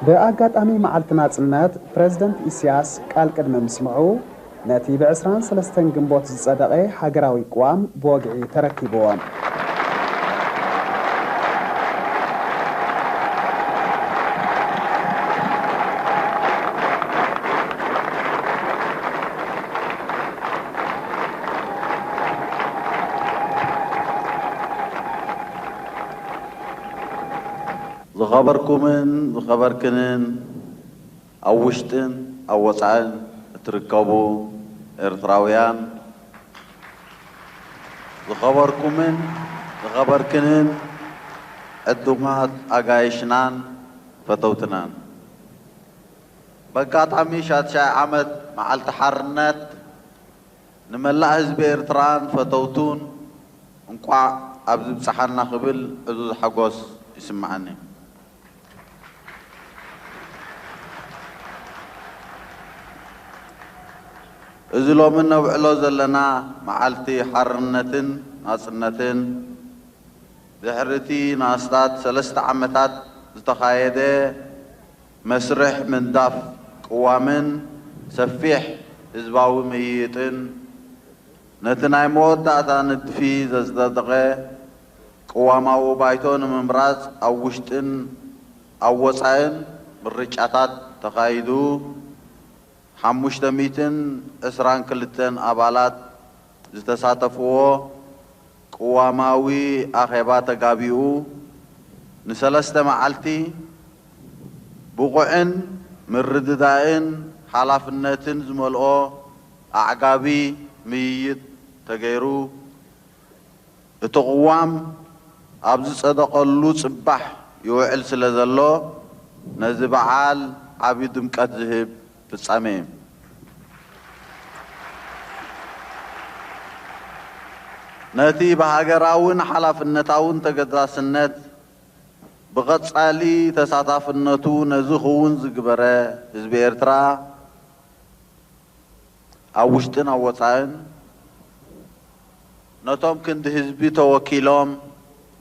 ብኣጋጣሚ መዓልቲ ናጽነት ፕረዚደንት ኢሳያስ ቃል ቅድሚ ምስምዑ፣ ነቲ ብ ዕስራን ሰለስተን ግንቦት ዝጸደቐ ሃገራዊ ቅዋም ብወግዒ ተረኪብዎ። ዝኸበርኩምን ዝኸበርክንን ኣብ ውሽጥን ኣብ ወጻእን እትርከቡ ኤርትራውያን፣ ዝኸበርኩምን ዝኸበርክንን ዕዱማት ኣጋይሽናን ፈተውትናን፣ በጋጣሚ ሻትሻይ ዓመት መዓልቲ ሓርነት ንመላእ ህዝቢ ኤርትራን ፈተውቱን እንቋዕ ኣብዚ ብጽሓና ክብል ዕዙዝ ሓጎስ ይስምዓኒ። እዚ ሎሚ ነብዕሎ ዘለና መዓልቲ ሓርነትን ናጽነትን፣ ድሕሪ እቲ ንኣስታት ሰለስተ ዓመታት ዝተኻየደ መስርሕ ምንዳፍ ቅዋምን ሰፊሕ ህዝባዊ ምይይጥን፣ ነቲ ናይ መወዳእታ ንድፊ ዘጽደቐ ቅዋማዊ ባይቶ ንምምራጽ ኣብ ውሽጥን ኣብ ወጻእን ምርጫታት ተኻይዱ፣ ሓሙሽተ ሚእትን ዕስራን ክልተን ኣባላት ዝተሳተፍዎ ቅዋማዊ ኣኼባ ተጋቢኡ፣ ንሰለስተ መዓልቲ ብቑዕን ምርድዳእን ሓላፍነትን ዝመልኦ ኣዕጋቢ ምይይጥ ተገይሩ። እቲ ቅዋም ኣብ ዝጸደቐሉ ጽባሕ ይውዕል ስለ ዘሎ፣ ነዚ በዓል ዓቢ ድምቀት ዝህብ ፍጻሜ እዩ። ነቲ ብሃገራውን ሓላፍነታውን ተገዳስነት ብቐጻሊ ተሳታፍነቱ ነዚ ክውን ዝግበረ ህዝቢ ኤርትራ፣ ኣብ ውሽጥን ኣብ ወጻእን፣ ነቶም ክንዲ ህዝቢ ተወኪሎም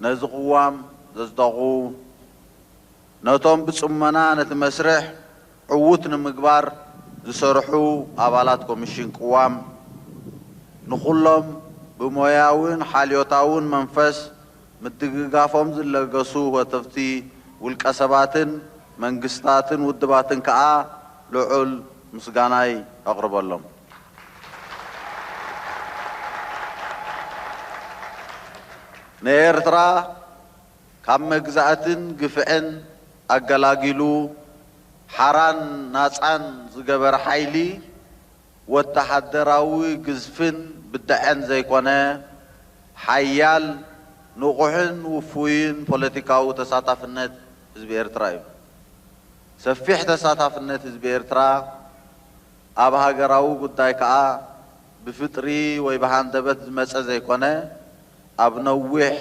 ነዚ ቅዋም ዘጽደቑ፣ ነቶም ብጽሞና ነቲ መስርሕ ዕዉት ንምግባር ዝሰርሑ ኣባላት ኮሚሽን ቅዋም፣ ንኹሎም ብሞያውን ሓልዮታውን መንፈስ ምድግጋፎም ዝለገሱ ወተፍቲ ውልቀ ሰባትን መንግስታትን ውድባትን ከኣ ልዑል ምስጋናይ ኣቕርበሎም። ንኤርትራ ካብ መግዛእትን ግፍዕን ኣገላጊሉ ሓራን ናጻን ዝገበረ ሓይሊ ወተሃደራዊ ግዝፍን ብደዐን ዘይኮነ፣ ሓያል፣ ንቑሕን ውፉይን ፖለቲካዊ ተሳታፍነት ህዝቢ ኤርትራ እዩ። ሰፊሕ ተሳታፍነት ህዝቢ ኤርትራ ኣብ ሃገራዊ ጉዳይ ከኣ ብፍጥሪ ወይ ብሃንደበት ዝመጸ ዘይኮነ፣ ኣብ ነዊሕ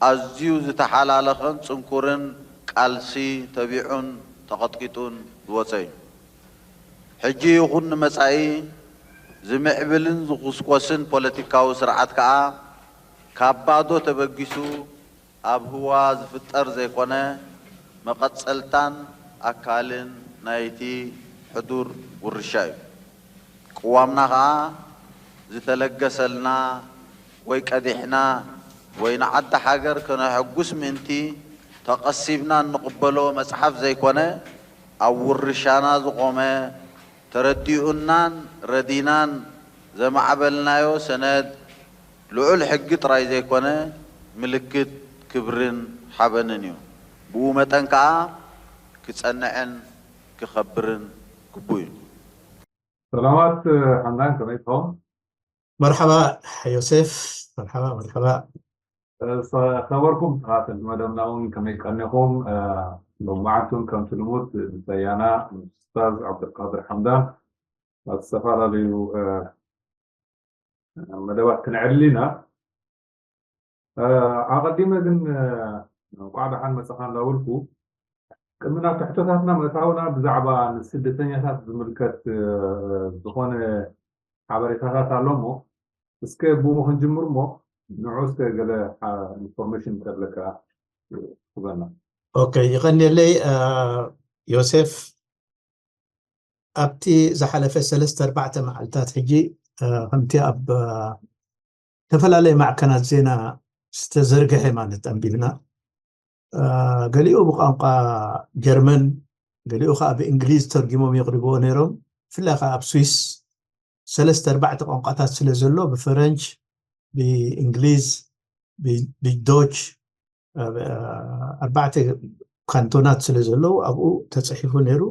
ኣዝዩ ዝተሓላለኸን ጽንኩርን ቃልሲ ተቢዑን ተቐጥቂጡን ዝወጸ እዩ። ሕጂ ይኹን ንመጻኢ ዝምዕብልን ዝኹስኮስን ፖለቲካዊ ስርዓት ከኣ ካብ ባዶ ተበጊሱ ኣብ ህዋ ዝፍጠር ዘይኮነ፣ መቐጸልታን ኣካልን ናይቲ ሕዱር ውርሻ እዩ። ቅዋምና ከኣ ዝተለገሰልና ወይ ቀዲሕና ወይ ንዓዲ ሃገር ከነሐጉስ ምእንቲ ተቐሲብና እንቕበሎ መጽሓፍ ዘይኮነ፣ ኣብ ውርሻና ዝቖመ፣ ተረዲኡናን ረዲናን ዘማዕበልናዮ ሰነድ፣ ልዑል ሕጊ ጥራይ ዘይኮነ፣ ምልክት ክብርን ሓበንን እዩ። ብኡ መጠን ከኣ ክጸንዕን ክኸብርን ግቡእ እዩ። ሰላማት ሓምዳን፣ ከመይ ትኸውን? መርሓባ ዮሴፍ፣ መርሓባ፣ መርሓባ። ኸበርኩም። ኣቲ መደብና እውን ከመይ ቀኒኹም? ሎማዓንቲ እውን ከምቲ ልሙድ ብጸያና ምስ ኡስታዝ ዓብደልቃድር ሓምዳን ኣብ ዝተፈላለዩ መደባት ክነዕልል ኢና። ኣቐዲመ ግን እንቋዕ ደሓን መጻኻ እንዳበልኩ፣ ቅድሚ ናብ ትሕቶታትና ምእታውና፣ ብዛዕባ ንስደተኛታት ዝምልከት ዝኾነ ሓበሬታታት ኣሎ እሞ፣ እስከ ብኡ ክንጅምር እሞ፣ ንዑ እስከ ገለ ኢንፎርሜሽን እንተለካ ክበና። ኦኬ፣ ይቐንየለይ። ዮሴፍ፣ ኣብቲ ዝሓለፈ ሰለስተ ኣርባዕተ መዓልታት ሕጂ ከምቲ ኣብ ዝተፈላለየ ማዕከናት ዜና ዝተዘርግሐ ማለት ኣንቢብና፣ ገሊኡ ብቋንቋ ጀርመን፣ ገሊኡ ከዓ ብእንግሊዝ ተርጊሞም የቕርብዎ ነይሮም። ብፍላይ ከዓ ኣብ ስዊስ ሰለስተ ኣርባዕተ ቋንቋታት ስለ ዘሎ፣ ብፈረንች፣ ብእንግሊዝ፣ ብዶች፣ ኣርባዕተ ካንቶናት ስለ ዘለዉ ኣብኡ ተፅሒፉ ነይሩ።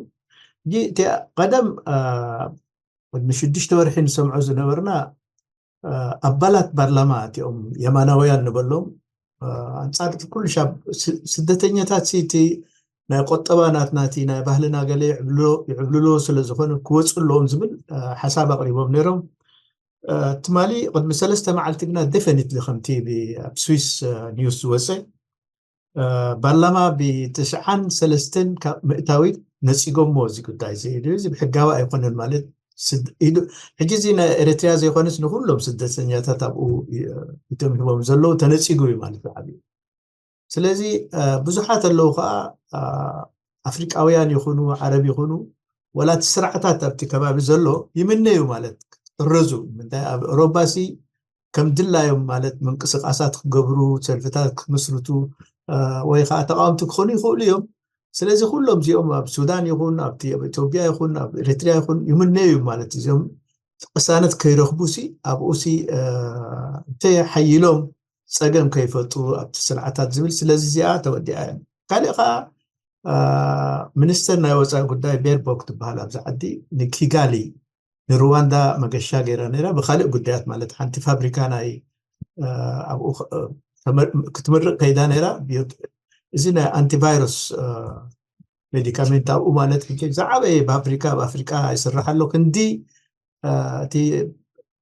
ሕጂ እቲ ቀደም ቅድሚ ሽዱሽተ ወርሒ ንሰምዖ ዝነበርና ኣባላት ፓርላማ እቲኦም የማናውያን ንበሎም፣ ኣንፃር እቲ ኩሉ ሻብ ስደተኛታት እቲ ናይ ቆጠባ ናትና እቲ ናይ ባህልና ገለ ይዕብልሎ ስለ ዝኾነ ክወፁ ኣለዎም ዝብል ሓሳብ ኣቕሪቦም ነይሮም። ትማሊ ቅድሚ ሰለስተ መዓልቲ ግና ደፈኒትሊ ከምቲ ኣብ ስዊስ ኒውስ ዝወፀ ፓርላማ ብትስዓን ሰለስተን ካብ ምእታዊት ነፂጎሞ እዚ ጉዳይ እዚ ኢሉ። እዚ ብሕጋዊ ኣይኮነን ማለት ሕጂ እዚ ናይ ኤርትራ ዘይኮነስ ንኩሎም ስደተኛታት ኣብኡ ኢቶም ሂቦም ዘለዉ ተነፂጉ እዩ ማለት ብዓብዩ። ስለዚ ብዙሓት ኣለዉ ከዓ ኣፍሪቃውያን ይኹኑ ዓረብ ይኹኑ ወላ እቲ ስርዓታት ኣብቲ ከባቢ ዘሎ ይምነዩ ማለት ክጥረዙ። ምንታይ ኣብ ኤውሮፓ ሲ ከም ድላዮም ማለት ምንቅስቃሳት ክገብሩ፣ ሰልፍታት ክምስርቱ ወይ ከዓ ተቃወምቲ ክኾኑ ይኽእሉ እዮም። ስለዚ ኩሎም እዚኦም ኣብ ሱዳን ይኹን ኣብቲ ኣብ ኢትዮጵያ ይኹን ኣብ ኤርትራ ይኹን ይምነዩ ማለት እዚኦም ቅሳነት ከይረኽቡ ሲ ኣብኡ ሲ እንተሓይሎም ፀገም ከይፈጥሩ ኣብቲ ስርዓታት ዝብል። ስለዚ እዚኣ ተወዲኣ እያ። ካልእ ከዓ ሚኒስተር ናይ ወፃኢ ጉዳይ ቤርቦክ ትበሃል ኣብዚ ዓዲ ንኪጋሊ ንሩዋንዳ መገሻ ገይራ ነይራ። ብካልእ ጉዳያት ማለት ሓንቲ ፋብሪካ ናይ ኣብኡ ክትምርቅ ከይዳ ነይራ። እዚ ናይ ኣንቲቫይረስ ሜዲካሜንት ኣብኡ ማለት ሕጂ ዝዓበየ ፋብሪካ ኣብ ኣፍሪቃ ይስራሕ ኣሎ። ክንዲ እቲ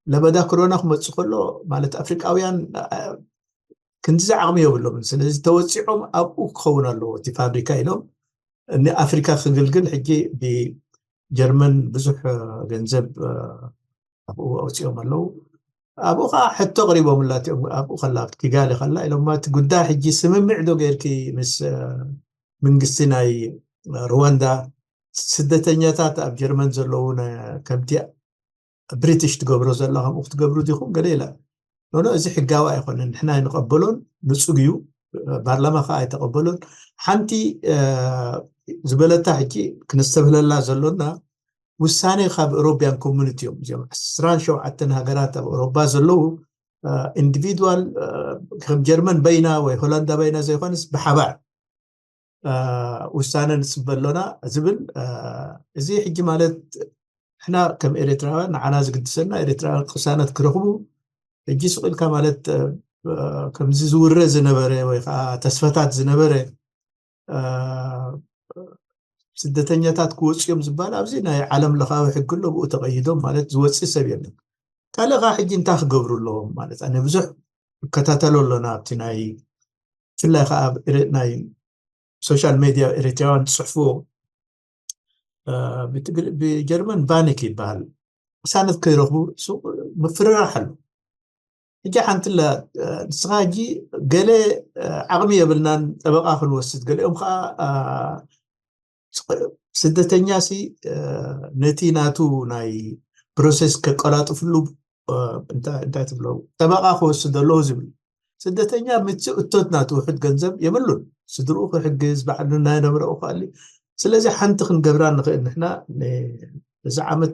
ለበዳ ኮሮና ክመፅእ ከሎ ማለት ኣፍሪቃውያን ክንዲዚ ዓቕሚ የብሎምን። ስለዚ ተወፂዖም ኣብኡ ክኸውን ኣለዎ እቲ ፋብሪካ ኢሎም ንኣፍሪካ ክግልግል ሕጂ ብጀርመን ብዙሕ ገንዘብ ኣብኡ ኣውፂኦም ኣለዉ። ኣብኡ ከዓ ሕቶ ኣቕሪቦምላ እቲኦም ኣብኡ ከላ ኣብቲ ኪጋሊ ከላ ኢሎማ እቲ ጉዳይ ሕጂ ስምምዕ ዶ ገይርኪ ምስ መንግስቲ ናይ ሩዋንዳ ስደተኛታት ኣብ ጀርመን ዘለዉ ከምቲ ብሪትሽ ትገብሮ ዘላ ከምኡ ክትገብሩ ዲኹም ገለ ኢላ። ኖኖ እዚ ሕጋዊ ኣይኮነን፣ ንሕና ኣይንቐበሎን፣ ንፁግ እዩ። ፓርላማ ከዓ ኣይተቐበሎን። ሓንቲ ዝበለታ ሕጂ ክነስተብህለላ ዘሎና ውሳኔ ካብ ኤሮፒያን ኮሚኒቲ እዮም። እዚኦም ዕስራን ሸውዓተን ሃገራት ኣብ ኤሮፓ ዘለዉ ኢንዲቪድዋል ከም ጀርመን በይና ወይ ሆላንዳ በይና ዘይኮነስ ብሓባር ውሳነ ንፅበ ኣሎና ዝብል። እዚ ሕጂ ማለት ንሕና ከም ኤርትራውያን ንዓና ዝግድሰና ኤርትራውያን ቅሳነት ክረኽቡ ሕጂ ስቕ ኢልካ ማለት ከምዚ ዝውረ ዝነበረ ወይ ከዓ ተስፋታት ዝነበረ ስደተኛታት ክወፅዮም ዝበሃል ኣብዚ ናይ ዓለም ለኻዊ ሕጊ ኣሎ። ብኡ ተቐይዶም ማለት ዝወፅእ ሰብ የለን። ካልእ ከዓ ሕጂ እንታይ ክገብሩ ኣለዎም ማለት ኣነ ብዙሕ ይከታተሎ ኣሎ ናብቲ ናይ ብፍላይ ከዓ ናይ ሶሻል ሜድያ ኤርትራውያን ዝፅሕፍዎ ብጀርመን ባኒክ ይበሃል። ቅሳነት ከይረኽቡ ምፍርራሕ ኣሎ። ሕጂ ሓንቲ ንስኻ ሕጂ ገለ ዓቕሚ የብልናን ጠበቃ ክንወስድ ገሊኦም ከዓ ስደተኛ ሲ ነቲ ናቱ ናይ ፕሮሰስ ከቀላጥፍሉ እንታይ ትብሎ ጠበቃ ክወስድ ኣለዎ ዝብል ስደተኛ ምት እቶት ናቱ ውሕድ ገንዘብ የብሉን። ስድርኡ ክሕግዝ ባዕሉ ናይ ነብረኡ ክኣሊ። ስለዚ ሓንቲ ክንገብራ ንኽእል ንሕና እዚ ዓመት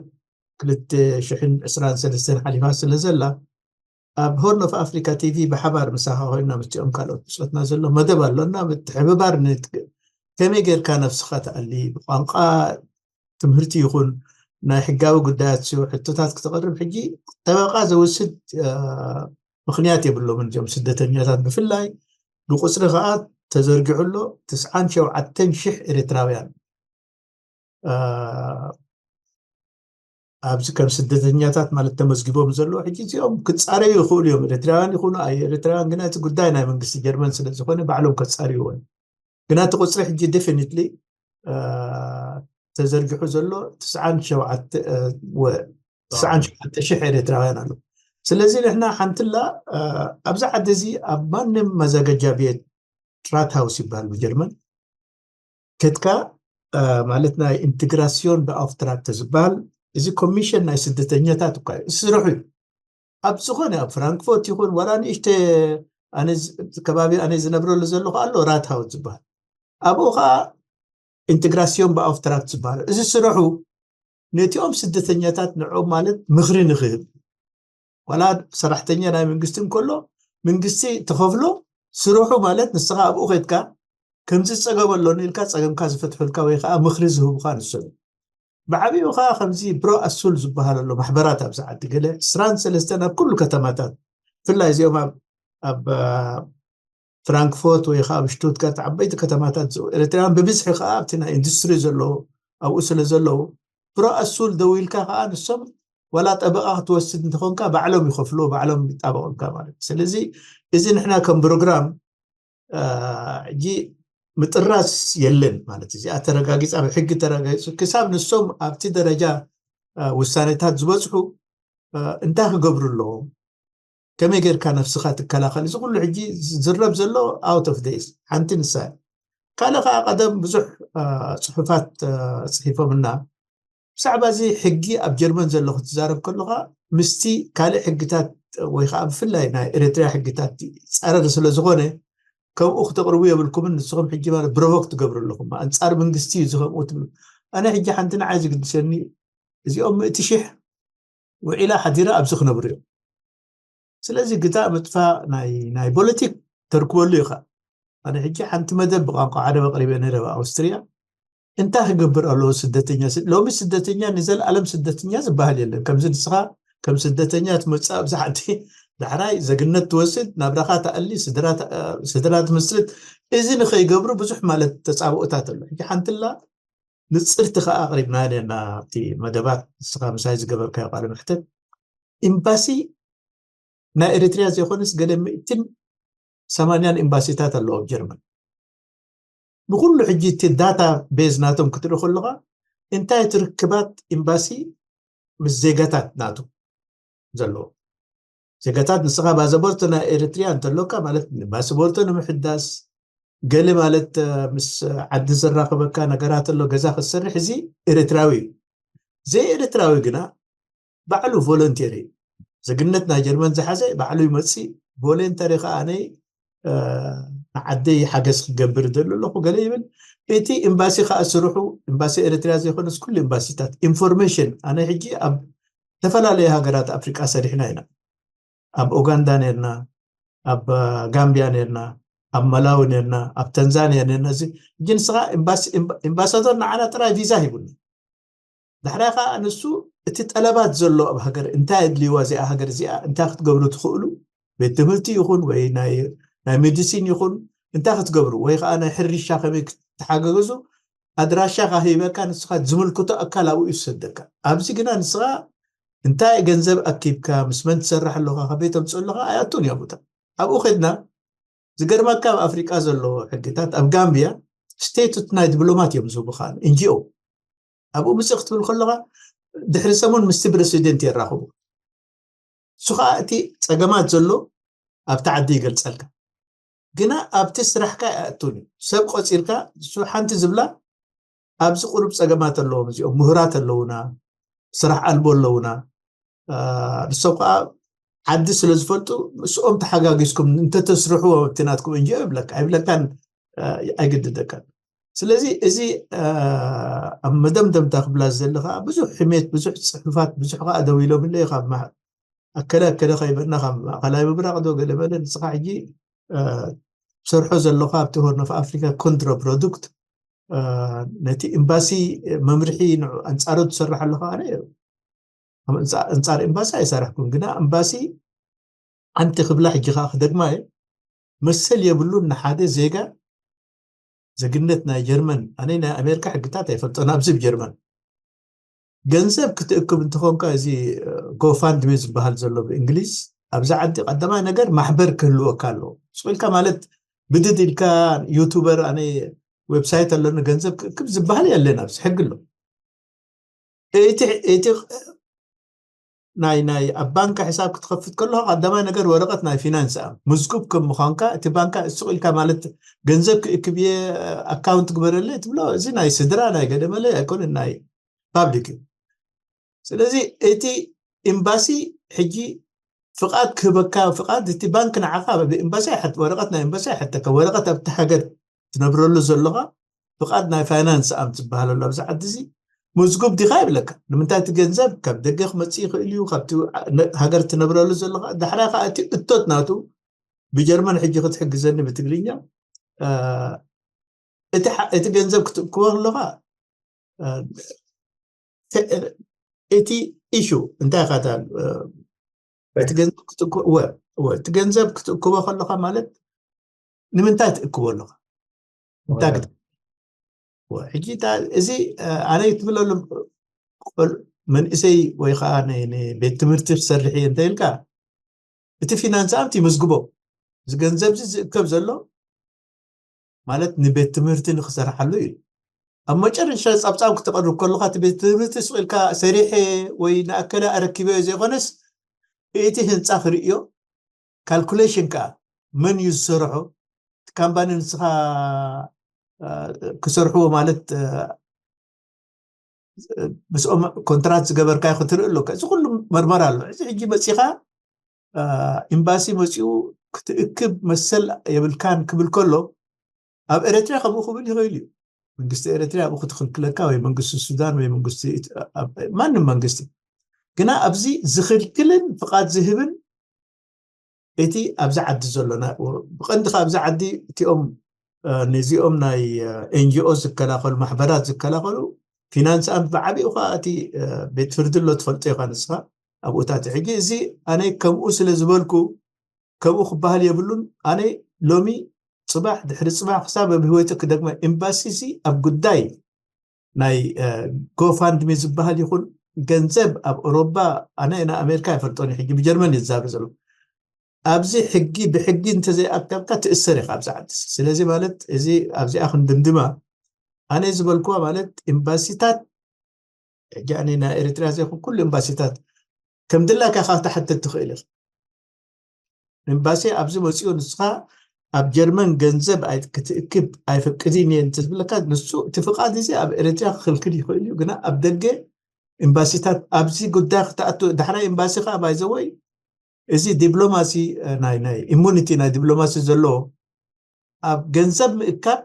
ክልተ ሽሕን ዕስራን ሰለስተን ሓሊፋ ስለ ዘላ ኣብ ሆርን ኦፍ ኣፍሪካ ቲቪ ብሓባር ምሳኻ ኮይና ምስኦም ካልኦት ብፆትና ዘሎ መደብ ኣሎና ምትሕብባር ከመይ ጌርካ ነብስኻ ትኣሊ ብቋንቋ ትምህርቲ ይኹን ናይ ሕጋዊ ጉዳያት ሕቶታት ክተቕርብ ሕጂ ጠበቃ ዘውስድ ምኽንያት የብሎምን እዚኦም ስደተኛታት ብፍላይ ብቁፅሪ ከዓ ተዘርጊሑ ኣሎ ትስዓን ሸውዓተን ሽሕ ኤርትራውያን ኣብዚ ከም ስደተኛታት ማለት ተመዝጊቦም ዘለዉ ሕጂ እዚኦም ክፃረዩ ይኽእሉ እዮም። ኤርትራውያን ይኹኑ ኣይ ኤርትራውያን ግና እቲ ጉዳይ ናይ መንግስቲ ጀርመን ስለ ዝኾነ ባዕሎም ከፃርይዎ እዮም። ግና እቲ ቁፅሪ ሕጂ ዴፊኒትሊ ተዘርጊሑ ዘሎ ትስዓን ሸውዓተ ወ- ትስዓን ሸውዓተ ሽሕ ኤርትራውያን ኣለዉ። ስለዚ ንሕና ሓንትላ ኣብዚ ዓዲ እዚ ኣብ ማንም መዘገጃ ቤት ራትሃውስ ይበሃል ብጀርመን ከድካ ማለት ናይ ኢንትግራሲዮን ብኣፍትራክት ዝበሃል፣ እዚ ኮሚሽን ናይ ስደተኛታት እኳ እዩ፣ ስርሑ እዩ። ኣብ ዝኾነ ኣብ ፍራንክፎርት ይኹን ዋላ ንእሽተ ከባቢ ኣነ ዝነብረሉ ዘለኹ ኣሎ ራትሃውት ዝበሃል፣ ኣብኡ ከዓ ኢንትግራሲዮን ብኣፍትራክት ዝበሃል እዚ ስርሑ ነቲኦም ስደተኛታት ንዕኦም ማለት ምኽሪ ንኽህብ፣ ዋላ ሰራሕተኛ ናይ መንግስቲ እንከሎ መንግስቲ ተኸፍሎ ስርሑ ማለት ንስኻ ኣብኡ ኸድካ ከምዚ ዝፀገም ኣሎ ኢልካ ፀገምካ ዝፈትሑልካ ወይ ከዓ ምኽሪ ዝህቡካ ንሶም። ብዓብኡ ከዓ ከምዚ ብሮ ኣሱል ዝበሃል ኣሎ ማሕበራት ኣብዚ ዓዲ ገለ ዕስራን ሰለስተን ኣብ ኩሉ ከተማታት፣ ብፍላይ እዚኦም ኣብ ኣብ ፍራንክፎርት ወይ ከዓ ኣብ ሽቱትጋርት ዓበይቲ ከተማታት ዝ- ኤርትራውያን ብብዝሒ ከዓ ኣብቲ ናይ ኢንዱስትሪ ዘለዎ ኣብኡ ስለ ዘለዉ ብሮ ኣሱል ደው ኢልካ ከዓ ንሶም ዋላ ጠበቃ ክትወስድ እንተኾንካ ባዕሎም ይኸፍሉ ባዕሎም ይጣበቁልካ ማለት እዩ። ስለዚ እዚ ንሕና ከም ፕሮግራም ሕጂ ምጥራስ የለን ማለት እዚኣ ተረጋጊፃ ብሕጊ ተረጋጊፁ ክሳብ ንሶም ኣብቲ ደረጃ ውሳኔታት ዝበፅሑ እንታይ ክገብሩ ኣለዎም? ከመይ ጌርካ ነፍስኻ ትከላኸል? እዚ ኩሉ ሕጂ ዝረብ ዘሎ ኣውት ኦፍ ደይስ ሓንቲ ንሳ ካልእ ከዓ ቀደም ብዙሕ ፅሑፋት ፅሒፎምና ብዛዕባ እዚ ሕጊ ኣብ ጀርመን ዘሎ ክትዛረብ ከለካ ምስቲ ካልእ ሕግታት ወይ ከዓ ብፍላይ ናይ ኤርትራ ሕግታት ፃረር ስለ ዝኾነ ከምኡ ክተቕርቡ የብልኩምን። ንስኹም ሕጂ ማለት ብሮቮክ ትገብሩ ኣለኹም። ኣንፃር መንግስቲ እዩ ዝኸምኡ ትብሉ። ኣነ ሕጂ ሓንቲ ንዓይ ዝግድሰኒ እዚኦም ምእቲ ሽሕ ውዒላ ሓዲራ ኣብዚ ክነብሩ እዮም። ስለዚ ግታእ ምጥፋእ ናይ ናይ ፖለቲክ ተርክበሉ ኢኻ። ኣነ ሕጂ ሓንቲ መደብ ብቋንቋ ዓረብ ኣቕሪበ ነረ ኣብ ኣውስትርያ እንታይ ክገብር ኣለዎ ስደተኛ ስ- ሎሚ ስደተኛ ንዘለኣለም ስደተኛ ዝበሃል የለን። ከምዚ ንስኻ ከም ስደተኛ ትመፅእ ኣብዚ ዓዲ ዳሕራይ ዘግነት ትወስድ ናብራኻ ትኣሊ ስድራ ት- ስድራ ትምስርት። እዚ ንኸይገብሩ ብዙሕ ማለት ተፃብኦታት ኣሎ። ሕጂ ሓንትላ ንፅርቲ ከዓ ኣቕሪብና ነርና ኣብቲ መደባት ንስኻ ምሳይ ዝገበርካዮ ቃለ መሕተት ኤምባሲ ናይ ኤርትርያ ዘይኮነስ ገለ ሚእትን ሰማንያን ኤምባሲታት ኣለዎ ኣብ ጀርመን። ብኩሉ ሕጂ እቲ ዳታ ቤዝ ናቶም ክትርኢ ከለካ እንታይ ትርክባት ኤምባሲ ምስ ዜጋታት ናቱ ዘለዎ ዜጋታት ንስኻ ባዘቦርቶ ናይ ኤርትርያ እንተሎካ ማለት ባስቦርቶ ንምሕዳስ ገለ ማለት ምስ ዓዲ ዘራኽበካ ነገራት ኣሎ ገዛ ክትሰርሕ እዚ ኤርትራዊ እዩ። ዘይ ኤርትራዊ ግና ባዕሉ ቮለንቴር እዩ። ዜግነት ናይ ጀርመን ዝሓዘ ባዕሉ ይመፅእ። ቮለንተሪ ከዓ ኣነ ንዓደይ ሓገዝ ክገብር ደሉ ኣለኹ ገለ ይብል። እቲ ኤምባሲ ከዓ ስርሑ ኤምባሲ ኤርትርያ ዘይኮነስ ኩሉ ኤምባሲታት ኢንፎርሜሽን ኣነ ሕጂ ኣብ ዝተፈላለዩ ሃገራት ኣፍሪቃ ሰሪሕና ኢና። ኣብ ኡጋንዳ ነርና፣ ኣብ ጋምቢያ ነርና፣ ኣብ መላዊ ነርና፣ ኣብ ተንዛንያ ነርና። እዚ ሕጂ ንስኻ ኤምባሳዶር ንዓና ጥራይ ቪዛ ሂቡና። ዳሕራይ ከዓ ንሱ እቲ ጠለባት ዘሎ ኣብ ሃገር እንታይ ኣድልይዋ እዚኣ ሃገር እዚኣ እንታይ ክትገብሩ ትኽእሉ ቤት ትምህርቲ ይኹን ወይ ናይ ሜዲሲን ይኹን እንታይ ክትገብሩ ወይ ከዓ ናይ ሕርሻ ከመይ ክትሓገገዙ ኣድራሻ ካሂበካ ንስኻ ዝምልክቶ ኣካል ኣብኡ ይሰደካ። ኣብዚ ግና ንስኻ እንታይ ገንዘብ ኣኪብካ ምስ መን ትሰርሕ ኣለኻ ከበይ ተምፅእ ኣለኻ ኣይኣቱን እያ ቦታ ኣብኡ ከድና ዝገርመካ ኣብ ኣፍሪቃ ዘሎ ሕግታት ኣብ ጋምቢያ ስቴቱት ናይ ዲፕሎማት እዮም ዝህቡካ ኤንጂኦ ኣብኡ ምፅእ ክትብል ከለካ ድሕሪ ሰሙን ምስቲ ፕረሲደንት የራኽቡ እሱ ከዓ እቲ ፀገማት ዘሎ ኣብቲ ዓዲ ይገልፀልካ ግና ኣብቲ ስራሕካ ኣይኣቱን እዩ ሰብ ቆፂርካ እሱ ሓንቲ ዝብላ ኣብዚ ቁሩብ ፀገማት ኣለዎም እዚኦም ምሁራት ኣለውና ስራሕ ኣልቦ ኣለውና ንሶም ከዓ ዓዲ ስለ ዝፈልጡ ምስኦም ተሓጋጊዝኩም እንተተስርሕዎ ኣብቲ ናትኩም እንጂ ይብለካ ኣይብለካን ኣይግድደካን ስለዚ እዚ ኣብ መደምደምታ ክብላ ዝደሊ ከዓ ብዙሕ ሕሜት ብዙሕ ፅሑፋት ብዙሕ ከዓ ደው ኢሎምለይ ካብ ኣከለ ኣከለ ከይበልና ካብ ማእከላይ ምብራቅ ዶ ገለ በለ ንስኻ ሕጂ ሰርሖ ዘለኻ ኣብቲ ሆርን ኦፍ ኣፍሪካ ኮንትራ ፕሮዱክት ነቲ ኤምባሲ መምርሒ ኣንፃሩ ትሰርሕ ኣለኻ ኣነ ኣንፃር ኤምባሲ ኣይሰራሕኩን ግና ኤምባሲ ሓንቲ ክብላ ሕጂ ከዓ ክደግማ እየ መሰል የብሉን ንሓደ ዜጋ ዜግነት ናይ ጀርመን ኣነ ናይ ኣሜሪካ ሕግታት ኣይፈልጦን ኣብዚ ብ ጀርመን ገንዘብ ክትእክብ እንተኾንካ እዚ ጎፋንድሚ ዝበሃል ዘሎ ብእንግሊዝ ኣብዚ ዓዲ ቀዳማይ ነገር ማሕበር ክህልወካ ኣለዎ ስቕ ኢልካ ማለት ብድድ ኢልካ ዩቱበር ኣነ ዌብሳይት ኣለኒ ገንዘብ ክእክብ ዝበሃል የለን ኣብዚ ሕጊ ኣሎ እቲ እቲ ናይ ናይ ኣብ ባንካ ሕሳብ ክትከፍት ከለኻ ቀዳማይ ነገር ወረቐት ናይ ፊናንስ እያ። ምዝጉብ ከም ምዃንካ እቲ ባንካ እሱቕ ኢልካ ማለት ገንዘብ ክእክብየ ኣካውንት ግበረለይ ትብሎ፣ እዚ ናይ ስድራ ናይ ገደመለይ ኣይኮነን፣ ናይ ፓብሊክ እዩ። ስለዚ እቲ ኤምባሲ ሕጂ ፍቓድ ክህበካ፣ ፍቓድ እቲ ባንክ ንዓኻ ብኤምባሲ ኣይሓት ወረቐት ናይ ኤምባሲ ኣይሓተካ። ወረቐት ኣብቲ ሃገር ትነብረሉ ዘለኻ ፍቓድ ናይ ፋይናንስ ኣም ዝበሃለሉ ኣብዚ ዓዲ እዚ ምዝጉብ ዲኻ ይብለካ። ንምንታይ እቲ ገንዘብ ካብ ደገ ክመፅእ ይኽእል እዩ፣ ካብቲ ሃገር ትነብረሉ ዘለኻ። ዳሕራይ ከዓ እቲ እቶት ናቱ ብጀርመን ሕጂ ክትሕግዘኒ ብትግርኛ፣ እቲ ገንዘብ ክትእክቦ ከለኻ እቲ ኢሹ እንታይ ካታ እቲ ገንዘብ ክትእክቦ ከለኻ ማለት ንምንታይ ትእክቦ ኣለኻ? እንታይ ሕጂ እዚ ኣነ ትብለሉ መንእሰይ ወይ ከዓ ቤት ትምህርቲ ክሰርሕ እየ እንተ ኢልካ እቲ ፊናንስ ኣምት ይምዝግቦ። እዚ ገንዘብ እዚ ዝእከብ ዘሎ ማለት ንቤት ትምህርቲ ንክሰርሓሉ እዩ። ኣብ መጨረሻ ጻብጻብ ክተቐርብ ከለካ እቲ ቤት ትምህርቲ ስቕ ኢልካ ሰሪሐ ወይ ንኣከለ ኣረኪበ ዘይኮነስ እቲ ህንፃ ክርእዮ ካልኩሌሽን ከዓ መን እዩ ዝሰርሖ፣ እቲ ካምፓኒ ንስኻ ክሰርሕዎ ማለት ምስኦም ኮንትራት ዝገበርካዮ ክትርኢ ኣለካ። እዚ ኩሉ መርመራ ኣሎ። እዚ ሕጂ መፂኻ ኤምባሲ መፂኡ ክትእክብ መሰል የብልካን ክብል ከሎ ኣብ ኤረትርያ ከምኡ ክብል ይኽእል እዩ። መንግስቲ ኤረትርያ ኣብኡ ክትኽልክለካ ወይ መንግስቲ ሱዳን ወይ መንግስቲ ማንም መንግስቲ ግና ኣብዚ ዝኽልክልን ፍቓድ ዝህብን እቲ ኣብዚ ዓዲ ዘሎ ብቐንዲ ከ ኣብዚ ዓዲ እቲኦም ነዚኦም ናይ ኤንጂኦ ዝከላኸሉ ማሕበራት ዝከላኸሉ ፊናንስ ኣም ብዓቢኡ ከዓ እቲ ቤት ፍርዲ ኣሎ ትፈልጦ ኢኻ ንስኻ ኣብኡታት ሕጂ እዚ ኣነ ከምኡ ስለ ዝበልኩ ከምኡ ክበሃል የብሉን። ኣነ ሎሚ ፅባሕ ድሕሪ ፅባሕ ክሳብ ኣብ ህይወቱ ክደግመ ኤምባሲ እዚ ኣብ ጉዳይ ናይ ጎፋንድሚ ዝበሃል ይኹን ገንዘብ ኣብ ኦሮባ ኣነ ና ኣሜሪካ ይፈልጦን ሕጂ ብጀርመን ይዛረብ ዘሎ ኣብዚ ሕጊ ብሕጊ እንተዘይኣከብካ ትእሰር ኢኻ ኣብዚ ዓዲ። ስለዚ ማለት እዚ ኣብዚኣ ክንድምድማ ኣነ ዝበልኩዋ ማለት ኤምባሲታት ሕጂ ኣነ ናይ ኤርትራ ዘይኹን ኩሉ ኤምባሲታት ከም ድላካ ኢኻ ክትሓተት ትኽእል ኢኻ። ኤምባሲ ኣብዚ መፂኡ ንስኻ ኣብ ጀርመን ገንዘብ ክትእክብ ኣይፈቅድን እየ እንትዝብለካ ንሱ እቲ ፍቓድ እዚ ኣብ ኤርትራ ክኽልክል ይኽእል እዩ። ግና ኣብ ደገ ኤምባሲታት ኣብዚ ጉዳይ ክትኣቱ ዳሕራይ ኤምባሲ ከዓ ባይዘወይ እዚ ዲፕሎማሲ ናይ ናይ ኢሙኒቲ ናይ ዲፕሎማሲ ዘለዎ ኣብ ገንዘብ ምእካብ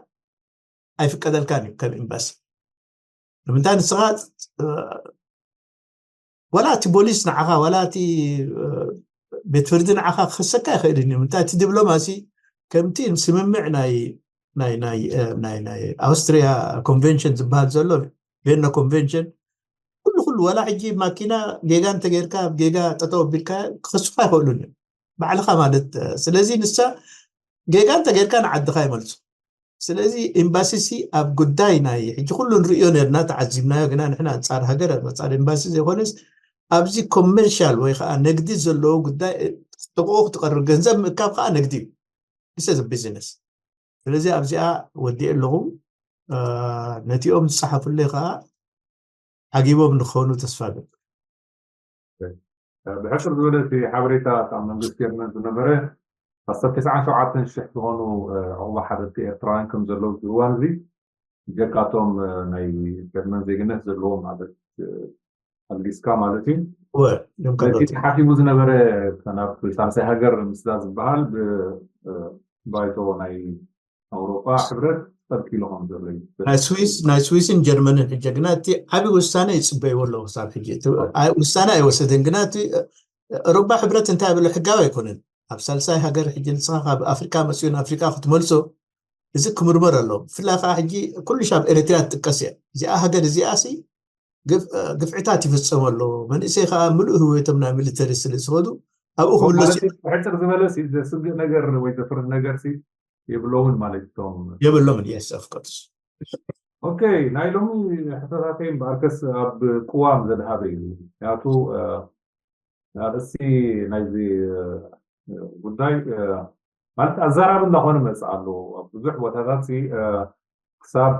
ኣይፍቀደልካን እዩ ከም ኤምባሲ። ንምንታይ ንስኻ ወላ እቲ ቦሊስ ንዓኻ ወላ እቲ ቤት ፍርዲ ንዓኻ ክኸሰካ ይኽእልን እዩ። ምንታይ እቲ ዲፕሎማሲ ከምቲ ስምምዕ ናይ ናይ ናይ ናይ ናይ ኣውስትሪያ ኮንቨንሽን ዝበሃል ዘሎ ቬና ኮንቨንሽን ኩሉ ኩሉ ዋላ ሕጂ ማኪና ጌጋ እንተጌርካ ጌጋ ጠጠው ኣቢልካ ክኸሱካ ይኽእሉን እዮም ባዕልኻ ማለት ስለዚ ንሳ ጌጋ እንተጌርካ ንዓድኻ ይመልሱ። ስለዚ ኤምባሲ ሲ ኣብ ጉዳይ ናይ ሕጂ ኩሉ ንርእዮ ነርና ተዓዚብናዮ ግና ንሕና ኣንጻር ሃገር ኣንጻር ኤምባሲ ዘይኮነስ ኣብዚ ኮመርሻል ወይ ከዓ ነግዲ ዘለዎ ጉዳይ ጥቕኡ ክትቐርብ ገንዘብ ምእካብ ከዓ ነግዲ እዩ። This is a business። ስለዚ ኣብዚኣ ወዲእ ኣለኹ። ነቲኦም ዝፀሓፉለይ ከዓ ዓጊቦም ንክኾኑ ተስፋ ገብ ብሕፅር ዝበለ እቲ ሓበሬታ ካብ መንግስቲ ጀርመን ዝነበረ ኣስታት ተስዓን ሸውዓተን ሽሕ ዝኾኑ ዕቑባ ሓደርቲ ኤርትራውያን ከም ዘለዉ እዚ እዋን እዚ ጀካቶም ናይ ጀርመን ዜግነት ዘለዎም ማለት ኣልጊስካ ማለት እዩ እቲ ተሓሲቡ ዝነበረ ናብ ሳልሳይ ሃገር ምስዳ ዝበሃል ብባይቶ ናይ ኣውሮጳ ሕብረት ተልኪሉ ከም ዘሎ እዩ ናይ ስዊስ ናይ ስዊስን ጀርመንን ሕጂ ግና እቲ ዓብዪ ውሳነ ይፅበይዎ ኣለዉ ክሳብ ሕጂ ውሳነ ኣይወሰደን ግና እቲ ኣውሮጳ ሕብረት እንታይ ብሎ ሕጋዊ ኣይኮነን ኣብ ሳልሳይ ሃገር ሕጂ ንስኻ ካብ ኣፍሪካ መፅኡ ንኣፍሪካ ክትመልሶ እዚ ክምርመር ኣሎ ብፍላይ ከዓ ሕጂ ኩሉ ሻብ ኤርትርያ ትጥቀስ እያ እዚኣ ሃገር እዚኣ ሲ ግፍዕታት ይፍፀም ኣሎ መንእሰይ ከዓ ምሉእ ህወቶም ናይ ሚሊተሪ ስለ ዝኸዱ ኣብኡ ክምለሱ ሕፅር ዝበለ ዘስግእ ነገር ወይ ዘፍርህ ነገር የብሎምን ማለት ቶም የብሎምን yes of course ኦኬ ናይ ሎሚ ሕቶታተይ እምበኣርከስ ኣብ ቅዋም ዘድሃበ እዩ ምክንያቱ ኣርእሲ ናይዚ ጉዳይ ማለት ኣዘራቢ እንዳኾነ መፅእ ኣለዎ ኣብ ብዙሕ ቦታታት ክሳብ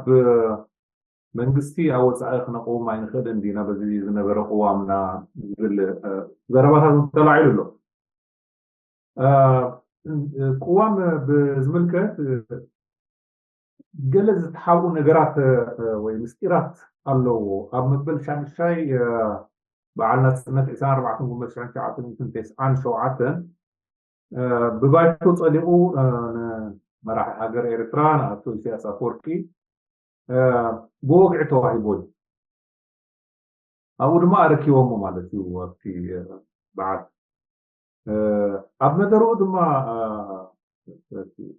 መንግስቲ ኣብ ወፃኢ ክነቕውም ኣይንኽእልን ዲና በዚ ዝነበረ ቅዋምና ዝብል ዘረባታት ተላዒሉ ኣሎ። ቅዋም ብዝምልከት ገለ ዝተሓብኡ ነገራት ወይ ምስጢራት ኣለዎ። ኣብ መበል ሻምሻይ በዓል ናፅነት ዕስራን ኣርባዕተን ጉንበት ሽሕን ትሽዓተ ሚእትን ተስዓን ሸውዓተን ብባይቶ ፀዲቑ ንመራሒ ሃገር ኤርትራ ንኣቶ ኢሳያስ ኣፈወርቂ ብወግዒ ተዋሂቦ እዩ። ኣብኡ ድማ ኣረኪቦሞ ማለት እዩ ኣብቲ በዓል። ኣብ መደርኡ ድማ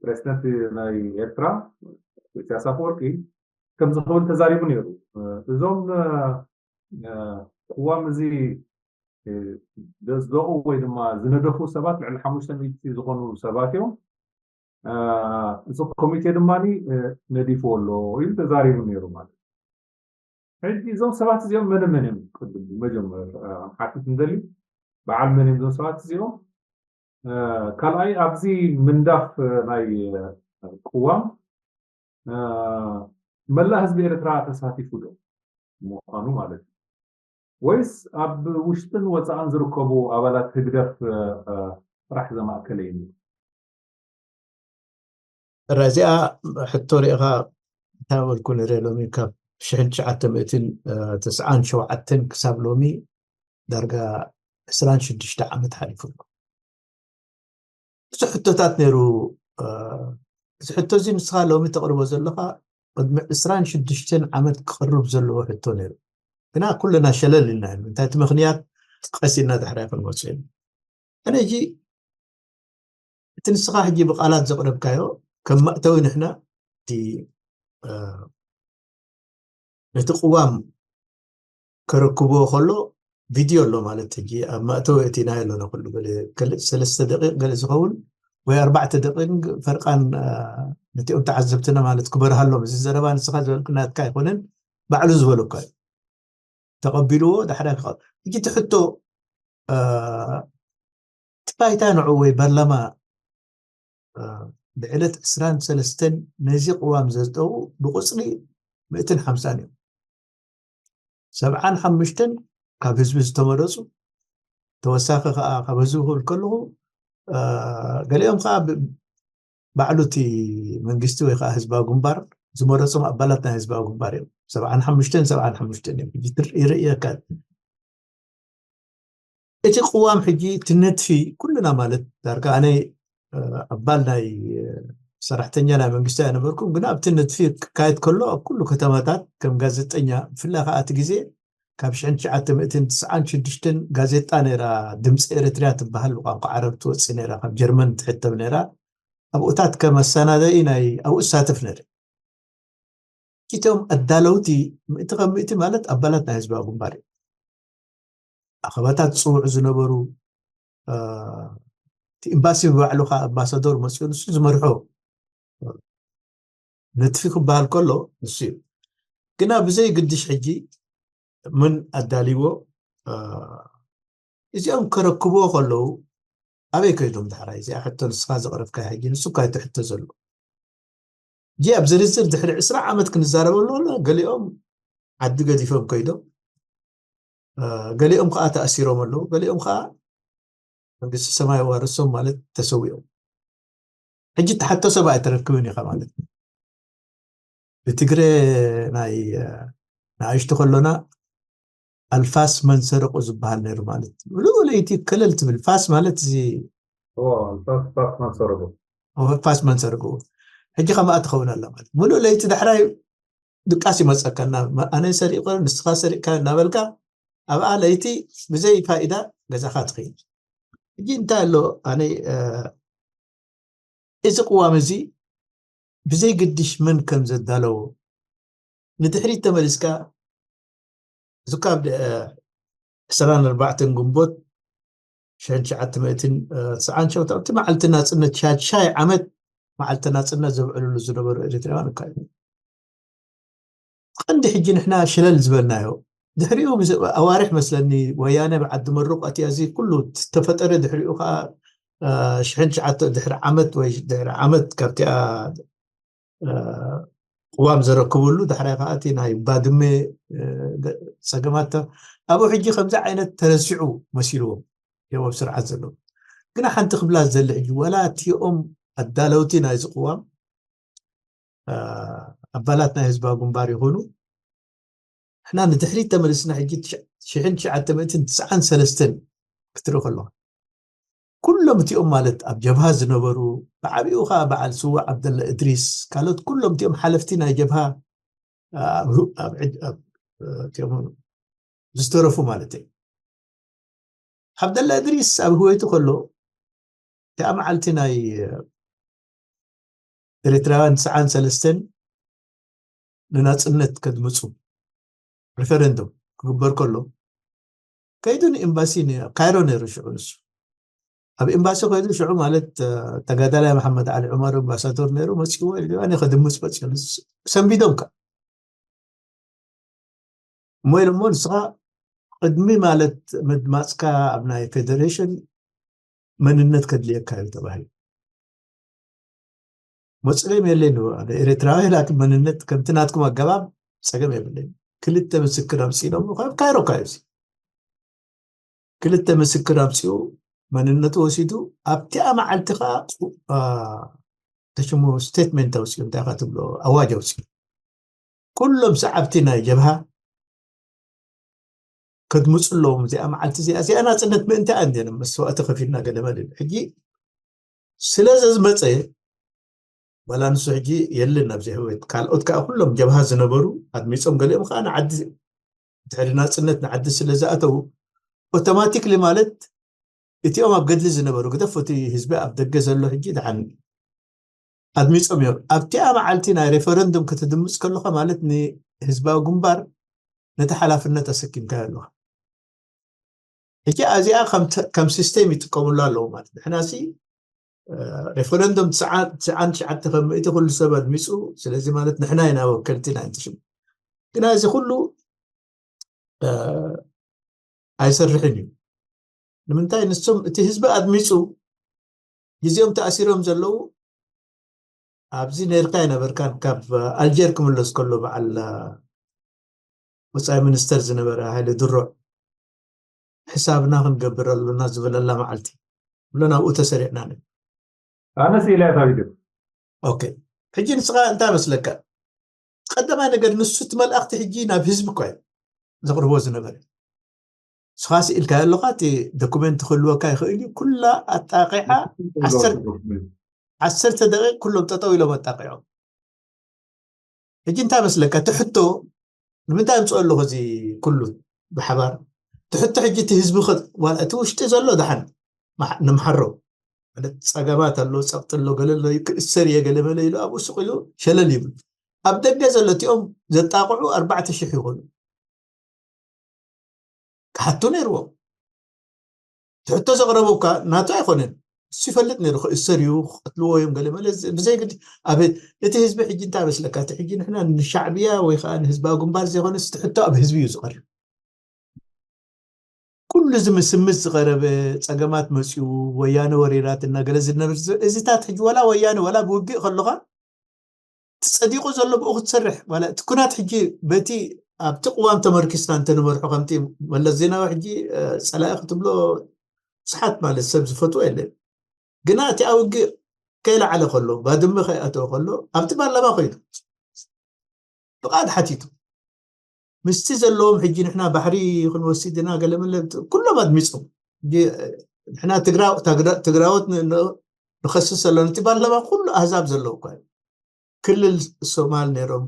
ፕሬዚደንት ናይ ኤርትራ ኢሳያስ ኣፈወርቂ ከምዚ ክብል ተዛሪቡ ነይሩ። እዞም ቅዋም እዚ ዘጽደቑ ወይ ድማ ዝነደፉ ሰባት ልዕሊ ሓሙሽተ ሚእቲ ዝኾኑ ሰባት እዮም። እዚ ኮሚቴ ድማ ነዲፍዎ ኣሎ ኢሉ ተዛሪቡ ነይሩ ማለት እዩ። ሕጂ እዞም ሰባት እዚኦም መን መን እዮም? ቅድም መጀመር ሓቲት እንደሊ በዓል መን እዮም እዞም ሰባት እዚኦም? ካልኣይ ኣብዚ ምንዳፍ ናይ ቅዋም መላእ ህዝቢ ኤርትራ ተሳቲፉ ዶ ምዃኑ ማለት እዩ? ወይስ ኣብ ውሽጥን ወፃእን ዝርከቡ ኣባላት ህግደፍ ጥራሕ ዘማእከለ እዩ? እዚኣ ሕቶ ሪኢኻ እንታይ በልኩ ንረ ሎሚ ካብ ሽሕን ትሽዓተ ሚእትን ተስዓን ሸውዓተን ክሳብ ሎሚ ዳርጋ ዕስራን ሽዱሽተ ዓመት ሓሊፉ ኣሎ። ብዙሕ ሕቶታት ነይሩ። እዚ ሕቶ እዚ ንስኻ ሎሚ ተቕርቦ ዘለኻ ቅድሚ ዕስራን ሽዱሽተን ዓመት ክቕርብ ዘለዎ ሕቶ ነይሩ። ግና ኩልና ሸለል ኢልና እንታይ እቲ ምኽንያት ቀሲና ዳሕራይ ክንመፅእ ኢና። ኣነ ሕጂ እቲ ንስኻ ሕጂ ብቃላት ዘቕረብካዮ ከም መእተዊ ንሕና እቲ ነቲ ቅዋም ከረክብዎ ከሎ ቪድዮ ኣሎ ማለት ሕጂ ኣብ መእተዊ እቲ ናይ ኣለና ኩሉ ገለ ሰለስተ ደቂቕ ገለ ዝኸውን ወይ ኣርባዕተ ደቂቕ ፈርቃን ነቲኦም ተዓዘብትና ማለት ክበርሃሎም እዚ ዘረባ ንስኻ ዝበልክ ናትካ ኣይኮነን ባዕሉ ዝበለካ እዩ ተቐቢልዎ ዳሕዳ ክቐ ሕጂ እቲ ሕቶ እቲ ባይታ ንዑ ወይ ባርላማ ብዕለት ዕስራን ሰለስተን ነዚ ቅዋም ዘዝጠው ብቁፅሪ ምእትን ሓምሳን እዮም። ሰብዓን ሓሙሽተን ካብ ህዝቢ ዝተመረፁ ተወሳኺ ከዓ ካብ ህዝቢ ክብል ከለኹ ገሊኦም ከዓ ባዕሉ እቲ መንግስቲ ወይ ከዓ ህዝባዊ ግንባር ዝመረፆም ኣባላት ናይ ህዝባዊ ግንባር እዮም። ሰብዓን ሓሙሽተን ሰብዓን ሓሙሽተን እዮም ይርእየካ። እቲ ቅዋም ሕጂ እቲ ነጥፊ ኩልና ማለት ዳርጋ ኣነ ኣባል ናይ ሰራሕተኛ ናይ መንግስቲ ኣይነበርኩም፣ ግና ኣብቲ ነጥፊ ክካየድ ከሎ ኣብ ኩሉ ከተማታት ከም ጋዜጠኛ ብፍላይ ከዓ እቲ ግዜ ካብ ሽሕን ትሽዓተ ሚእትን ትስዓን ሽዱሽተን ጋዜጣ ነይራ ድምፂ ኤርትርያ ትበሃል ብቋንቋ ዓረብ ትወፅእ ነይራ ካብ ጀርመን ትሕተም ነይራ ኣብኡታት ከም ኣሰናዳኢ ናይ ኣብኡ እሳተፍ ነይረ። እቶም ኣዳለውቲ ምእቲ ካብ ምእቲ ማለት ኣባላት ናይ ህዝባዊ ግንባር እዮም። ኣኸባታት ዝፅውዑ ዝነበሩ እቲ ኤምባሲ ብባዕሉ ከዓ ኣምባሳዶር መፅኡ ንሱ ዝመርሖ ነጥፊ ክበሃል ከሎ ንሱ እዩ። ግና ብዘይ ግድሽ ሕጂ ምን ኣዳልይዎ እዚኦም ከረክብዎ ከለዉ ኣበይ ከይዶም ዳሕራይ እዚኣ ሕቶ ንስኻ ዘቕረብካ ሕጂ ንሱ እኳ ትሕቶ ዘሎ ሕጂ ኣብ ዝርዝር ድሕሪ ዕስራ ዓመት ክንዛረበሉ ከሎ ገሊኦም ዓዲ ገዲፎም ከይዶም ገሊኦም ከዓ ተኣሲሮም ኣለዉ ገሊኦም ከዓ መንግስቲ ሰማይ ዋርሶም ማለት ተሰዊኦም ሕጂ ተሓቶ ሰብ ኣይተረክብን ኢኻ ማለት ብትግረ ናይ ንኣሽቱ ከሎና ኣልፋስ መንሰረቁ ዝበሃል ነይሩ ማለት ምሉእ ለይቲ ከለል ትብል ፋስ ማለት እዚ ፋስ መንሰረቁ ሕጂ ከምኣ ትኸውን ኣላ ማለት ምሉእ ለይቲ ዳሕራይ ድቃስ ይመፀካ ኣነ ሰሪቆ ንስኻ ሰሪቅካ እናበልካ ኣብኣ ለይቲ ብዘይ ፋይዳ ገዛኻ ትኸይድ ሕጂ እንታይ ኣሎ ኣነ እዚ ቅዋም እዚ ብዘይ ግድሽ መን ከም ዘዳለዎ ንድሕሪት ተመሊስካ እዚ ካብ ዕስራን ኣርባዕተን ግንቦት ሽሕን ትሽዓተ ሚእትን ትስዓን ሸውዓተን ኣብቲ መዓልቲ ናፅነት ሻድሻይ ዓመት መዓልቲ ናፅነት ዘብዕልሉ ዝነበሩ ኤርትራውያን እካ እዩ ቀንዲ ሕጂ ንሕና ሽለል ዝበልናዮ ድሕሪኡ ኣዋርሕ መስለኒ ወያነ ብዓዲ መሩቕ ኣትያ እዚ ኩሉ ተፈጠረ ድሕሪኡ ከዓ ሽሕን ትሽዓተ ድሕሪ ዓመት ወይ ድሕሪ ዓመት ካብቲኣ ቅዋም ዘረክብሉ፣ ዳሕራይ ከዓ እቲ ናይ ባድመ እ፣ ገ- ፀገማት ተ- ኣብኡ ሕጂ ከምዚ ዓይነት ተረሲዑ መሲልዎም እዮም ኣብ ስርዓት ዘለዉ። ግና ሓንቲ ክብላ ዝደሊ ሕጂ፣ ዋላ እቲኦም ኣዳለውቲ ናይዚ ቅዋም እ፣ ኣባላት ናይ ህዝባዊ ግንባር ይኹኑ፣ ንሕና ንድሕሪት ተመልስና ሕጂ ትሽ- ሽሕን ትሽዓተ ሚእትን ትስዓን ሰለስተን ክትርኢ ከለኻ፣ ኩሎም እቲኦም ማለት ኣብ ጀብሃ ዝነበሩ፣ ብዓቢኡ ከዓ በዓል ስዋእ ዓብደላ እድሪስ፣ ካልኦት ኩሎም እቲኦም ሓለፍቲ ናይ ጀብሃ ኣብ ኣብ ዕድ- ኣብ እቲኦም ዝተረፉ ማለት እዩ። ዓብደላ እድሪስ ኣብ ህወይቱ ከሎ፣ እቲኣ መዓልቲ ናይ ኤርትራውያን ትስዓን ሰለስተን ንናጽነት ከድምጹ ሪፈረንዱም ክግበር ከሎ፣ ከይዱ ንኤምባሲ ን- ኣብ ካይሮ ነይሩ ሽዑ። ንሱ ኣብ ኤምባሲ ከይዱ ሽዑ ማለት እ፣ ተጋዳላይ መሓመድ ዓሊ ዑመር ኣምባሳዶር ነይሩ፣ መጺዎ ኢሉ ኣነ ከድምጽ መጺኡ። ሰንቢዶም ከ እሞ ኢሎሞ፣ ንስኻ ቅድሚ ማለት ምድማፅካ ኣብ ናይ ፌደሬሽን መንነት ከድልየካ እዩ ተባሂሉ። ሞ ፀገም የለን፣ ኤርትራዊ ላኪን መንነት ከምቲ ናትኩም ኣገባብ ፀገም የብለይ። ክልተ ምስክር ኣምፅእ ኢሎም፣ ካብ ካይሮ ካዩ ክልተ ምስክር ኣምፅኡ፣ መንነቱ ወሲዱ። ኣብቲኣ መዓልቲ ከዓ ተሽሙ ስቴትመንት ኣውፅኡ፣ እንታይ ካ ትብሎ፣ ኣዋጅ ኣውፅኡ። ኩሎም ሰዓብቲ ናይ ጀብሃ ከድምፁ ኣለዎም። እዚኣ መዓልቲ እዚኣ እዚኣ ናፅነት ምእንታ እንዲነ መስዋእቲ ከፊልና ገለ መለ። ሕጂ ስለ ዘዝመፀ ዋላ ንሱ ሕጂ የልን ኣብዚ ህወት፣ ካልኦት ከዓ ኩሎም ጀብሃ ዝነበሩ ኣድሚፆም፣ ገሊኦም ከዓ ንዓዲ ድሕሪ ናፅነት ንዓዲ ስለ ዝኣተዉ፣ ኦቶማቲክሊ ማለት እቲኦም ኣብ ገድሊ ዝነበሩ፣ ግደፍ እቲ ህዝቢ ኣብ ደገ ዘሎ ሕጂ ደሓን ኣድሚፆም እዮም። ኣብቲኣ መዓልቲ ናይ ሬፈረንዱም ክትድምፅ ከለካ ማለት ንህዝባዊ ግንባር ነቲ ሓላፍነት ኣሰኪምካዮ ኣለካ። ሕጂ ኣዚኣ ከም ተ- ከም ሲስተም ይጥቀሙሉ ኣለዉ ማለት ንሕና ሲ እ፣ ሬፈረንዱም ትስዓን ትሽዓተ ከም ምእቲ ኩሉ ሰብ ኣድሚፁ። ስለዚ ማለት ንሕና ኢና ወከልቲ ናይ እንትሽም። ግና እዚ ኩሉ እ፣ ኣይሰርሕን እዩ። ንምንታይ? ንሶም እቲ ህዝቢ ኣድሚፁ፣ ግዜኦም ተኣሲሮም ዘለዉ ኣብዚ ነርካ ኣይነበርካን። ካብ ኣልጀር ክምለስ ከሎ በዓል ወፃኢ ሚኒስተር ዝነበረ ሃይለ ድሩዕ ሕሳብና ክንገብር ኣሎና ዝበለላ መዓልቲ ብሎ ናብኡ ተሰሪዕና ነ ኣነ ስኢላ ታቢደ ኦኬ። ሕጂ ንስኻ እንታይ መስለካ? ቀዳማይ ነገር ንሱ እቲ መልእኽቲ ሕጂ ናብ ህዝቢ እኳ እዩ ዘቕርቦ ዝነበረ። ንስኻ ስኢልካ ኣለኻ፣ እቲ ዶኩመንት ክህልወካ ይኽእል እዩ። ኩላ ኣጣቂዓ ዓሰርተ ደቂቕ ኩሎም ጠጠው ኢሎም ኣጣቂዖም። ሕጂ እንታይ መስለካ? እቲ ሕቶ ንምንታይ ኣምፅኦ ኣለኹ እዚ ኩሉ ብሓባር? እቲ ሕቶ ሕጂ እቲ ህዝቢ ኸ ዋላ እቲ ውሽጢ ዘሎ ደሓን ማሕ- ንምሓሮ ማለት ፀገማት ኣሎ፣ ፀቕጢ ኣሎ፣ ገለ ኣሎ፣ ክእሰር እየ ገለ መለ ኢሉ ኣብኡ ሱቕ ኢሉ ሸለል ይብል። ኣብ ደገ ዘሎ እቲኦም ዘጣቕዑ ኣርባዕተ ሽሕ ይኾኑ። ክሓቱ ነይርዎም። እቲ ሕቶ ዘቕረቡ እኳ ናቱ ኣይኮነን። እሱ ይፈልጥ ነይሩ ክእሰር እዩ ክቐትልዎ እዮም ገለ መለ ዝ- ብዘይ ግዲ ኣብ እቲ ህዝቢ ሕጂ እንታይ መስለካ? እቲ ሕጂ ንሕና ንሻዕብያ ወይ ከዓ ንህዝባዊ ግንባር ዘይኮነ እቲ ሕቶ ኣብ ህዝቢ እዩ ዝቐርብ። ኩሉ እዚ ምስምስ ዝቐረበ ፀገማት መፅኡ ወያነ ወሪራትና ገለ ዝነብር ዝ- እዚታት ሕጂ ዋላ ወያነ ዋላ ብውግእ ከለካ እቲ ፀዲቁ ዘሎ ብኡ ክትሰርሕ ዋላ እቲ ኩናት ሕጂ በቲ ኣብቲ ቅዋም ተመርኪስና እንተንመርሖ ከምቲ መለስ ዜናዊ ሕጂ እ፣ ፀላኢ ክትብሎ ብዙሓት ማለት ሰብ ዝፈትዎ የለን። ግና እቲ ኣውግእ ከይለዓለ ከሎ ባድመ ከይኣተወ ከሎ ኣብቲ ፓርላማ ኮይኑ ፍቓድ ሓቲቱ ምስቲ ዘለዎም ሕጂ ንሕና ባሕሪ ክንወስድ ኢና ገለ መለ ኩሎም ኣድሚፆም ሕጂ ንሕና ትግራ- ትግራ- ትግራዎት ን- ን- ንኸስስ ኣለና። እቲ ፓርላማ ኩሉ ኣህዛብ ዘለዎ እኳ እዩ። ክልል ሶማል ነይሮም፣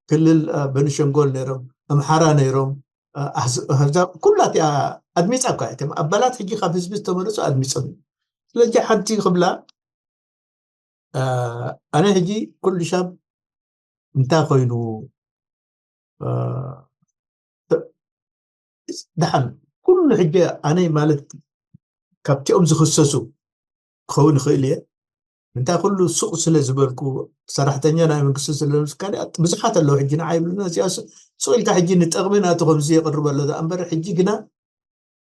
ክልል አ፣ በንሸንጎል ነይሮም፣ ኣምሓራ ነይሮም፣ አ፣ ኣህዝ- ኣህዛብ ኩላ እቲኣ ኣድሚፃ እኳ እቶም ኣባላት ሕጂ ካብ ህዝቢ ዝተመረፁ ኣድሚፆም እዮም። ስለዚ ሓንቲ ክብላ አ፣ ኣነ ሕጂ ኩሉ ሻብ እንታይ ኮይኑ አ፣ ደ- ደሓን ኩሉ ሕጂ ኣነ ማለት ካብቲኦም ዝኽሰሱ ክኸውን ይኽእል እየ። እንታይ ኩሉ ሱቕ ስለ ዝበልኩ ሰራሕተኛ ናይ መንግስቲ ስለ ዝብልካ ብዙሓት ኣለዉ ሕጂ ንዓ ይብሉና እዚኣ ሱ- ሱቕ ኢልካ ሕጂ ንጠቕሚ ናቱ ከምዚ የቕርብ ኣሎ ደኣ እምበር ሕጂ ግና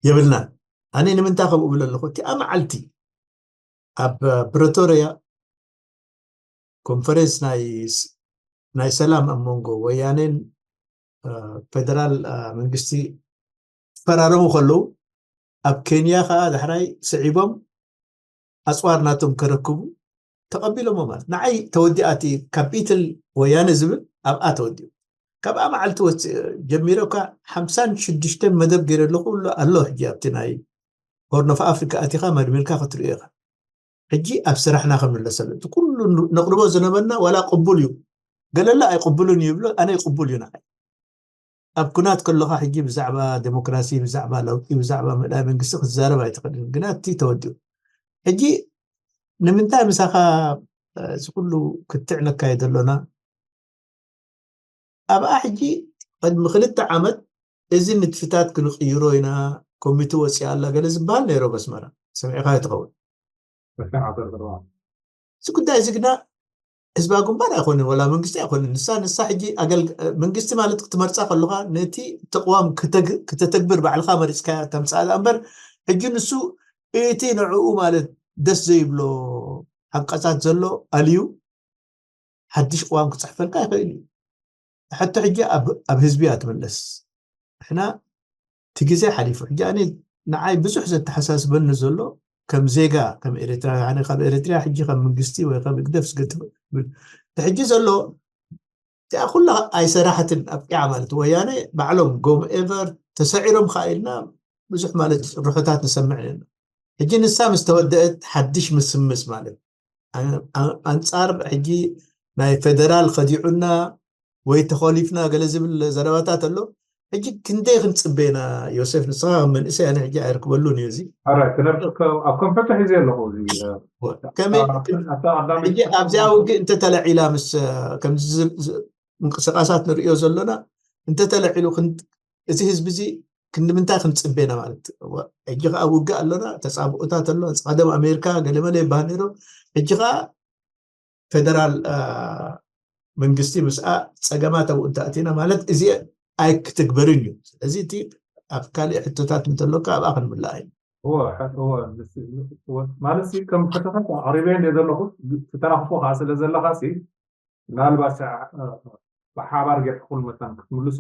የብልናን። ኣነ ንምንታይ ከምኡ እብል ኣለኹ? እቲኣ መዓልቲ ኣብ ፕሪቶርያ ኮንፈረንስ ናይ ስ- ናይ ሰላም ኣብ መንጎ ወያኔን ፌደራል መንግስቲ ክፈራረሙ ከለዉ፣ ኣብ ኬንያ ከዓ ዳሕራይ ስዒቦም ኣፅዋር ናቶም ከረክቡ ተቐቢሎሞ። ማለት ንዓይ ተወዲኣቲ ካፒትል ወያነ ዝብል ኣብኣ ተወዲኡ። ካብኣ መዓልቲ ወፅእ ጀሚረ እኳ ሓምሳን ሽዱሽተን መደብ ገይረ ኣለኹ ኣሎ። ሕጂ ኣብቲ ናይ ሆርን ኦፍ ኣፍሪካ ኣቲኻ መርሚርካ ክትሪኦ ኢኻ። ሕጂ ኣብ ስራሕና ክንምለሰሉ፣ እቲ ኩሉ ነቕርቦ ዝነበርና ዋላ ቅቡል እዩ፣ ገለላ ኣይቅቡልን እዩ ይብሎ፣ ኣነ ይቅቡል እዩ ንዓይ። ኣብ ኩናት ከለካ ሕጂ ብዛዕባ ዴሞክራሲ፣ ብዛዕባ ለውጢ፣ ብዛዕባ ምእላይ መንግስቲ ክትዛረብ ኣይትኽእልን። ግና እቲ ተወዲኡ ሕጂ ንምንታይ ምሳኻ እዚ ኩሉ ክትዕ ነካይድ ኣሎና? ኣብኣ ሕጂ ቅድሚ ክልተ ዓመት እዚ ንጥፊታት ክንቕይሮ ኢና፣ ኮሚቴ ወፂኣ ኣላ ገለ ዝበሃል ነይሮ በስመራ፣ ሰሚዕካ ትኸውን። እዚ ጉዳይ እዚ ግና ህዝባዊ ግንባር ኣይኮንን፣ ወላ መንግስቲ ኣይኮንን። ንሳ ንሳ ሕጂ መንግስቲ ማለት ክትመርፃ ከለካ ነቲ ተቅዋም ክተተግብር ባዕልካ መሪፅካ ተምፃእ እምበር፣ ሕጂ ንሱ እቲ ንዕኡ ማለት ደስ ዘይብሎ ሓንቀፃት ዘሎ ኣልዩ ሓድሽ ቅዋም ክፅሕፈልካ ይኽእል እዩ። ሕቶ ሕጂ ኣብ ህዝቢ እያ ትምለስ። ንሕና እቲ ግዜ ሓሊፉ። ሕጂ ኣነ ንዓይ ብዙሕ ዘተሓሳስበኒ ዘሎ ከም ዜጋ፣ ከም ኤርትራ፣ ኣነ ካብ ኤርትራ ሕጂ ከም መንግስቲ ወይ ከም ህግደፍ ዝገድፍ ብል። እቲ ሕጂ ዘሎ እቲኣ ኩላ ኣይሰራሕትን ኣብቂዓ ማለት ወያነ ባዕሎም ጎም ኤቨር ተሰዒሮም ከኣ ኢልና ብዙሕ ማለት ርሑታት ንሰምዕ ኣለና። ሕጂ ንሳ ምስ ተወደአት ሓድሽ ምስምስ ማለት ኣንጻር ሕጂ ናይ ፌደራል ከዲዑና ወይ ተኾሊፍና ገለ ዝብል ዘረባታት ኣሎ። ሕጂ ክንደይ ክንጽበና ዮሴፍ፣ ንስኻ ከም መንእሰይ ኣነ ሕጂ ኣይርክበሉን እዩ እዚ። ኣብ ከም ሕቶ ሒዘ ኣለኹ። ሕጂ ኣብዚኣ ውግእ እንተተለዒላ ምስ ከምዚ ምንቅስቃሳት ንርእዮ ዘሎና እንተተለዒሉ እቲ ህዝቢ እዚ ክንምንታይ ክንጽበና ማለት ሕጂ ከኣ ውግእ ኣሎና፣ ተጻብኦታት ኣሎ፣ ጸደም ኣሜሪካ ገለመለ ይበሃል ነይሩ። ሕጂ ከኣ ፌደራል መንግስቲ ምስኣ ጸገማት ኣብኡ እንተኣቲና ማለት እዚ ኣይክትግበርን እዩ። ስለዚ እቲ ኣብ ካልእ ሕቶታት እንተሎካ ኣብኣ ክንምላእ እዩ። ማለት ከም ሕቶታት ኣቕሪበ እንደ ዘለኹ ተተናኽፎ ከዓ ስለ ዘለካ ሲ ምናልባት ብሓባር ጌርካ ኩሉ መታን ክትምልሶ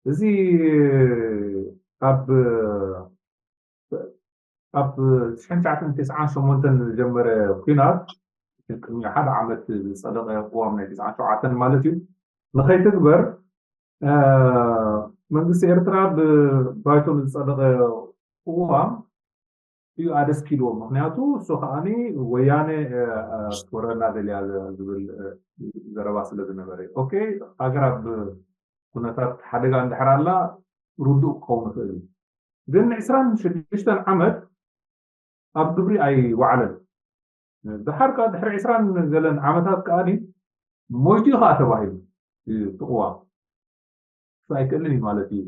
እዚ ኣብ ኣብ ሽሕን ትሽዓተን ተስዓን ሸሞንተን ዝጀመረ ኩናት ቅድሚ ሓደ ዓመት ዝፀደቀ ቅዋም ናይ ተስዓን ሸውዓተን ማለት እዩ ንኸይትግበር መንግስቲ ኤርትራ ብባይቶ ዝፀደቀ ቅዋም እዩ ኣደስኪልዎ። ምክንያቱ እሱ ከዓኒ ወያነ ክትወረና ደልያ ዝብል ዘረባ ስለ ዝነበረ ኦኬ ሃገር ኣብ ኩነታት ሓደጋ እንድሕር ኣላ ርዱእ ክኸውን ይኽእል እዩ። ግን ዕስራን ሽዱሽተን ዓመት ኣብ ግብሪ ኣይወዓለን። ድሓር ከዓ ድሕሪ ዕስራን ገለን ዓመታት ከዓ ሞይቱ እዩ ከዓ ተባሂሉ እዩ ትቕዋም ኣይክእልን እዩ ማለት እዩ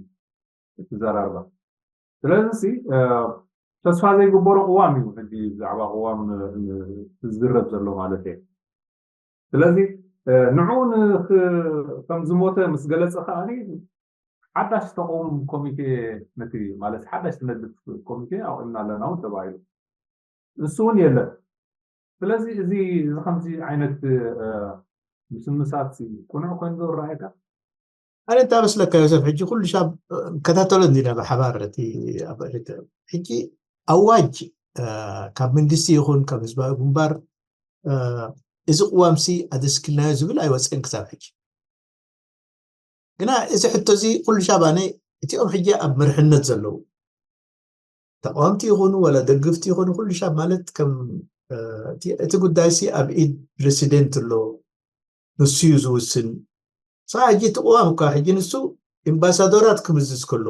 እቲ ዘራርባ። ስለዚ ተስፋ ዘይግበሮ ቅዋም እዩ ሕጂ ብዛዕባ ቅዋም ዝዝረብ ዘሎ ማለት እየ። ስለዚ ንዑ ከም ዝሞተ ምስ ገለጸ ከዓኒ ሓዳሽ ተቆም ኮሚቴ ነቲ ማለት ሓዳሽ ትነድፍ ኮሚቴ ኣቑምና ኣለና እውን ተባሂሉ። ንሱ እውን የለን። ስለዚ እዚ እዚ ከምዚ ዓይነት ምስምሳት ቅኑዕ ኮይኑ ዶ ረኣየካ? ኣነ እንታይ መስለካ ዮሰፍ፣ ሕጂ ኩሉ ሻብ ከታተሎ እንዲና ብሓባር እቲ ሕጂ ኣዋጅ ካብ መንግስቲ ይኹን ካብ ህዝባዊ ግንባር እዚ ቅዋምሲ ኣደስኪልናዮ ዝብል ኣይወፅእን ክሳብ ሕጂ። ግና እዚ ሕቶ እዚ ኩሉ ሻብ ኣነ እቲኦም ሕጂ ኣብ መርሕነት ዘለዉ ተቃወምቲ ይኹኑ ወላ ደገፍቲ ይኹኑ ኩሉ ሻብ ማለት ከም እቲ ጉዳይሲ ኣብ ኢድ ፕሬሲደንት ኣሎ፣ ንሱ እዩ ዝውስን። ንስኻ ሕጂ እቲ ቅዋም እኳ ሕጂ ንሱ ኤምባሳዶራት ክምዝዝ ከሎ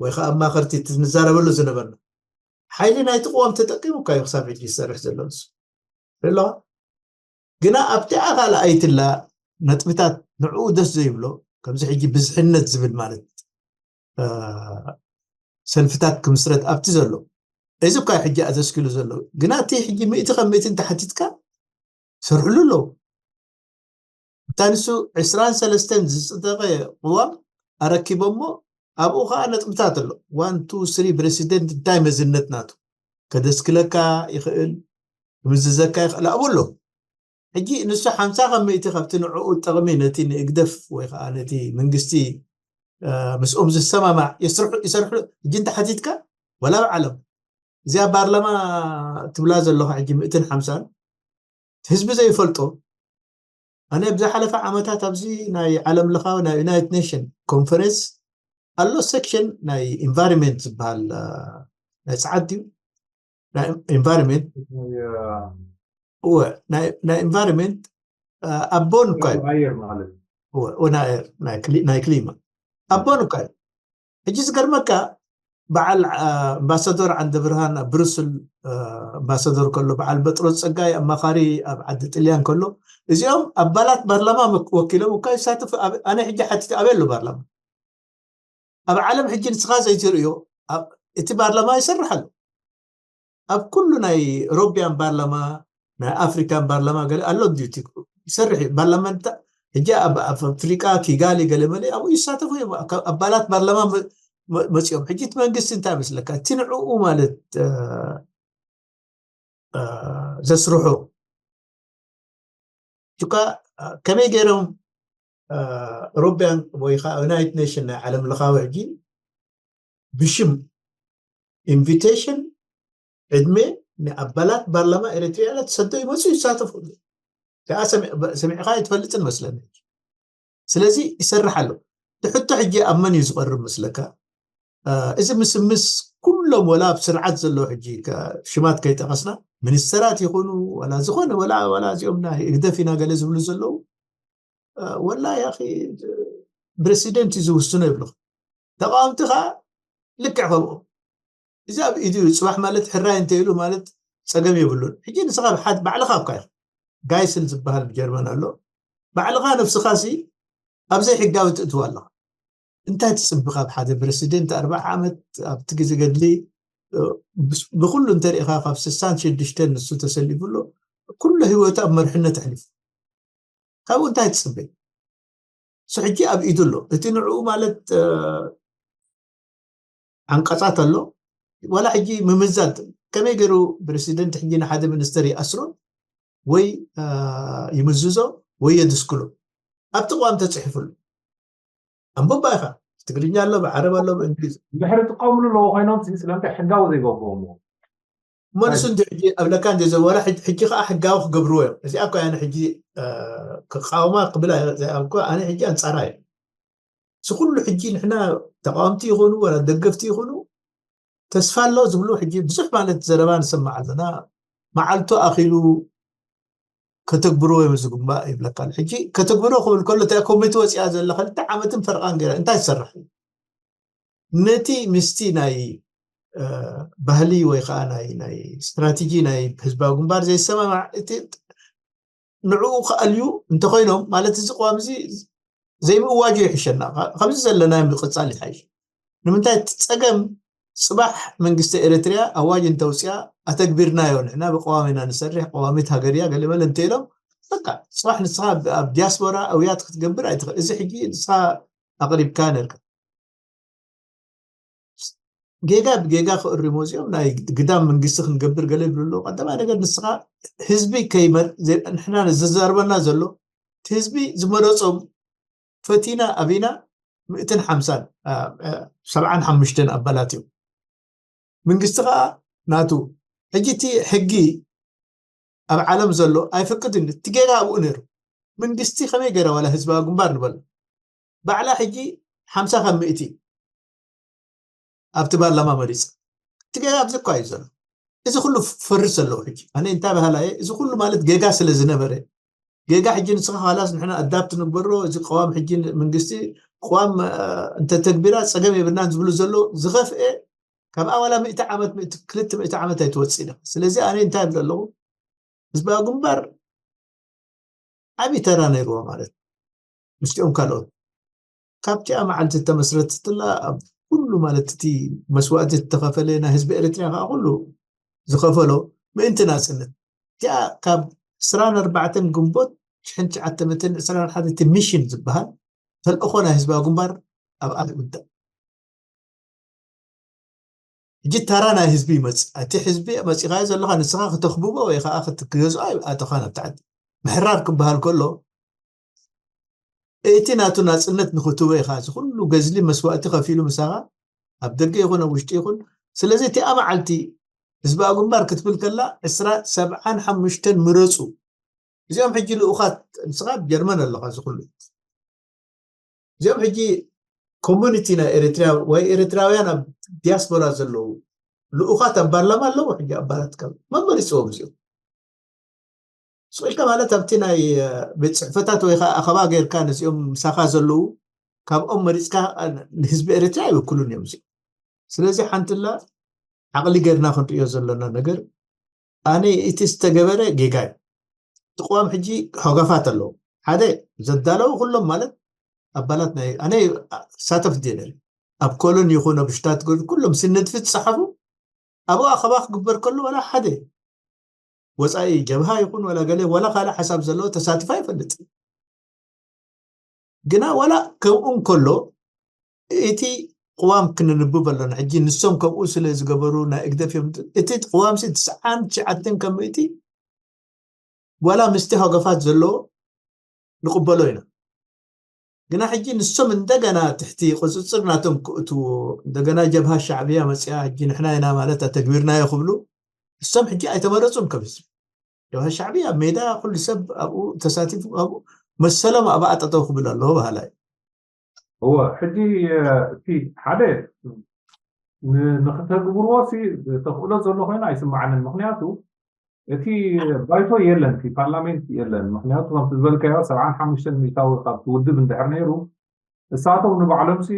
ወይ ከዓ ኣማኸርቲ እቲ ንዛረበሉ ዝነበርና ሓይሊ ናይቲ ቅዋም ተጠቂሙ እኳ እዩ ክሳብ ሕጂ ዝሰርሕ ዘሎ ንሱ። ሪእለዋ ግና ኣብቲ ኣኻል ኣይትላ ነጥብታት ንዕኡ ደስ ዘይብሎ ከምዚ ሕጂ ብዝሕነት ዝብል ማለት ሰልፍታት ክምስረት ኣብቲ ዘሎ እዚ እኳ ሕጂ ኣተስኪሉ ዘሎ ግና እቲ ሕጂ ሚእቲ ካብ ሚእቲ እንተሓቲትካ ሰርሕሉ ኣለዉ። እታ ንሱ ዕስራን ሰለስተን ዝፅደቐ ቅዋም ኣረኪቦሞ ኣብኡ ከዓ ነጥብታት ኣሎ። ዋን ቱ ስሪ ፕሬሲደንት እንታይ መዝነት ናቱ ከደስክለካ ይኽእል፣ ክምዝዘካ ይኽእል ኣብኡ ኣሎ። ሕጂ ንሱ ሓምሳ ካብ ሚእቲ ካብቲ ንዕኡ ጠቕሚ ነቲ ንእግደፍ ወይ ከዓ ነቲ መንግስቲ ምስኦም ዝሰማማዕ ይሰርሑ። ሕጂ እንተ ሓቲትካ፣ ወላ ኣብ ዓለም እዚኣ ፓርላማ ትብላ ዘለኻ ሕጂ ምእትን ሓምሳን ህዝቢ ዘይፈልጦ። ኣነ ኣብ ዝሓለፈ ዓመታት ኣብዚ ናይ ዓለም ለኻዊ ናይ ዩናይትድ ኔሽን ኮንፈረንስ ኣሎ፣ ሴክሽን ናይ ኢንቫይሮንመንት ዝበሃል፣ ናይ ፀዓት ድዩ? ናይ ኢንቫይሮንመንት። እወ፣ ናይ ኢንቫይሮንመንት። ኣብ ቦን እኳ እዩ። ናይ ክሊማ። ኣብ ቦን እኳ እዩ። ሕጂ ዝገርመካ፣ በዓል ኣምባሳዶር ዓንደ ብርሃን ኣብ ብሩስል ኣምባሳዶር ከሎ፣ በዓል በጥሮስ ፀጋይ ኣማኻሪ ኣብ ዓዲ ጥልያን ከሎ፣ እዚኦም ኣባላት ፓርላማ ወኪሎም እኳ ይሳተፉ። ኣነ ሕጂ ሓቲት ኣበይ ኣሎ ፓርላማ? ኣብ ዓለም ሕጂ ንስኻ ዘይትርእዮ እቲ ፓርላማ ይሰርሕ ኣሎ። ኣብ ኩሉ ናይ ሮቢያን ፓርላማ፣ ናይ ኣፍሪካን ፓርላማ ገለ ኣሎ ድዩ ይሰርሕ እዩ። ፓርላመንት ሕጂ ኣብ ኣፍሪቃ ኪጋሊ ገለ መለ ኣብኡ ይሳተፉ እዮም። ኣባላት ፓርላማ መፂኦም። ሕጂ እቲ መንግስቲ እንታይ መስለካ? እቲ ንዕኡ ማለት ዘስርሑ ካ ከመይ ገይሮም ሮቢያን ወይ ከዓ ዩናይትድ ኔሽን ናይ ዓለም ለኻዊ ሕጂ ብሽም ኢንቪቴሽን ዕድመ ንኣባላት ፓርላማ ኤሪትሪያ ተሰዶ ይመፁ ይሳተፉ። ሰሚዕካ ይትፈልጥን መስለኒ። ስለዚ ይሰርሕ ኣሎ። እቲ ሕቶ ሕጂ ኣብ መን እዩ ዝቐርብ መስለካ? እዚ ምስምስ ኩሎም ወላ ኣብ ስርዓት ዘለዉ ሕጂ ሽማት ከይጠቐስና ሚኒስተራት ይኹኑ ወላ ዝኾነ ወላ እዚኦም ናይ ህግደፍ ኢና ገለ ዝብሉ ዘለዉ ወላ ያኺ ፕረሲደንት እዩ ዝውስኖ ይብሉ። ተቃወምቲ ከዓ ልክዕ ከምኡ። እዚ ኣብ ኢዱ እዩ። ፅባሕ ማለት ሕራይ እንተኢሉ ማለት ፀገም የብሉን። ሕጂ ንስኻ ባዕልኻ እኳ ኢኻ ጋይስል ዝበሃል ብጀርመን ኣሎ። ባዕልኻ ነብስኻ ሲ ኣብ ዘይሕጋዊ ትእትዋ ኣለኻ። እንታይ ትፅቢ ካብ ሓደ ፕረሲደንት ኣርባዓ ዓመት ኣብቲ ግዜ ገድሊ ብኩሉ እንተሪኢኻ ካብ ስሳን ሽዱሽተን ንሱ ተሰሊፉ ኣሎ። ኩሉ ህይወቱ ኣብ መርሕነት ኣሕሊፉ። ካብኡ እንታይ ትፅበ? እሱ ሕጂ ኣብ ኢዱ ኣሎ። እቲ ንዕኡ ማለት ዓንቀፃት ኣሎ። ዋላ ሕጂ ምምዛን ከመይ ገይሩ ፕረሲደንት ሕጂ ንሓደ ሚኒስተር ይኣስሮን ወይ ይምዝዞ ወይ የድስክሎ ኣብቲ ቅዋም ተፅሒፉሉ። ኣንብባ ኢኻ። ትግርኛ ኣሎ፣ ብዓረብ ኣሎ፣ ብእንግሊዝ። ድሕሪ ጥቀምሉ ኣለዎ ኮይኖም ስለምንታይ ሕጋዊ ዘይገብርዎም? እሞ ንሱ እንዲ ሕጂ ኣብ ለካ እንዲ ዘወራ ሕጂ ከዓ ሕጋዊ ክገብርዎ እዮም። እዚኣ እኮ ኣነ ሕጂ ክቃወማ ክብላ እኮ ኣነ ሕጂ ኣንፃራ እየ። እዚ ኩሉ ሕጂ ንሕና ተቃወምቲ ይኹኑ ወላ ደገፍቲ ይኹኑ ተስፋ ኣሎ ዝብሉ ሕጂ ብዙሕ ማለት ዘረባ ንሰማዕ ኣለና። መዓልቱ ኣኺሉ ከተግብርዎ እዮም ዝግባእ ይብለካ ኣሎ። ሕጂ ከተግብሮ ክብል ከሎ እታ ኮሚቴ ወፂኣ ዘላ ክልተ ዓመትን ፈርቓን ገይራ እንታይ ትሰርሕ? ነቲ ምስቲ ናይ ባህሊ ወይ ከዓ ናይ ስትራቴጂ ናይ ህዝባዊ ግንባር ዘይሰማማዕ እቲ ንዕኡ ክኣልዩ እንተኮይኖም ማለት እዚ ቅዋም እዚ ዘይምእዋጁ ይሕሸና። ከምዚ ዘለና ምቅፃል ይሓይሽ። ንምንታይ እቲ ፀገም ፅባሕ መንግስቲ ኤርትርያ ኣዋጅ እንተውፅያ ኣተግቢርናዮ ንሕና ብቀዋሚና ንሰርሕ ቀዋሚት ሃገር እያ ገለመለ እንተኢሎም በቃ ፅባሕ ንስኻ ኣብ ዲያስፖራ ኣውያት ክትገብር ኣይትኽእል። እዚ ሕጂ ንስኻ ኣቕሪብካ ነርካ ጌጋ ብጌጋ ክእርሞ እዚኦም ናይ ግዳም መንግስቲ ክንገብር ገለ ይብሉ ኣለዉ። ቀዳማይ ነገር ንስኻ ህዝቢ ከይመር ንሕና ዘዛርበና ዘሎ እቲ ህዝቢ ዝመረፆም ፈቲና ኣቢና ምእትን ሓምሳን ሰብዓን ሓሙሽተን ኣባላት እዮም። መንግስቲ ከዓ ናቱ ሕጂ እቲ ሕጊ ኣብ ዓለም ዘሎ ኣይፈቅድን። እቲ ጌጋ ኣብኡ ነይሩ። መንግስቲ ከመይ ገይራ ዋላ ህዝባዊ ግንባር ንበል ባዕላ ሕጂ ሓምሳ ካብ ምእቲ ኣብቲ ፓርላማ መሪፅ እቲ ጌጋ ኣብዚ እኳ እዩ ዘሎ። እዚ ኩሉ ፈርስ ኣለዎ ሕጂ ኣነ እንታይ ባህላ እየ እዚ ኩሉ ማለት ጌጋ ስለ ዝነበረ ጌጋ ሕጂ ንስኻ ካላስ ንሕና ኣዳፕት ንግበሮ እዚ ቀዋም ሕጂ መንግስቲ ቀዋም እንተተግቢራ ፀገም የብልናን ዝብሉ ዘሎ ዝኸፍኤ ካብ ኣዋላ ምእቲ ዓመት ክልተ ምእቲ ዓመት ኣይትወፅእ ኢኻ። ስለዚ ኣነ እንታይ እብል ኣለኹ ህዝባዊ ግንባር ዓብዪ ተራ ነይርዎ ማለት ምስቲኦም ካልኦት ካብቲኣ መዓልቲ ዝተመስረትትላ ኣብ ኩሉ ማለት እቲ መስዋእቲ ዝተኸፈለ ናይ ህዝቢ ኤርትርያ ከዓ ኩሉ ዝኸፈሎ ምእንቲ ናፅነት እቲኣ ካብ ዕስራን ኣርባዕተን ግንቦት ሽሕን ትሽዓተ ሚእትን ዕስራን ሓደን እቲ ሚሽን ዝበሃል ተልእኾ ናይ ህዝባዊ ግንባር ኣብኣ ይውዳእ። ሕጂ ተራ ናይ ህዝቢ ይመፅእ። እቲ ህዝቢ መፂኻዮ ዘለኻ ንስኻ ክተኽብቦ ወይ ከዓ ክትገዝኦ ኣይኣተኻን ኣብቲ ዓዲ። ምሕራር ክበሃል ከሎ እቲ ናቱ ናፅነት ንክትህቦ ኢኻ እዚ ኩሉ ገዝሊ መስዋእቲ ከፊሉ ምሳኻ ኣብ ደገ ይኹን ኣብ ውሽጢ ይኹን። ስለዚ እቲኣ መዓልቲ ህዝባዊ ግንባር ክትብል ከላ ዕስራ ሰብዓን ሓሙሽተን ምረፁ። እዚኦም ሕጂ ልኡኻት ንስኻ ኣብ ጀርመን ኣለኻ እዚ ኩሉ እዚኦም ሕጂ ኮሙኒቲ ናይ ኤርትራ ወይ ኤርትራውያን ኣብ ዲያስፖራ ዘለዉ ልኡኻት ኣብ ፓርላማ ኣለዉ። ሕጂ ኣባላት ካብ መመሪፅዎም እዚኦም ስቆልካ ማለት ኣብቲ ናይ ቤት ፅሕፈታት ወይ ከዓ ኣኸባ ጌርካ ነዚኦም ምሳኻ ዘለዉ ካብኦም መሪፅካ ንህዝቢ ኤርትራ ኣይውክሉን እዮም እዚኦም። ስለዚ ሓንትላ ዓቕሊ ጌርና ክንርእዮ ዘለና ነገር ኣነ እቲ ዝተገበረ ጌጋ እዩ። እቲ ቅዋም ሕጂ ሆገፋት ኣለዎ። ሓደ ዘዳለዉ ኩሎም ማለት ኣባላት ናይ ኣነ ሳተፍ ዲነር ኣብ ኮሎን ይኹን ኣብ ሽታት ጎል ኩሎም ስነድፊ ዝፀሓፉ ኣብኡ ኣኸባ ክግበር ከሎ ዋላ ሓደ ወፃኢ ጀብሃ ይኹን ዋላ ገለ ዋላ ካልእ ሓሳብ ዘለዎ ተሳቲፋ ይፈልጥ። ግና ዋላ ከምኡ እንከሎ እቲ ቅዋም ክንንብብ ኣለና። ሕጂ ንሶም ከምኡ ስለ ዝገበሩ ናይ እግደፍ እዮም። እቲ ቅዋምሲ ትስዓን ትሽዓተን ከም እቲ ዋላ ምስቲ ሃገፋት ዘለዎ ንቕበሎ ኢና። ግና ሕጂ ንሶም እንደገና ትሕቲ ቁፅፅር ናቶም ክእትዎ እንደገና ጀብሃ ሻዕብያ መፅያ ሕጂ ንሕና ኢና ማለት ኣተግቢርናዮ ክብሉ ንሶም ሕጂ ኣይተመረፁን ከም ህዝቢ። ጀብሃ ሻዕብያ ኣብ ሜዳ ኩሉ ሰብ ኣብኡ ተሳቲፉ ኣብኡ መሰሎም ኣብ ኣጠጠው ክብል ኣለዎ በሃላ እዩ። እወ ሕጂ እቲ ሓደ ንክተግብርዎ ሲ ተኽእሎ ዘሎ ኮይኑ ኣይስማዓንን። ምክንያቱ እቲ ባይቶ የለን፣ እቲ ፓርላሜንት የለን። ምክንያቱ ከምቲ ዝበልካዮ ሰብዓን ሓሙሽተን ሚእታዊ ካብቲ ውድብ እንድሕር ነይሩ እሳቶም ንባዕሎም ሲ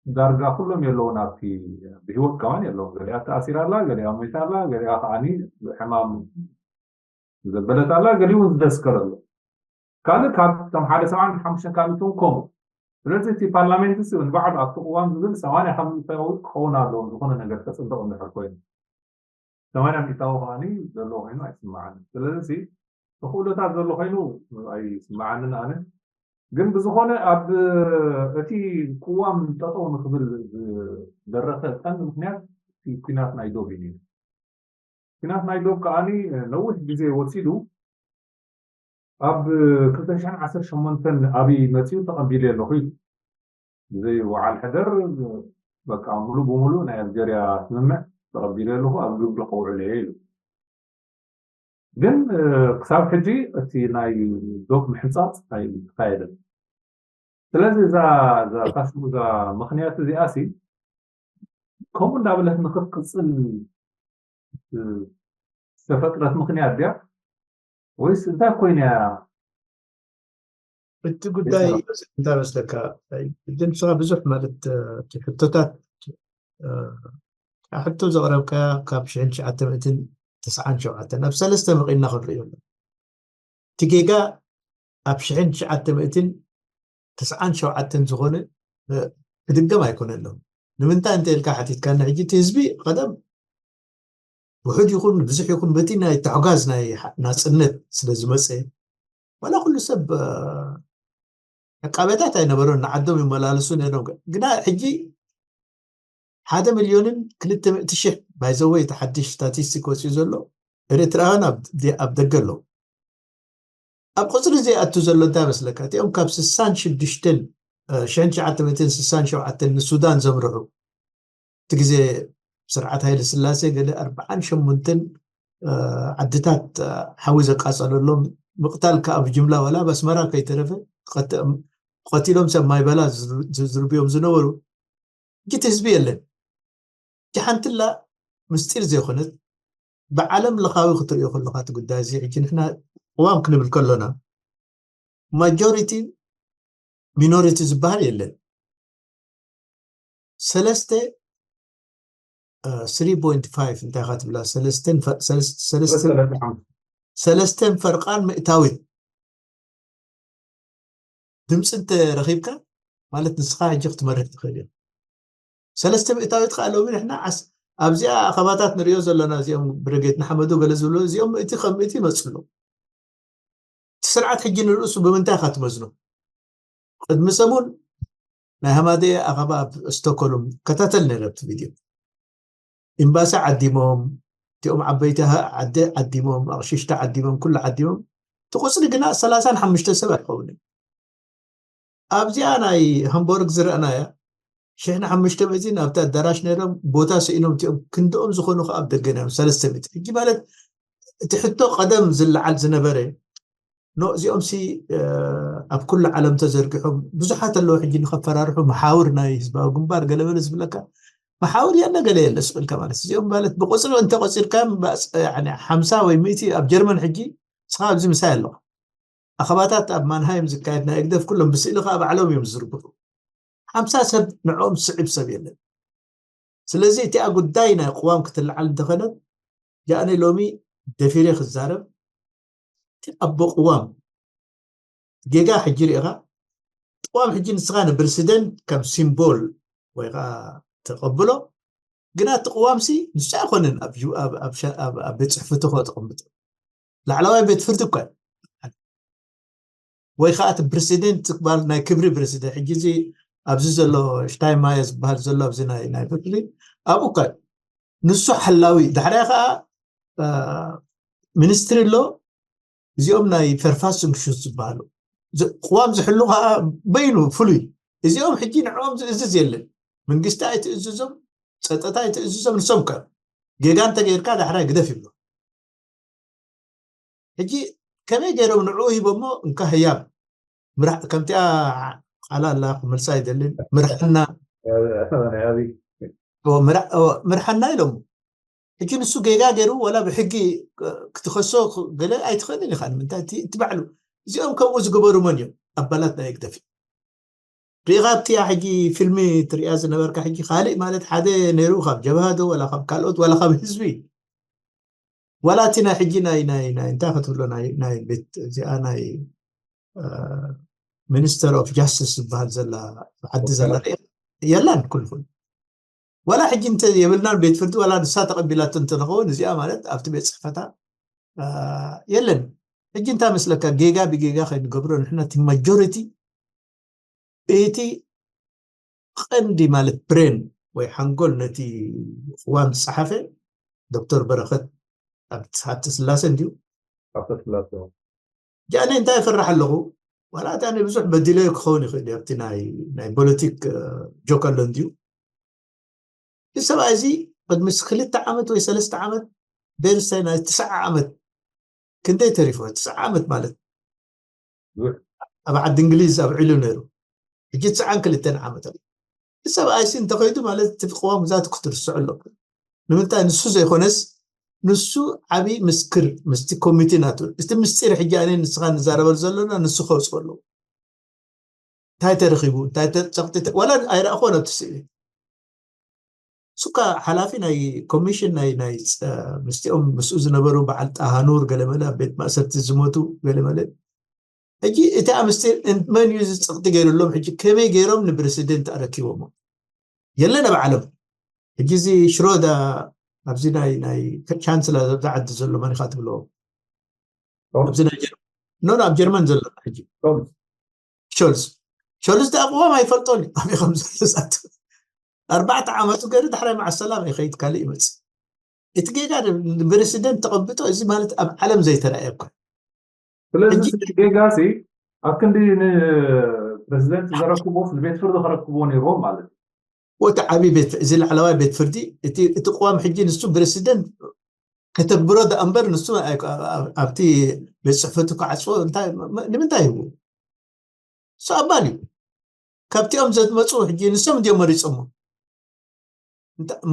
ዳርጋ ኩሎም የለውን ኣብቲ ብህይወት ከማን የለውን። ገሊኣ ተኣሲራ ኣላ፣ ገሊኣ ሞይታ ኣላ፣ ገሊኣ ከዓኒ ብሕማም ዘበለት ኣላ፣ ገሊኡ እውን ዝደስከረ ኣሎ። ካልእ ካብ እቶም ሓደ ሰብዓን ሓሙሽተን ካልእት እውን ከምኡ። ስለዚ እቲ ፓርላሜንት ሲ ንባዕሉ ኣብቲ ቅዋም ዝብል ሰማንያ ካብ ሚእታዊ ክኸውን ኣለዎ ዝኾነ ነገር ተፅድቕ እንድሕር ኮይኑ። ሰማንያ ሚእታዊ ከዓኒ ዘለዎ ኮይኑ ኣይስምዓንን። ስለዚ ሲ ተኽእሎታት ዘሎ ኮይኑ ኣይስምዓንን ኣነ። ግን ብዝኾነ ኣብ እቲ ቅዋም ጠጠው ንክብል ዝደረኸ ቀንዲ ምክንያት እቲ ኲናት ናይ ዶብ እዩ ነይሩ። ኲናት ናይ ዶብ ከዓኒ ነዊሕ ግዜ ወሲዱ ኣብ ክልተ ሽሕን ዓሰርተ ሸሞንተን ኣብይ መፂኡ ተቐቢለ ኣለኹ ኢሉ ብዘይ ወዓል ሕደር በቃ ሙሉ ብሙሉ ናይ ኣልጀርያ ስምምዕ ተቐቢለ ኣለኹ ኣብ ግብሪ ከውዕሎ እየ ኢሉ። ግን ክሳብ ሕጂ እቲ ናይ ዶብ ምሕንፃፅ ኣይተኻየደን። ስለዚ እዛ እዛ ምክንያት እዚኣ ሲ ከምኡ እንዳበለት ንክትቅፅል ዝተፈጥረት ምክንያት ድያ ወይስ እንታይ ኮይና እያ? እቲ ጉዳይ እንታይ መስለካ? ድምፅኻ ብዙሕ ማለት እቲ ሕቶታት ሕቶ ዘቕረብካያ ካብ ሽሕን ትሽዓተ ሚእትን ተስዓን ሸውዓተን ናብ ሰለስተ መቒልና ክንርእዮ ኣሎ። እቲ ጌጋ ኣብ ሽሕን ትሽዓተ ሚእትን ተስዓን ሸውዓተን ዝኾነ ክድገም ኣይኮነ ኣሎ። ንምንታይ እንተ ኢልካ ሓቲትካኒ ሕጂ እቲ ህዝቢ ቀደም ውሑድ ይኹን ብዙሕ ይኹን በቲ ናይ ተሕጋዝ ናይ ናፅነት ስለ ዝመፀ ዋላ ኩሉ ሰብ ዕቃበታት ኣይነበሮን ንዓዶም ይመላለሱ ነይሮም። ግና ሕጂ ሓደ ሚልዮንን ክልተ ሚእቲ ሽሕ ባይዘወይ እቲ ሓድሽ ስታቲስቲክ ወፂኡ ዘሎ ኤርትራውያን ኣብ ደገ ኣለዉ። ኣብ ቁፅሪ ዘይኣቱ ዘሎ እንታይ መስለካ? እቲኦም ካብ ስሳን ሽዱሽተን ሽሕን ትሽዓተ ሚእትን ስሳን ሸውዓተን ንሱዳን ዘምርሑ እቲ ግዜ ስርዓት ሃይለ ስላሴ ገለ ኣርብዓን ሸሞንተን ዓድታት ሓዊ ዘቃጸለሎም ምቕታል ከዓ ብጅምላ ዋላ ኣብ ኣስመራ ከይተረፈ ቀቲሎም ሰብ ማይበላ ዝዝርብዮም ዝነበሩ እጅት ህዝቢ የለን። እጅ ሓንትላ ምስጢር ዘይኮነት ብዓለም ለኻዊ ክትሪኦ ከለካ እቲ ጉዳይ እዚ ሕጂ ንሕና ቅዋም ክንብል ከሎና ማጆሪቲ ሚኖሪቲ ዝበሃል የለን። ሰለስተ ስሪ ፖይንት ፋይቭ እንታይ ካ ትብላ ሰለስተን ፈርቃን ምእታዊት ድምፂ እንተረኺብካ ማለት ንስኻ ሕጂ ክትመርሕ ትኽእል እዮም። ሰለስተ ምእታዊት ከዓ ሎሚ ንሕና ኣብዚኣ ኣኸባታት ንሪኦ ዘለና እዚኦም ብረጌት ንሓመዱ ገለ ዝብሎ እዚኦም ምእቲ ከም ምእቲ ይመፁ ኣለዉ። እቲ ስርዓት ሕጂ ንርእሱ ብምንታይ ኢኻ ትመዝኖ? ቅድሚ ሰሙን ናይ ሃማደየ ኣኸባ ኣብ ስቶኮልም ከታተል ነይረ ኣብቲ ቪድዮ። ኤምባሲ ዓዲሞም፣ እቲኦም ዓበይቲ ዓዲ ዓዲሞም፣ ኣቕሽሽቲ ዓዲሞም፣ ኩሉ ዓዲሞም እቲ ቁፅሪ ግና ሰላሳን ሓሙሽተ ሰብ ኣይኸውን። ኣብዚኣ ናይ ሃምቦርግ ዝረኣናያ ሽሕን ሓሙሽተ ሚእትን ኣብቲ ኣዳራሽ ነይሮም ቦታ ስኢኖም እቲኦም ክንድኦም ዝኾኑ ከዓ ኣብ ደገ ነይሮም ሰለስተ ሚእቲ። ሕጂ ማለት እቲ ሕቶ ቀደም ዝለዓል ዝነበረ ኖ እዚኦም ሲ ኣብ ኩሉ ዓለም ተዘርጊሖም ብዙሓት ኣለዉ ሕጂ ንኸፈራርሑ መሓውር ናይ ህዝባዊ ግንባር ገለበለ ዝብለካ መሓውር የለ ገለ የለ ስቕልካ ማለት እዚኦም ማለት ብቁፅሪ እንተቆፂርካ ሓምሳ ወይ ሚእቲ ኣብ ጀርመን ሕጂ ስኻ ኣብዚ ምሳይ ኣለዋ ኣኸባታት ኣብ ማንሃይም ዝካየድ ናይ ህግደፍ ኩሎም ብስእሊ ከዓ ባዕሎም እዮም ዝዝርግሑ ሓምሳ ሰብ ንዕኦም ዝስዕብ ሰብ የለን ስለዚ እቲኣ ጉዳይ ናይ ቅዋም ክትለዓል እንተኸነት ጃእነ ሎሚ ደፊረ ክዛረብ እቲ ኣቦ ቅዋም ጌጋ ሕጂ ርኢኻ ቅዋም ሕጂ ንስኻ ንፕሬሲደንት ከም ሲምቦል ወይ ከዓ ተቐብሎ ግና እቲ ቅዋም ሲ ንሱ ኣይኮነን ኣብ ቤት ፅሕፈቱ ከ ተቐምጦ ላዕለዋይ ቤት ፍርዲ እኳ ወይ ከዓ እቲ ፕሬሲደንት ትባል ናይ ክብሪ ፕሬሲደንት ሕጂ እዚ ኣብዚ ዘሎ ሽታይማየ ዝበሃል ዘሎ ኣብዚ ናይ ናይ ፍርዲ ኣብኡ እኳ ንሱ ሓላዊ ዳሕሪያ ከዓ ሚኒስትሪ ኣሎ እዚኦም ናይ ፈርፋስንግሹት ዝበሃሉ ቅዋም ዝሕሉ ከዓ በይኑ ፍሉይ እዚኦም ሕጂ ንዕኦም ዝእዝዝ የለን መንግስቲ ኣይትእዝዞም ፀጥታ ኣይትእዝዞም ንሶም ከ ጌጋ እንተገይርካ ዳሕራይ ግደፍ ይብሎ ሕጂ ከመይ ገይሮም ንዕኡ ሂቦሞ እንካ ህያብ ከምቲኣ ቃላ ኣላ ክመልሳ ኣይደልን ምርሓና ምርሓና ኢሎም ሕጂ ንሱ ጌጋ ገይሩ ወላ ብሕጊ ክትኸሶ ገለ ኣይትኽእልን ኢኻ ንምንታይ እቲ ባዕሉ እዚኦም ከምኡ ዝገበሩ መን እዮም ኣባላት ናይ ህግደፍ ሪኢኻ ኣብቲ ሕጂ ፊልሚ ትሪኣ ዝነበርካ ሕጂ ካልእ ማለት ሓደ ነይሩ ካብ ጀብሃ ዶ ወላ ካብ ካልኦት ወላ ካብ ህዝቢ ወላ እቲ ናይ ሕጂ ናይ ናይ ናይ እንታይ ክትብሎ ናይ ናይ ቤት እዚኣ ናይ ሚኒስተር ኦፍ ጃስቲስ ዝበሃል ዘላ ዓዲ ዘላ የላን ኩልኹን ዋላ ሕጂ እንተ የብልናን ቤት ፍርዲ ዋላ ንሳ ተቐቢላቶ እንተንኸውን እዚኣ ማለት ኣብቲ ቤት ፅሕፈታ የለን ሕጂ እንታይ መስለካ ጌጋ ብጌጋ ከይንገብሮ ንሕና እቲ ማጆሪቲ እቲ ቀንዲ ማለት ብሬን ወይ ሓንጎል ነቲ ቅዋም ዝፀሓፈ ዶክተር በረኸት ኣብ ሃብተ ስላሴ እንድዩ ጃነ እንታይ ይፈራሕ ኣለኹ ዋላ እቲ ኣነ ብዙሕ በዲለዮ ክኸውን ይኽእል እዩ ኣብቲ ናይ ፖለቲክ ጆክ ኣሎ እንድዩ እዚ ሰብኣይ እዚ ቅድሚ ክልተ ዓመት ወይ ሰለስተ ዓመት ቤርሳይ ናይ ትስዓ ዓመት ክንደይ ተሪፎ ትስዓ ዓመት ማለት ኣብ ዓዲ እንግሊዝ ኣብዒሉ ነይሩ ሕጂ ትስዓን ክልተን ዓመት ኣሎ እዚ ሰብኣይ ሲ እንተኸይዱ ማለት እቲ ቅዋም ግዛቱ ክትርስዑ ኣለኩም ንምንታይ ንሱ ዘይኮነስ ንሱ ዓብይ ምስክር ምስቲ ኮሚቴ ናቱ እቲ ምስጢር ሕጂ ኣነ ንስኻ ንዛረበሉ ዘለና ንሱ ከውፅኦ ኣለዎ እንታይ ተረኺቡ እንታይ ጸቕጢ ወላ ኣይረእኾ ነብቲ ስእሊ ሱካ ሓላፊ ናይ ኮሚሽን ናይ ናይ ምስቲኦም ምስኡ ዝነበሩ በዓል ጣሃኑር ገለመለ ኣብ ቤት ማእሰርቲ ዝሞቱ ገለመለ ሕጂ እቲ ኣምስቲ መን እዩ ዝፀቕጢ ገይሩሎም ሕጂ ከመይ ገይሮም ንፕሬሲደንት ኣረኪቦሞ የለን ኣብ ዓለም ሕጂ እዚ ሽሮዳ ኣብዚ ናይ ናይ ቻንስለር ኣብዚ ዓዲ ዘሎ መን ኢኻ ትብሎ ኣብዚ ናይ ጀርመን ኖ ኣብ ጀርመን ዘሎ ሕጂ ሾልዝ ሾልዝ ዳ ቅዋም ኣይፈልጦን እዩ ኣበይ ከም ዘሎ ዝኣቱ ኣርባዕተ ዓመቱ ገይሩ ዳሕራይ መዓ ሰላም ይኸይድ ካልእ ይመፅእ እቲ ጌጋ ንፕሬሲደንት ተቐብጦ እዚ ማለት ኣብ ዓለም ዘይተረኣየ እኳ ስለዚ ጌጋ ሲ ኣብ ክንዲ ንፕሬዚደንት ዘረክቦስ ንቤት ፍርዲ ከረክብዎ ነይርዎም ማለት እዩ እቲ ዓብዪ ቤት እዚ ላዕለዋይ ቤት ፍርዲ እቲ ቅዋም ሕጂ ንሱ ፕሬዚደንት ከተግብሮ ደኣ እምበር ንሱ ኣብቲ ቤት ፅሕፈቱ ክዓፅዎ ንምንታይ ይህቡ እሱ ኣባል እዩ ካብቲኦም ዘመፁ ሕጂ ንሶም እንዲዮም መሪፆሞ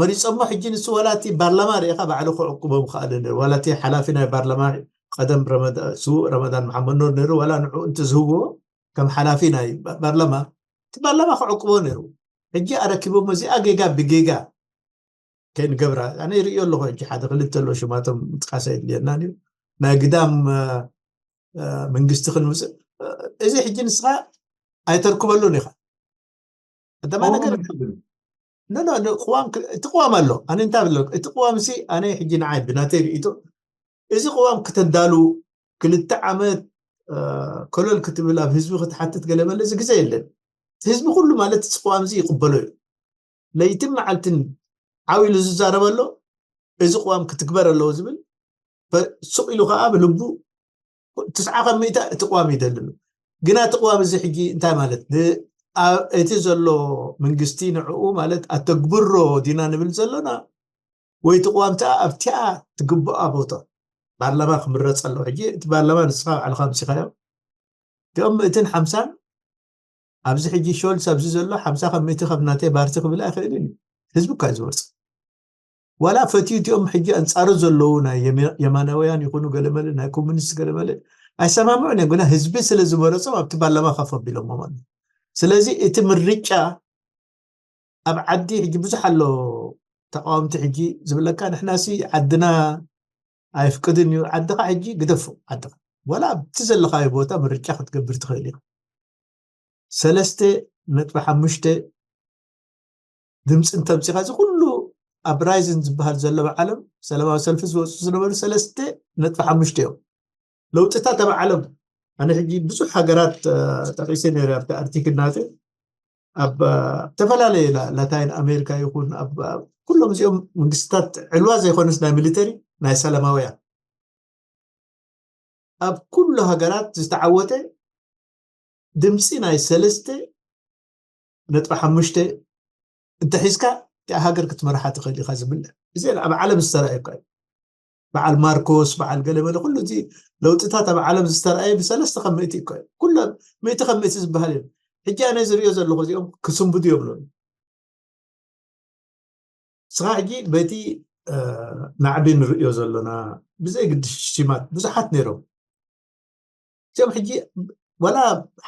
መሪፆሞ ሕጂ ንሱ ዋላ እቲ ፓርላማ ርኢኻ ባዕሉ ክዕቅቦም ክኣለ ዋላ እቲ ሓላፊ ናይ ፓርላማ ቀደም ስዉእ ረመዳን መሓመድ ኑር ነይሩ ዋላ ንዑ እንተዝህዎ ከም ሓላፊ ናይ ፓርላማ እቲ ፓርላማ ክዕቅቦ ነይሩ ሕጂ ኣረኪቦሞ እዚኣ ጌጋ ብጌጋ ከይንገብራ ኣነ ይርእዮ ኣለኹ ሕጂ ሓደ ክልተ ኣሎ ሽማቶም ምጥቃስ ኣይድልየናን እዩ ናይ ግዳም መንግስቲ ክንምፅእ እዚ ሕጂ ንስኻ ኣይተርክበሉን ኢኻ ቀዳማይ ነገር ቅዋም እቲ ቅዋም ኣሎ ኣነ እንታይ ብለ እቲ ቅዋም ሲ ኣነ ሕጂ ንዓይ ብናተይ ርእቶ እዚ ቅዋም ክተዳሉ ክልተ ዓመት ኮለል ክትብል ኣብ ህዝቢ ክትሓትት ገለ መለ እዚ ግዜ የለን ህዝቢ ኩሉ ማለት እዚ ቅዋም እዚ ይቅበሎ እዩ ለይትን መዓልትን ዓው ኢሉ ዝዛረብ ኣሎ እዚ ቅዋም ክትግበር ኣለዎ ዝብል ሱቅ ኢሉ ከዓ ብልቡ ትስዓ ካብ ሚእታ እቲ ቅዋም ይደልን። ግና እቲ ቅዋም እዚ ሕጂ እንታይ ማለት ን-፣ ኣ-፣ እቲ ዘሎ መንግስቲ ንዕኡ ማለት ኣተግብሮ ዲና ንብል ዘሎና ወይ እቲ ቅዋም ተኣ ኣብቲኣ ትግብኣ ቦታ ፓርላማ ክምረፅ ኣለዎ። ሕጂ እቲ ፓርላማ ንስኻ ባዕልኻ ኣምሲኻዮ። እቲኦም ምእትን ሓምሳን ኣብዚ ሕጂ ሾልስ ኣብዚ ዘሎ ሓምሳ ካብ ሚእቲ ካብ ናተይ ፓርቲ ክብል ኣይኽእልን እዩ። ህዝቢ እኳ እዩ ዝመርፅ። ዋላ ፈትዩ እቲኦም ሕጂ ኣንፃሩ ዘለዉ ናይ የማ-፣ የማናውያን ይኹኑ ገለመለ ናይ ኮሙኒስት ገለመለ ኣይሰማምዑን እዮም። ግና ህዝቢ ስለ ዝመረፆም ኣብቲ ፓርላማ ከፍ ኣቢሎሞ ማለት እዩ። ስለዚ እቲ ምርጫ ኣብ ዓዲ ሕጂ ብዙሕ ኣሎ። ተቃወምቲ ሕጂ ዝብለካ ንሕናሲ ዓድና ኣይፍቅድን እዩ። ዓድኻ ሕጂ ግደፎ። ዓድኻ ዋላ ኣብቲ ዘለኻዮ ቦታ ምርጫ ክትገብር ትኽእል ኢኻ። ሰለስተ ነጥቢ ሓሙሽተ ድምፂ እንተምፂኻ እዚ ኩሉ ኣብ ራይዝን ዝበሃል ዘሎ ኣብ ዓለም ሰላማዊ ሰልፊ ዝወፁ ዝነበሩ ሰለስተ ነጥቢ ሓሙሽተ እዮም። ለውጥታት ኣብ ዓለም ኣነ ሕጂ ብዙሕ ሃገራት እ፣ ጠቂሰ ነይረ ኣብቲ ኣርቲክል ናተ ኣብ እ፣ ዝተፈላለየ ላ- ላታይን ኣሜሪካ ይኹን ኣብ ኣብ ኩሎም እዚኦም መንግስታት ዕልዋ ዘይኮነስ ናይ ሚሊተሪ ናይ ሰላማውያን ኣብ ኩሉ ሃገራት ዝተዓወተ ድምፂ ናይ ሰለስተ ነጥቢ ሓሙሽተ እንተሒዝካ እቲኣ ሃገር ክትመርሓ ትኽእል ኢኻ ዝብል እዚ ኣብ ዓለም ዝተረኣየ እኳ እዩ። በዓል ማርኮስ በዓል ገለመለ ኩሉ እዚ ለውጥታት ኣብ ዓለም ዝተረኣየ ብሰለስተ ካብ ምእቲ እኳ እዩ። ኩሎም ምእቲ ካብ ምእቲ ዝበሃል እዮም። ሕጂ ኣነ ዝሪኦ ዘለኹ እዚኦም ክስንብዱ እዮም ሎ ንስኻ ሕጂ በቲ እ፣ ናዕቢ ንርእዮ ዘሎና ብዘይ ግዲ ሽማት ብዙሓት ነይሮም። እዚኦም ሕጂ ዋላ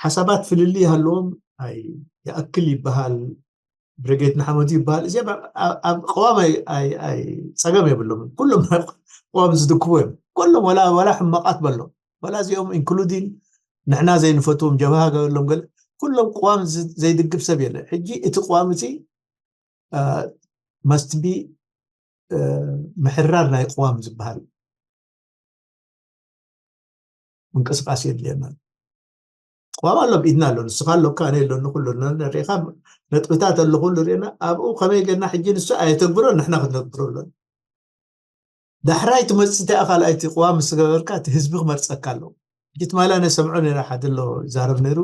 ሓሳባት ፍልልይ ይሃለዎም ኣይ ይኣክል ይበሃል ብረጌድ ንሓመዱ ይበሃል እዚኦም ኣብ- ኣብ- ኣብ ቅዋም ኣይ- ኣይ- ኣይ- ፀገም የብሎም ኩሎም ናብ ቅዋም ዝድግፉ እዮም። ኩሎም ዋላ ዋላ ሕማቃት በሎም ዋላ እዚኦም ኢንክሉዲን ንሕና ዘይንፈትዎም ጀብሃ ገበሎም ገለ ኩሎም ቅዋም ዝ- ዘይድግፍ ሰብ የለ። ሕጂ እቲ ቅዋም እቲ መስት ቢ ምሕራር ናይ ቅዋም ዝበሃል ምንቅስቃስ የድልየና። ቅዋም ኣሎ ብኢድና ኣሎ ንስኻ ኣሎካ ኣነ የሎኒ ኩሉ ሪኢኻ ነጥብታት ኣሎ ኩሉ ሪእና ኣብኡ ከመይ ገና ሕጂ ንሱ ኣየተግብሮ ንሕና ክትነግብሮ ኣሎና። ዳሕራይ ትመፅእ እቲኣ ካልኣይቲ ቅዋም ምስ ገበርካ እቲ ህዝቢ ክመርፀካ ኣለዎ። ሕጂ ትማሊ ኣነ ሰምዖ ነይረ ሓደ ኣሎ ይዛረብ ነይሩ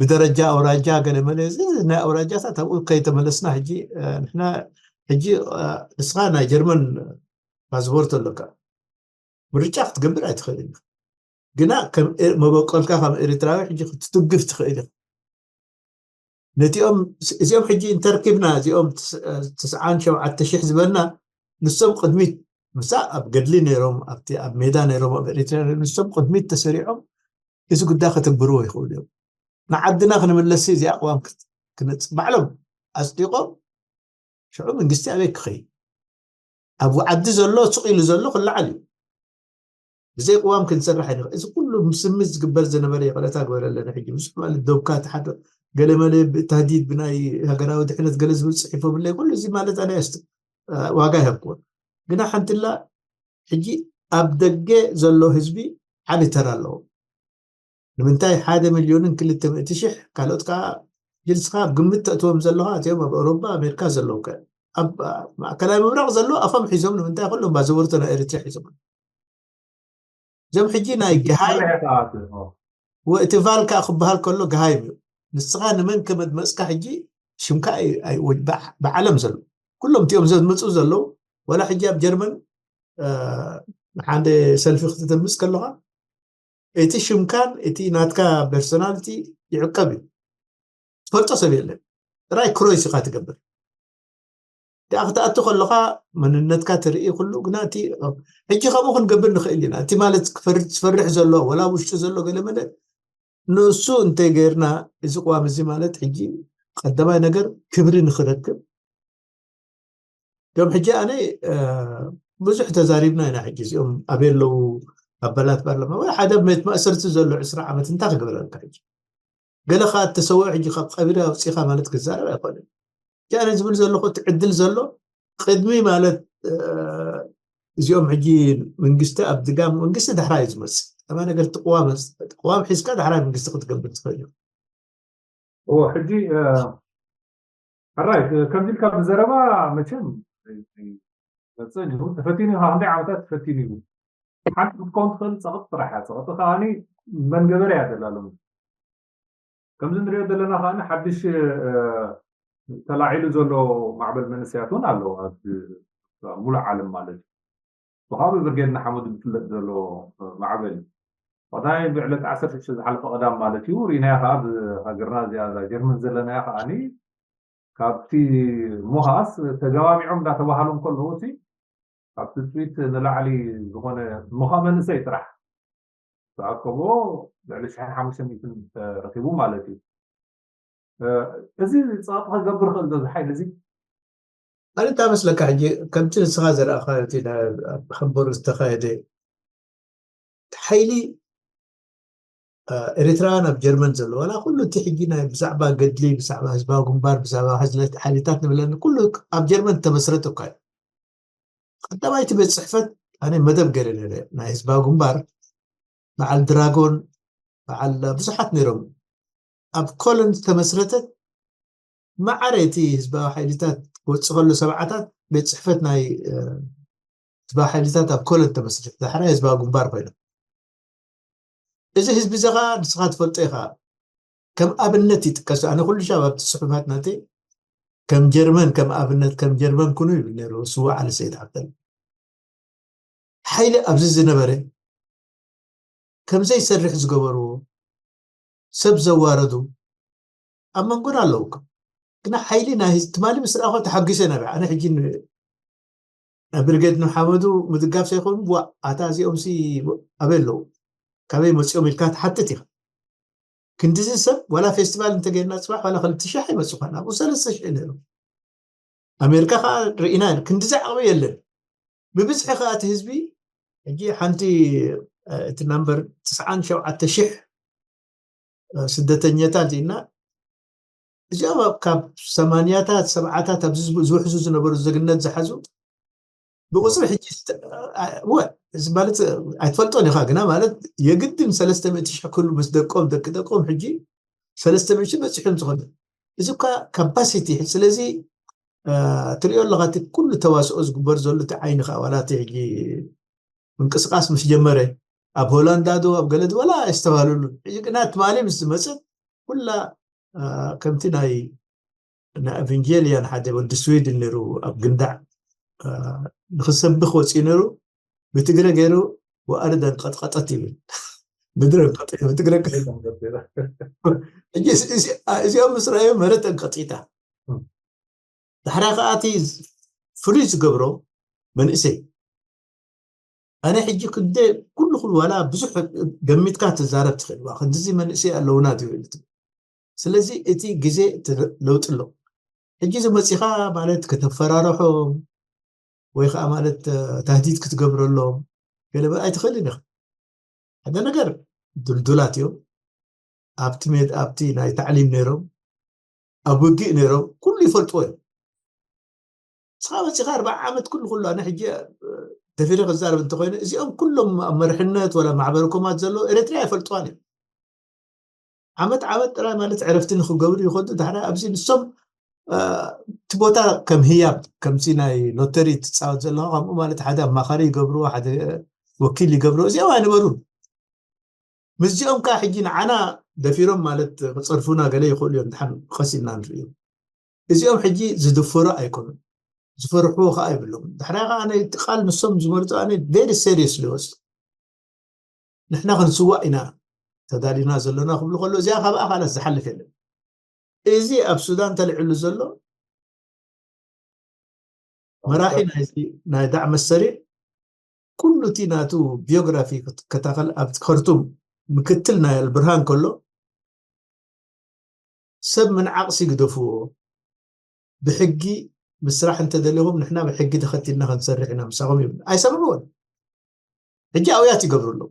ብደረጃ ኣውራጃ ገለ መለ እዚ ናይ ኣውራጃታት ኣብኡ ከይተመለስና ሕጂ እ፣ ንሕና ሕጂ እ፣ ንስኻ ናይ ጀርመን ፓስፖርት ኣለካ ምርጫ ክትገብር ኣይትኽእልን ኢኻ። ግና ከም ኤ- መበቆልካ ከም ኤርትራዊ ሕጂ ክትትግፍ ትኽእል ኢኻ። ነቲኦም እዚኦም ሕጂ እንተርኪብና እዚኦም ትስ- እ፣ ትስዓን ሸውዓተ ሽሕ ዝበልና ንሶም ቅድሚት ምሳ ኣብ ገድሊ ነይሮም ኣብቲ ኣብ ሜዳ ነይሮም ኣብ ኤርትራ ነይሮም፣ ንሶም ቅድሚት ተሰሪዖም እዚ ጉዳይ ከተግብርዎ ይኽእሉ እዮም። ንዓድና ክንምለስ እዚ ኣቅዋም ክት- ክንጽ ባዕሎም ኣጽዲቆም ሽዑ መንግስቲ ኣበይ ክኸይ ኣብ ዓዲ ዘሎ ሱቕ ኢሉ ዘሎ ክለዓል እዩ። ብዘይ ቅዋም ክንሰርሕ ኣይንኽእል። እዚ ኩሉ ምስምስ ዝግበር ዝነበረ ይቕረታ ግበረለና። ሕጂ ብዙሕ ማለት ደብካ ተሓደ ገለመለ ብታህዲድ ብናይ ሃገራዊ ድሕነት ገለ ዝብል ፅሒፎምለይ ኩሉ እዚ ማለት ኣነ ኣስት ዋጋ ይሃብክዎ። ግና ሓንትላ ሕጂ ኣብ ደገ ዘሎ ህዝቢ ዓቢ ተራ ኣለዎ። ንምንታይ ሓደ ሚልዮንን ክልተ ሚእቲ ሽሕ ካልኦት ከዓ ጅልስኻ ኣብ ግምት ተእትዎም ዘለኻ እቲኦም ኣብ ኣውሮፓ ኣሜሪካ ዘለዉ ከ ኣብ ማእከላይ ምብራቕ ዘሎ ኣፎም ሒዞም ንምንታይ ኩሎም ባዘቦርቶ ናይ ኤርትራ ሒዞም እዞም ሕጂ ናይ ገሃይ እቲ ቫል ከዓ ክበሃል ከሎ ገሃይም እዩ። ንስኻ ንመን ከመድመፅካ ሕጂ ሽምካ ብዓለም ዘሎ ኩሎም እቲኦም ዘድምፁ ዘለዉ ወላ ሕጂ ኣብ ጀርመን ሓደ ሰልፊ ክትተምፅ ከለኻ እቲ ሽምካን እቲ ናትካ ፐርሶናልቲ ይዕቀብ እዩ። ትፈልጦ ሰብ የለን። ጥራይ ክሮይስ ኢኻ ትገብር። እቲኣ ክትኣቱ ከለኻ መንነትካ ትርኢ ኩሉ ግና እቲ ሕጂ ከምኡ ክንገብር ንኽእል ኢና። እቲ ማለት ዝፈርሕ ዘሎ ወላ ውሽጡ ዘሎ ገለ መለ ንእሱ እንተይ ገይርና እዚ ቅዋም እዚ ማለት ሕጂ ቀዳማይ ነገር ክብሪ ንኽረክብ ዮም ሕጂ ኣነ ብዙሕ ተዛሪብና ኢና። ሕጂ እዚኦም ኣበይ ኣለዉ ኣባላት ፓርላማ ወይ ሓደ ቤት ማእሰርቲ ዘሎ ዕስራ ዓመት እንታይ ክገብረልካ ሕጂ ገለ ከዓ እተሰውኦ ሕጂ ካብ ቀቢሪ ኣውፂኻ ማለት ክዛረብ ኣይኮነን። ሕጂ ኣነ ዝብል ዘለኹ እቲ ዕድል ዘሎ ቅድሚ ማለት እዚኦም ሕጂ መንግስቲ ኣብ ድጋም መንግስቲ ዳሕራ እዩ ዝመፅእ። ከማ ነገር እቲ ቅዋም ቅዋም ሒዝካ ዳሕራ መንግስቲ ክትገብር ትኽእል እዩ። እዎ ሕጂ ሕራይ ከምዚ ኢልካ ብዘረባ መቸም መፅእን እዩ ተፈቲኑ እዩ። ክንደይ ዓመታት ተፈቲኑ እዩ። ሓንቲ ክትከውን ትኽእል ጸቕጢ ጥራሕ እያ። ጸቕጢ ከዓኒ መን ገበረ እያ ደላሎም። ከምዚ ንሪኦ ዘለና ከዓኒ ሓድሽ ተላዒሉ ዘሎ ማዕበል መንእሰያት እውን ኣለዉ ኣብ ሙሉእ ዓለም ማለት እዩ። ብካብኡ ብርጌድ ንሓመዱ ዝፍለጥ ዘሎ ማዕበል እዩ። ቀዳማይ ብዕለት ዓሰርተ ሽዱሽተ ዝሓለፈ ቀዳም ማለት እዩ። ርኢናዮ ከዓ ብሃገርና እዚኣ እዛ ጀርመን ዘለናያ ከዓኒ ካብቲ ሞሃስ ተገባቢዖም እንዳተባሃሉ እንከለዉ እቲ ካብቲ ትዊት ንላዕሊ ዝኾነ ምዃ መንእሰይ ጥራሕ ዝኣከቦ ልዕሊ ሽሕን ሓሙሽተ ሚእትን ረኪቡ ማለት እዩ። እዚ ጸቕጢ ክገብር ክእል ዶ እዚ ሓይሊ እዚ? ኣነ እንታይ መስለካ ሕጂ ከምቲ ንስኻ ዘረኣኻ እቲ ኣብ ሃምቦርግ ዝተኻየደ ሓይሊ ኤርትራውያን ኣብ ጀርመን ዘሎ ዋላ ኩሉ እቲ ሕጂ ናይ ብዛዕባ ገድሊ ብዛዕባ ህዝባዊ ግንባር ብዛዕባ ሓይልታት ንብለን ኩሉ ኣብ ጀርመን ተመስረተ እኳ እዩ። ቀዳማይቲ ቤት ጽሕፈት ኣነ መደብ ገይረ ነረ ናይ ህዝባዊ ግንባር በዓል ድራጎን በዓል ብዙሓት ነይሮም ኣብ ኮለን ዝተመስረተት ማዕረ እቲ ህዝባዊ ሓይልታት ክወፅእ ከሎ ሰብዓታት ቤት ፅሕፈት ናይ ህዝባዊ ሓይልታት ኣብ ኮለን ተመስሪት ዳሕራይ ህዝባዊ ግንባር ኮይኖም እዚ ህዝቢ እዚ ከዓ ንስኻ ትፈልጦ ኢኻ ከም ኣብነት ይጥቀሱ ኣነ ኩሉ ሻብ ኣብቲ ፅሑፋት ናተይ ከም ጀርመን ከም ኣብነት ከም ጀርመን ኩኑ ይብል ነይሩ ስዋ ዓሊ ሰይድ ዓብደል ሓይሊ ኣብዚ ዝነበረ ከም ዘይሰርሕ ዝገበርዎ ሰብ ዘዋረዱ ኣብ መንጎና ኣለዉ ግና ሓይሊ ናይ ትማሊ ምስ ረኣኹ ተሓጒሰ ኢና ኣነ ሕጂ ብርጌድ ንሓመዱ ምድጋፍ ዘይኮኑ ዋ ኣታ እዚኦም ሲ ኣበይ ኣለዉ ካበይ መፂኦም ኢልካ ትሓትት ኢኻ ክንድዚ ሰብ ዋላ ፌስቲቫል እንተገይርና ፅባሕ ዋላ ክልተ ሽሕ ኣይመፅኳን ኣብኡ ሰለስተ ሽሕ ነይሩ ኣሜሪካ ከዓ ርኢና ክንድዚ ዓቕሚ የለን ብብዝሒ ከዓ እቲ ህዝቢ ሕጂ ሓንቲ እቲ ናምበር ትስዓን ሸውዓተ ሽሕ ስደተኛታት ኢና እዚኦም ካብ ሰማንያታት ሰብዓታት ኣብዚ ዝውሕዙ ዝነበሩ ዜግነት ዝሓዙ ብቁፅሪ ሕጂ ማለት ኣይትፈልጦን ኢኻ ግና ማለት የግድን ሰለስተ ሚእቲ ሽሕ ክሉ ምስ ደቆም ደቂ ደቆም ሕጂ ሰለስተ ሚእቲ በፂሖም ዝኾነ እዚ እኳ ካፓሲቲ ስለዚ ትሪኦ ኣለኻ እቲ ኩሉ ተዋስኦ ዝግበር ዘሎ እቲ ዓይኒ ከዓ ዋላ እቲ ሕጂ ምንቅስቃስ ምስ ጀመረ ኣብ ሆላንዳ ዶ ኣብ ገለ ዝበላ ኣይስተባሃለሉ ሕጂ ግና ትማሊ ምስ ዝመፅእ ኩላ ከምቲ ናይ ናይ ኤቨንጀልያን ሓደ ወዲ ስዊድን ነይሩ ኣብ ግንዳዕ ንክሰብኽ ወፂኡ ነይሩ ብትግረ ገይሩ ወኣርደን ቀጥቀጠት ይብል ምድረ ብትግረ እዚኦም ምስ ረኣዩ መረተን ቀጢታ ዳሕራ ከዓ እቲ ፍሉይ ዝገብሮ መንእሰይ ኣነ ሕጂ ክንደ ኩሉ ኩሉ ዋላ ብዙሕ ገሚትካ ትዛረብ ትኽእል ዋ ክንድዚ መንእሰይ ኣለውና ትብል ስለዚ እቲ ግዜ ለውጢ ኣሎ ሕጂ ዝመፂኻ ማለት ከተፈራርሖም ወይ ከዓ ማለት ታህዲድ ክትገብረሎም ገለ ኣይትኽእልን ኢኻ ሓደ ነገር ድልዱላት እዮም ኣብቲ ሜድ ኣብቲ ናይ ታዕሊም ነይሮም ኣብ ውግእ ነይሮም ኩሉ ይፈልጥዎ እዮም ንስኻ መፂኻ ኣርባዓ ዓመት ኩሉ ኩሉ ኣነ ሕጂ ደፊረ ክዛረብ እንተኮይነ እዚኦም ኩሎም ኣብ መርሕነት ወላ ማሕበረ ኮማት ዘለዎ ኤርትራ ኣይፈልጥዋን እዮም ዓመት ዓመት ጥራይ ማለት ዕረፍቲ ንክገብሩ ይኸዱ ዳሕራ ኣብዚ ንሶም እቲ ቦታ ከም ህያብ ከምዚ ናይ ሎተሪ ትፃወት ዘለካ ከምኡ ማለት ሓደ ኣማኻሪ ይገብርዎ ሓደ ወኪል ይገብርዎ እዚኦም ኣይነበሩን ምስዚኦም ከዓ ሕጂ ንዓና ደፊሮም ማለት ክፀርፉና ገለ ይኽእሉ እዮም ድሓን ቀስ ኢልና ንርእዮም እዚኦም ሕጂ ዝድፈሩ ኣይኮኑን ዝፈርሕዎ ከዓ ይብሎም ዳሕራ ከዓ ነቲ ቃል ንሶም ዝመርፁ ኣነ very serious ሊወስዱ ንሕና ክንስዋእ ኢና ተዳሊና ዘሎና ክብሉ ከሎ እዚኣ ካብ ኣካላት ዝሓልፍ የለን እዚ ኣብ ሱዳን ተልዕሉ ዘሎ መራሒ ናይ ዳዕመ ሰሪዕ ኩሉ እቲ ናቱ ቢዮግራፊ ከታኸል ኣብ ከርቱም ምክትል ናይ ኣልብርሃን ከሎ ሰብ ምንዓቕ ሲግደፍዎ ብሕጊ ምስራሕ እንተደሊኹም ንሕና ብሕጊ ተኸቲልና ክንሰርሕ ኢና ምሳኹም ይብል ኣይሰምዕዎን ሕጂ ኣውያት ይገብሩ ኣለዉ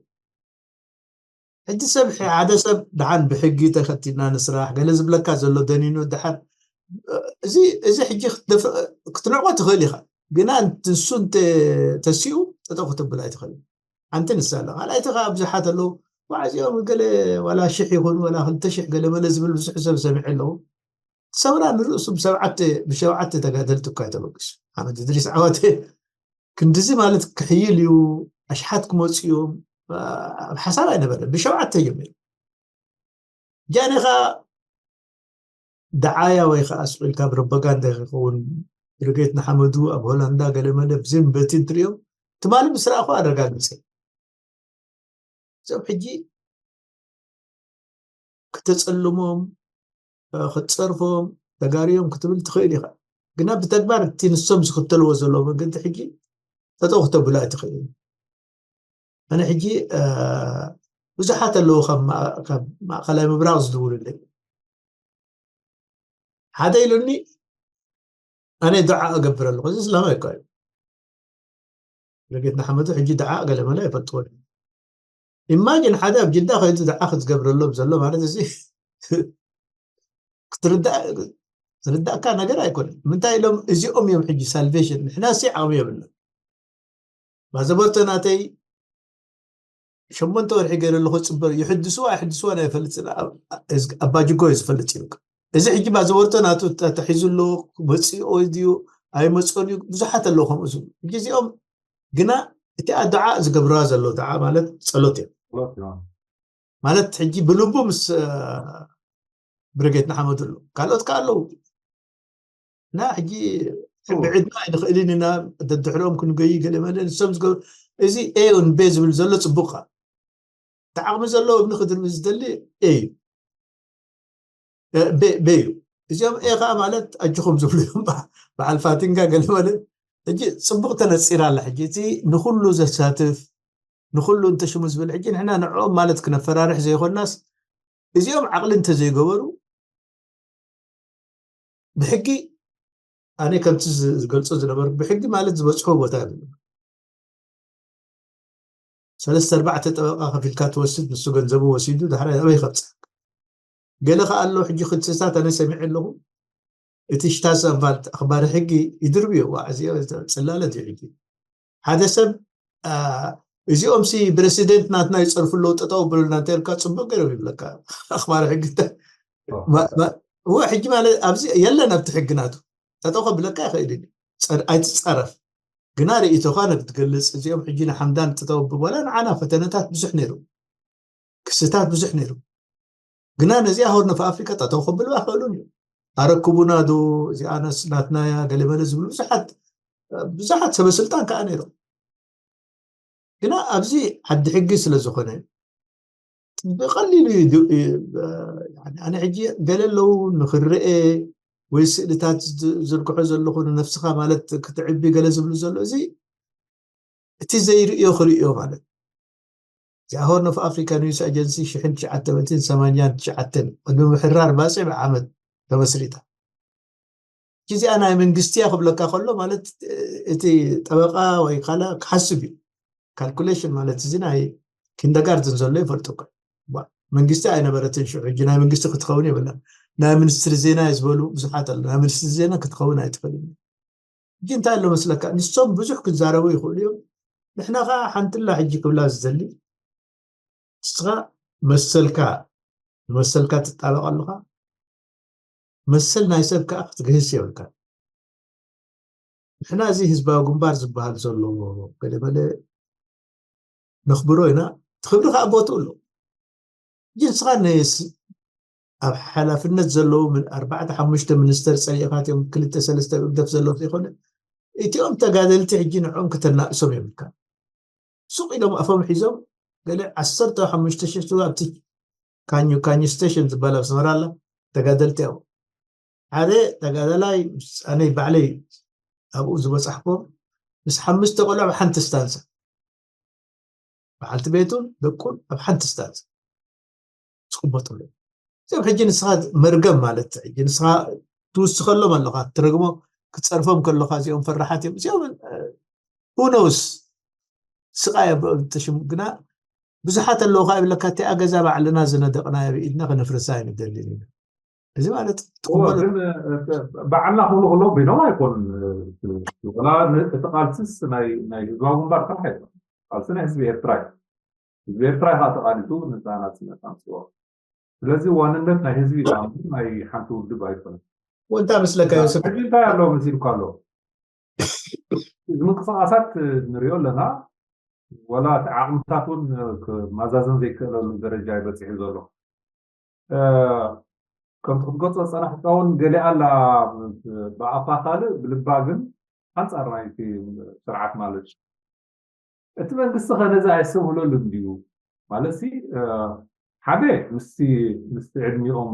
ሕጂ ሰብ ሓደ ሰብ ደሓን ብሕጊ ተኸቲልና ንስራሕ ገለ ዝብለካ ዘሎ ደኒኑ ደሓን እዚ እዚ ሕጂ ክትነዕቆ ትኽእል ኢኻ ግና ንሱ ተሲኡ ጠጠው ክትብል ኣይትኽእል ሓንቲ ንሳ ኣለ ካልኣይቲ ከዓ ብዙሓት ኣለዉ ዋዕዚኦም ገለ ዋላ ሽሕ ይኹን ዋላ ክልተ ሽሕ ገለ መለ ዝብል ብዙሕ ሰብ ሰሚዐ ኣለዉ ሰውራ ንርእሱ ብሰብዓተ ብሸውዓተ ተጋደልቲ እኳ ተበግሱ ሓመድ እድሪስ ዓዋተ ክንድዚ ማለት ክሕይል እዩ ኣሽሓት ክመፁ እዮም ኣብ ሓሳብ ኣይነበረ። ብሸውዓተ ጀሚሩ ጃኒ ከዓ ደዓያ ወይ ከዓ ስቕ ኢልካ ፕሮፓጋንዳ ክኸውን። ብርጌድ ንሓመዱ ኣብ ሆላንዳ ገለመለ ብዝን በቲ እንትሪኦም ትማሊ ምስ ረኣኹ ኣረጋግፀ። እዞም ሕጂ ክተፀልሞም ክትፀርፎም ተጋርዮም ክትብል ትኽእል ኢኻ። ግና ብተግባር እቲ ንሶም ዝኽተልዎ ዘለዉ መንገዲ ሕጂ ጠጠው ክተብሉ ኣይትኽእል። ኣነ ሕጂ ብዙሓት ኣለዉ ካብ ማእከላይ ምብራቕ ዝድውሉለይ። ሓደ ኢሉኒ ኣነ ዱዓ እገብር ኣለኹ። እዚ እስላማይ እኳ እዩ። ለጌት ንሓመዱ ሕጂ ዱዓ ገለመለ ኣይፈልጥዎን። ኢማጅን ሓደ ኣብ ጅዳ ከይዱ ዱዓ ክትገብረሎም ዘሎ ማለት እዚ ክትርዳእ ዝርዳእካ ነገር ኣይኮነን። ምንታይ ኢሎም እዚኦም እዮም ሕጂ ሳልቬሽን፣ ንሕና ሲ ዓቕሚ የብልና። ባዘቦርተ ናተይ ሸሞንተ ወርሒ ገይረ ኣለኹ ፅበር ይሕድስዋ ኣይሕድስዋ ናይ ፈልጥ ኣባጅጎ እዩ ዝፈልጥ ይብል። እዚ ሕጂ ባዘቦርተ ናቱ ተሒዙ ኣሎ መፅኦ ድዩ ኣይመፅኦን እዩ ብዙሓት ኣለዉ ከምኡ ዝብሉ። ሕጂ እዚኦም ግና እቲ ኣድዓ ዝገብርዋ ዘለዉ ድዓ ማለት ፀሎት እዮም። ማለት ሕጂ ብልቡ ምስ ብርጌድ ንሓመዱ ኣሎ ካልኦት ከ ኣለዉ እና ሕጂ ብዕድና ኣይንኽእልን ኢና ደድሕሮም ክንገይ ገለ መለ ንሶም ዝገብሩ እዚ ኤ ን ቤ ዝብል ዘሎ ፅቡቅ ከዓ እቲ ዓቕሚ ዘለዎ እብኒ ክድርቢ ዝደሊ ኤ እዩ። ቤ እዩ። እዚኦም ኤ ከዓ ማለት ኣጅኹም ዝብሉ እዮም። በዓል ፋቲንጋ ገለ መለ ሕጂ ፅቡቅ ተነፂራ ኣላ። ሕጂ እቲ ንኩሉ ዘሳትፍ ንኩሉ እንተሽሙ ዝብል ሕጂ ንሕና ንዕኦም ማለት ክነፈራርሕ ዘይኮናስ እዚኦም ዓቕሊ እንተዘይገበሩ ብሕጊ ኣነ ከምቲ ዝገልፆ ዝነበርኩ ብሕጊ ማለት ዝበፅሑ ቦታ ሰለስተ ኣርባዕተ ጠበቃ ከፊልካ ትወስድ ንሱ ገንዘቡ ወሲዱ ዳሕራይ ኣበይ ከብፅሐካ? ገለ ከዓ ኣሎ ሕጂ ክስታት ኣነ ሰሚዐ ኣለኹ። እቲ ሽታሰንቫልት ኣኽባሪ ሕጊ ይድርብዮ ዋዕዝዮ ጽላለት እዩ ሕጂ ሓደ ሰብ እዚኦም ሲ ፕረሲደንት ናትና ይፀርፉ ኣለዉ ጠጠው ብሉና እንተልካ ፅቡቅ ገይሮም ይብለካ። ኣኽባሪ ሕጊ እወ ሕጂ ማለት ኣብዚ የለን ኣብቲ ሕጊ ናቱ ጠጠው ከብለካ ይኽእል እዩ። ኣይትፃረፍ ግና ርእይቶኻ ንክትገልፅ እዚኦም ሕጂ ንሓምዳን ጠጠው ብወላ ንዓና ፈተነታት ብዙሕ ነይሩ ክስታት ብዙሕ ነይሩ። ግና ነዚኣ ሆርን ኦፍ ኣፍሪካ ጠጠው ከብልዋ ኣይኽእሉን እዩ። ኣረክቡና ዶ እዚኣ ናትናያ ገለመለ ዝብሉ ብዙሓት ብዙሓት ሰበስልጣን ከዓ ነይሮም። ግና ኣብዚ ዓዲ ሕጊ ስለ ዝኾነ ብቐሊሉ ኣነ ሕጂ ገለ ኣለዉ ንክርአ ወይ ስእልታት ዝርግሖ ዘለኹ ንነፍስኻ ማለት ክትዕቢ ገለ ዝብሉ ዘሎ እዚ እቲ ዘይርእዮ ክርእዮ ማለት እዚኣ ሆርን ኦፍ ኣፍሪካ ኒውስ ኣጀንሲ ሽሕን ትሽዓተ ሚእትን ሰማንያን ትሽዓተን ቅድሚ ምሕራር ባፅዕ ዓመት ተመስሪታ። እዚኣ ናይ መንግስቲ እያ ክብለካ ከሎ ማለት እቲ ጠበቃ ወይ ካላ ክሓስብ እዩ። ካልኩሌሽን ማለት እዚ ናይ ኪንደጋርትን ዘሎ ይፈልጡ መንግስቲ ኣይነበረትን ሽዑ ሕጂ ናይ መንግስቲ ክትኸውን የብላን። ናይ ሚኒስትሪ ዜና ዝበሉ ብዙሓት ኣሎ ናይ ሚኒስትሪ ዜና ክትኸውን ኣይትኽእልን። ሕጂ እንታይ ኣሎ መስለካ ንሶም ብዙሕ ክዛረቡ ይኽእሉ እዮም። ንሕና ከዓ ሓንትላ ሕጂ ክብላ ዝደሊ እስኻ መሰልካ ንመሰልካ ትጣበቕ ኣለኻ። መሰል ናይ ሰብ ከዓ ክትግህስ የብልካ። ንሕና እዚ ህዝባዊ ግንባር ዝበሃል ዘሎ ገለመለ ነኽብሮ ኢና። ትኽብሪ ከዓ ቦትኡ ኣሎ። ሕጂ ንስኻ ኣብ ሓላፍነት ዘለዉ ኣርባዕተ ሓሙሽተ ሚኒስተር ፀሊእኻትዮም ክልተ ሰለስተ ህግደፍ ዘለዉ ዘይኮነ እቲኦም ተጋደልቲ ሕጂ ንዕኦም ክተናእሶም የብልካ። ሱቕ ኢሎም ኣፎም ሒዞም ገለ ዓሰርተ ሓሙሽተ ሽሕ ኣብቲ ካኙ ካኙ ስቴሽን ዝበሃል ኣብ ኣስመራ ኣላ ተጋደልቲ እዮም። ሓደ ተጋዳላይ ኣነይ ባዕለይ ኣብኡ ዝበፃሕኮም ምስ ሓሙሽተ ቆልዑ ኣብ ሓንቲ ስታንሳ በዓልቲ ቤቱን ደቁን ኣብ ሓንቲ ስታንሳ ዝቅመጥሉ እዚኦም ሕጂ ንስኻ መርገም ማለት ሕጂ ንስኻ ትውስኸሎም ኣለኻ ትረግሞ ክትፀርፎም ከለኻ እዚኦም ፈራሓት እዮም እዚኦም ሁኖስ ስቃይ ተሽም ግና ብዙሓት ኣለዉ ካብ ይብለካ እቲኣ ገዛ ባዕልና ዝነደቕና ብኢድና ከነፍርሳ ኣይንደልን ኢና እዚ ማለት ትቕበሉ በዓልና ክብሉ ከለዉ ኮይኖም ኣይኮኑን እቲ ቃልስስ ናይ ህዝባዊ ግንባር ጥራሕ ኣይኮነ ቃልሲ ናይ ህዝቢ ኤርትራ እዩ ህዝቢ ኤርትራ ኢኻ ተቃሊሱ ነፃ ናፅነት ኣምፅዎ ስለዚ ዋንነት ናይ ህዝቢ እዩ ናይ ሓንቲ ውድብ ኣይኮነ ወንታ ምስለካ ዮስብ ሕጂ እንታይ ኣሎ መሲልካ ኣሎ እዚ ምንቅስቃሳት ንሪኦ ኣለና ወላ እቲ ዓቕምታት እውን ክማዛዘን ዘይክእለሉ ደረጃ ይበፅሕ ዘሎ። ከምቲ ክትገልፆ ዝፀናሕካ እውን ገሊኣ ኣላ፣ ብኣፋ ካልእ ብልባ ግን ኣንፃር ናይቲ ስርዓት ማለት እዩ። እቲ መንግስቲ ከ ነዚ ኣይሰብህለሉን ድዩ? ማለት ሲ ሓደ ምስቲ ምስቲ ዕድሚኦም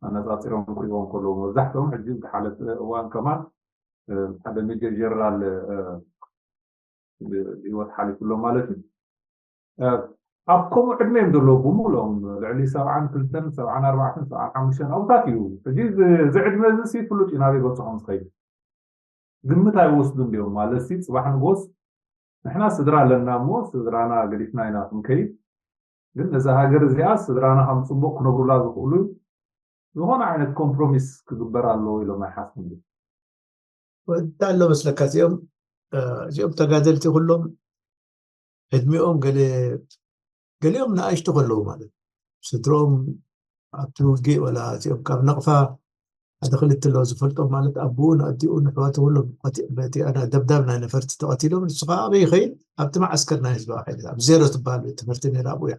ኣነፃፂሮም ክሪዎም ከለዉ፣ መብዛሕትኦም ሕጂ ዝሓለፈ እዋን ከማን ሓደ ሜጀር ጀነራል ህይወት ሓሊፉ ኣሎ ማለት እዩ። ኣብ ከምኡ ዕድመ እዮም ዘለዉ ብምሎም፣ ልዕሊ ሰብዓን ክልተን ሰብዓን ኣርባዕተን ሰብዓን ሓሙሽተን ኣብታት እዩ። ሕጂ እዚ ዕድመ እዚ ሲ ፍሉጥ እዩ ናበይ በፅሖም ዝኸይድ። ግምት ኣይወስዱን ድዮም ማለት ሲ? ፅባሕ ንጎስ ንሕና ስድራ ኣለና እሞ ስድራና ገዲፍና ኢና ክንከይድ፣ ግን ነዛ ሃገር እዚኣ ስድራና ከም ፅቡቅ ክነብሩላ ዝኽእሉ ዝኾነ ዓይነት ኮምፕሮሚስ ክግበር ኣለዎ ኢሎም ኣይሓስቡን ድዮም? እንታይ ኣሎ መስለካ፣ እዚኦም እዚኦም ተጋደልቲ ኩሎም ዕድሚኦም ገለ ገሊኦም ንኣሽቱ ከለዉ ማለት ስድሮም ኣብቲ ውግእ ወላ እዚኦም ካብ ነቕፋ ሓደ ክልተ ኣለዉ ዝፈልጦም ማለት ኣቦኡን ኣዲኡን ኣሕዋቱ ኩሎም በቲ ኣና ደብዳብ ናይ ነፈርቲ ተቐቲሎም፣ ንሱ ከዓ ኣበይ ይኸይድ? ኣብቲ መዓስከር ናይ ህዝባዊ ሓይልታት ኣብ ዜሮ ትበሃል ቤት ትምህርቲ ነይራ ኣብኡ እያ።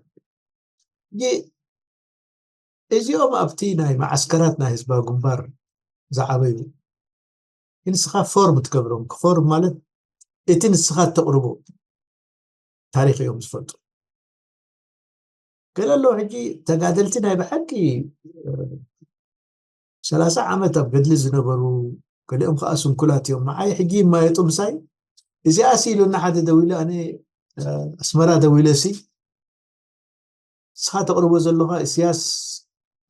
እዚኦም ኣብቲ ናይ መዓስከራት ናይ ህዝባዊ ግንባር ዝዓበዩ ንስኻ ፎርም ትገብሮም። ፎርም ማለት እቲ ንስኻ ተቕርቦ ታሪክ እዮም ዝፈልጡ። ገለ ኣለዉ ሕጂ ተጋደልቲ ናይ ብሓቂ ሰላሳ ዓመት ኣብ ገድሊ ዝነበሩ፣ ገሊኦም ከዓ ስንኩላት እዮም። ንዓይ ሕጂ ይማየጡ ምሳይ። እዚኣ ሲ ኢሉና ሓደ ደዊሉ፣ ኣነ ኣስመራ ደዊለ ሲ ንስኻ ተቕርቦ ዘለኻ ኢሳያስ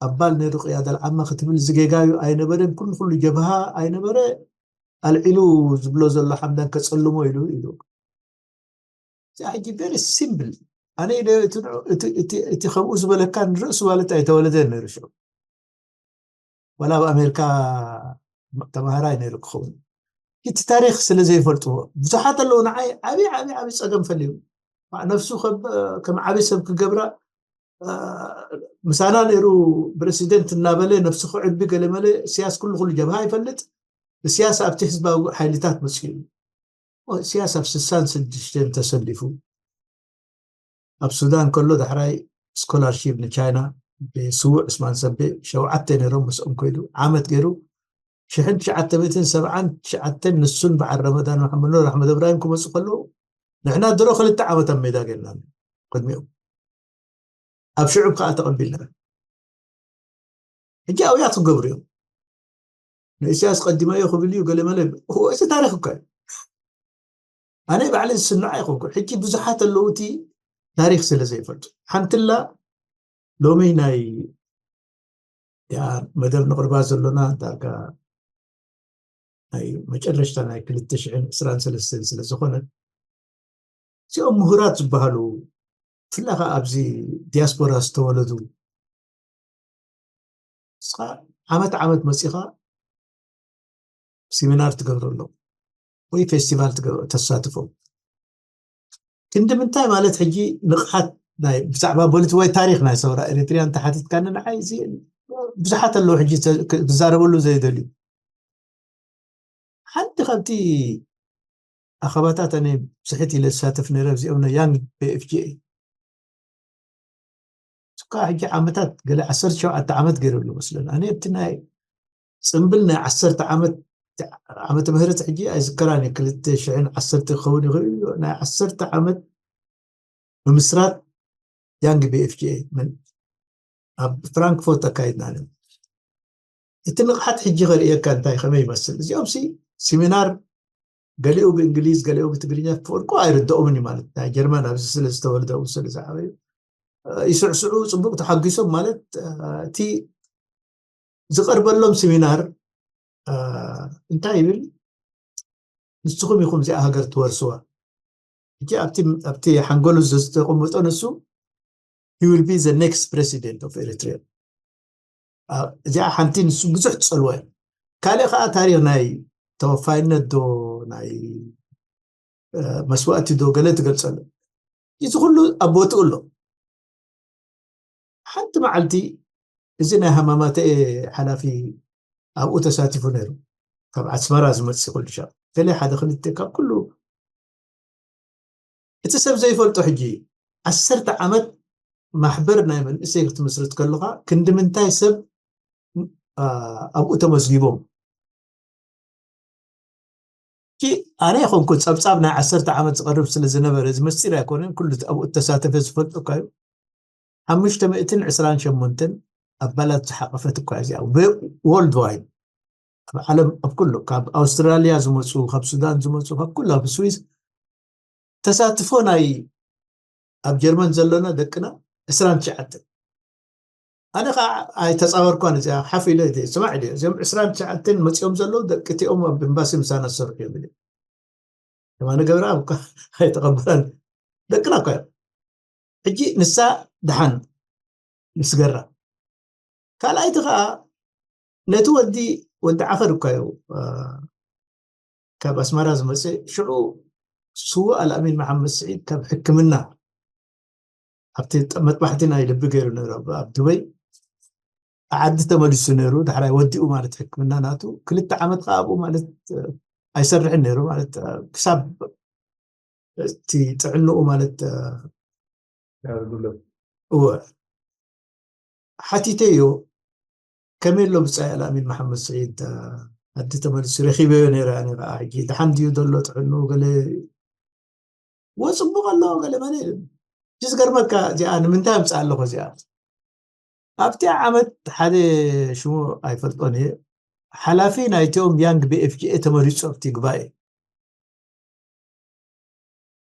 ኣባል ነይሩ ቅያዳ ኣልዓማ ክትብል ዝጌጋዩ ኣይነበረን። ኩሉ ኩሉ ጀብሃ ኣይነበረ ኣልዒሉ ዝብሎ ዘሎ ሓምዳን ከጸልሞ ኢሉ ኢሉ። እዚኣ ሕጂ ቨሪ ሲምፕል። ኣነ ኢለ እቲ ከምኡ ዝበለካ ንርእሱ ማለት ኣይተወለደ ነይሩ ሽዑ። ዋላ ኣብ ኣሜሪካ ተማሃራይ ነይሩ ክኸውን። እቲ ታሪክ ስለ ዘይፈልጥዎ ብዙሓት ኣለዉ። ንዓይ ዓብዪ ዓብዪ ዓብዪ ፀገም ፈሊዩ ነፍሱ ከም ዓብዪ ሰብ ክገብራ ምሳና ነይሩ ፕረሲደንት እናበለ ነፍሱ ክዕቢ ገለመለ። እስያስ ኩሉ ኩሉ ጀብሃ ይፈልጥ። እስያስ ኣብቲ ህዝባዊ ሓይልታት መፅኡ። እስያስ ኣብ ስሳን ስድሽተን ተሰሊፉ ኣብ ሱዳን ከሎ ዳሕራይ ስኮላርሺፕ ንቻይና ብስዉእ ዑስማን ሰቤ ሸውዓተ ነይሮም ምስኦም ኮይዱ ዓመት ገይሩ ሽሕን ትሽዓተ ሚእትን ሰብዓን ትሽዓተን ንሱን በዓል ረመዳን መሓመድ ኑር ኣሕመድ እብራሂም ክመፁ ከለዉ ንሕና ድሮ ክልተ ዓመት ኣብ ሜዳ ገይርና ቅድሚኦም ኣብ ሽዑብ ከዓ ተቐቢልና ሕጂ ኣውያት ክገብሩ እዮም። ንእስያስ ቀዲመዮ ክብል እዩ ገለ መለ። እዚ ታሪክ እኮ እዩ። ኣነ ባዕለ ዝስንዖ ኣይኮንኩ። ሕጂ ብዙሓት ኣለዉ እቲ ታሪክ ስለ ዘይፈልጡ ሓንትላ ሎሚ ናይ ያ መደብ ንቕርባ ዘሎና ዳርጋ ናይ መጨረሽታ ናይ ክልተ ሽሕን ዕስራን ሰለስተን ስለ ዝኾነ እዚኦም ምሁራት ዝበሃሉ ብፍላይ ከዓ ኣብዚ ዲያስፖራ ዝተወለዱ ንስኻ ዓመት ዓመት መፂኻ ሲሚናር ትገብረሎም ወይ ፌስቲቫል ተሳትፎም ክንዲ ምንታይ ማለት ሕጂ ንቕሓት ናይ ብዛዕባ ፖለቲ ወይ ታሪክ ናይ ሰውራ ኤሪትሪያ እንተሓቲትካኒ ንዓይ እዚ ብዙሓት ኣለዉ ሕጂ ክዛረበሉ ዘይደልዩ ሓንቲ ካብቲ ኣኸባታት ኣነ ብዝሕት ኢለ ዝሳተፍ ነረ እዚኦም ናይ ያንግ ፒኤፍጂ እካ ሕጂ ዓመታት ገለ ዓሰርተ ሸውዓተ ዓመት ገይሩ ኣሎ መስለን ኣነ ኣብቲ ናይ ፅምብል ናይ ዓሰርተ ዓመት ዓመተ ምህረት ሕጂ ኣይዝከራን እዩ ክልተ ሽሕን ዓሰርተ ክኸውን ይኽእል እዩ ናይ ዓሰርተ ዓመት ብምስራት ያንግ ቢኤፍጂ ኣብ ፍራንክፎርት ኣካይድና ነ እቲ ንቕሓት ሕጂ ከርእየካ እንታይ ከመይ ይመስል እዚኦም ሲ ሲሚናር ገሊኡ ብእንግሊዝ ገሊኡ ብትግርኛ ፍቅድቁ ኣይርድኦምን እዩ ማለት ናይ ጀርመን ኣብዚ ስለ ዝተወልደ ስለ ዝዓበዩ ይስዕስዑ ፅቡቅ ተሓጒሶም ማለት እቲ ዝቐርበሎም ሴሚናር እንታይ ይብል ንስኹም ኢኹም እዚኣ ሃገር ትወርስዋ እ ኣብቲ ሓንጎሉ ዝተቀምጦ ንሱ he will be the next president of Eritrea እዚኣ ሓንቲ ንሱ ብዙሕ ትፀልዋ እዩ ካልእ ከዓ ታሪክ ናይ ተወፋይነት ዶ ናይ መስዋእቲ ዶ ገለ ትገልፀሉ እዚ ኩሉ ኣብ ቦትኡ ኣሎ ሓንቲ መዓልቲ እዚ ናይ ሃማማተ ሓላፊ ኣብኡ ተሳቲፉ ነይሩ ካብ ኣስመራ ዝመፅእ ኩሉ ሻ ገለ ሓደ ክልተ ካብ ኩሉ እቲ ሰብ ዘይፈልጦ ሕጂ ዓሰርተ ዓመት ማሕበር ናይ መንእሰይ ክትምስርት ከለኻ ክንዲ ምንታይ ሰብ ኣብኡ ተመዝጊቦም ኣነ ይኮንኩ ጸብጻብ ናይ ዓሰርተ ዓመት ዝቐርብ ስለ ዝነበረ እዚ መስጢር ኣይኮነን። ኩሉ ኣብኡ እተሳተፈ ዝፈልጦ እኳ እዩ። ሓሙሽተ ሚእትን ዕስራን ሸሞንተን ኣባላት ዝሓቐፈት እኳ እዚኣ ወርልድ ዋይድ ኣብ ዓለም ኣብ ኩሉ ካብ ኣውስትራልያ ዝመፁ ካብ ሱዳን ዝመፁ ካብ ኩሉ ኣብ ስዊስ ተሳትፎ ናይ ኣብ ጀርመን ዘለና ደቅና ዕስራን ትሽዓተን ኣነ ከዓ ኣይተፃወርኳን እዚኣ ሓፍ ኢለ ስማዕ ድ እዚኦም ዕስራን ትሽዓተን መፂኦም ዘለዉ ደቂ እቲኦም ኣብ ኤምባሲ ምሳና ዝሰርሑ እዮም ብ የማነ ገብረኣብ ኣይተቐበለን ደቅና እኳ እዮም ሕጂ ንሳ ደሓን ምስገራ ካልኣይቲ ከዓ ነቲ ወዲ ወዲ ዓኸር እኳ እዩ ካብ ኣስመራ ዝመፀ ሽዑ ስዉእ ኣልኣሚን መሓመድ ስዒድ ካብ ሕክምና ኣብቲ መጥባሕቲ ናይ ልቢ ገይሩ ነይሩ ኣብ ዱበይ ዓዲ ተመሊሱ ነይሩ ዳሕራይ ወዲኡ ማለት ሕክምና ናቱ ክልተ ዓመት ከዓ ኣብኡ ማለት ኣይሰርሕን ነይሩ ማለት ክሳብ እቲ ጥዕንኡ ማለት እወ ሓቲተዮ ከመይ ኣሎ ብፃይ ኣልኣሚን መሓመድ ስዒድ ዓዲ ተመሊሱ ረኪበዮ ነይረ ኣነ ከዓ ሕጂ ደሓን ድዩ ዘሎ ጥዕንኡ ገለ ወፅቡቕ ኣሎ ገለ መለ ዝገርመካ እዚኣ ንምንታይ ኣምፅኣ ኣለኹ እዚኣ ኣብቲ ዓመት ሓደ ሽሙ ኣይፈልጦን እየ ሓላፊ ናይቲኦም ያንግ ብኤፍጂኤ ተመሪፁ ኣብቲ ጉባኤ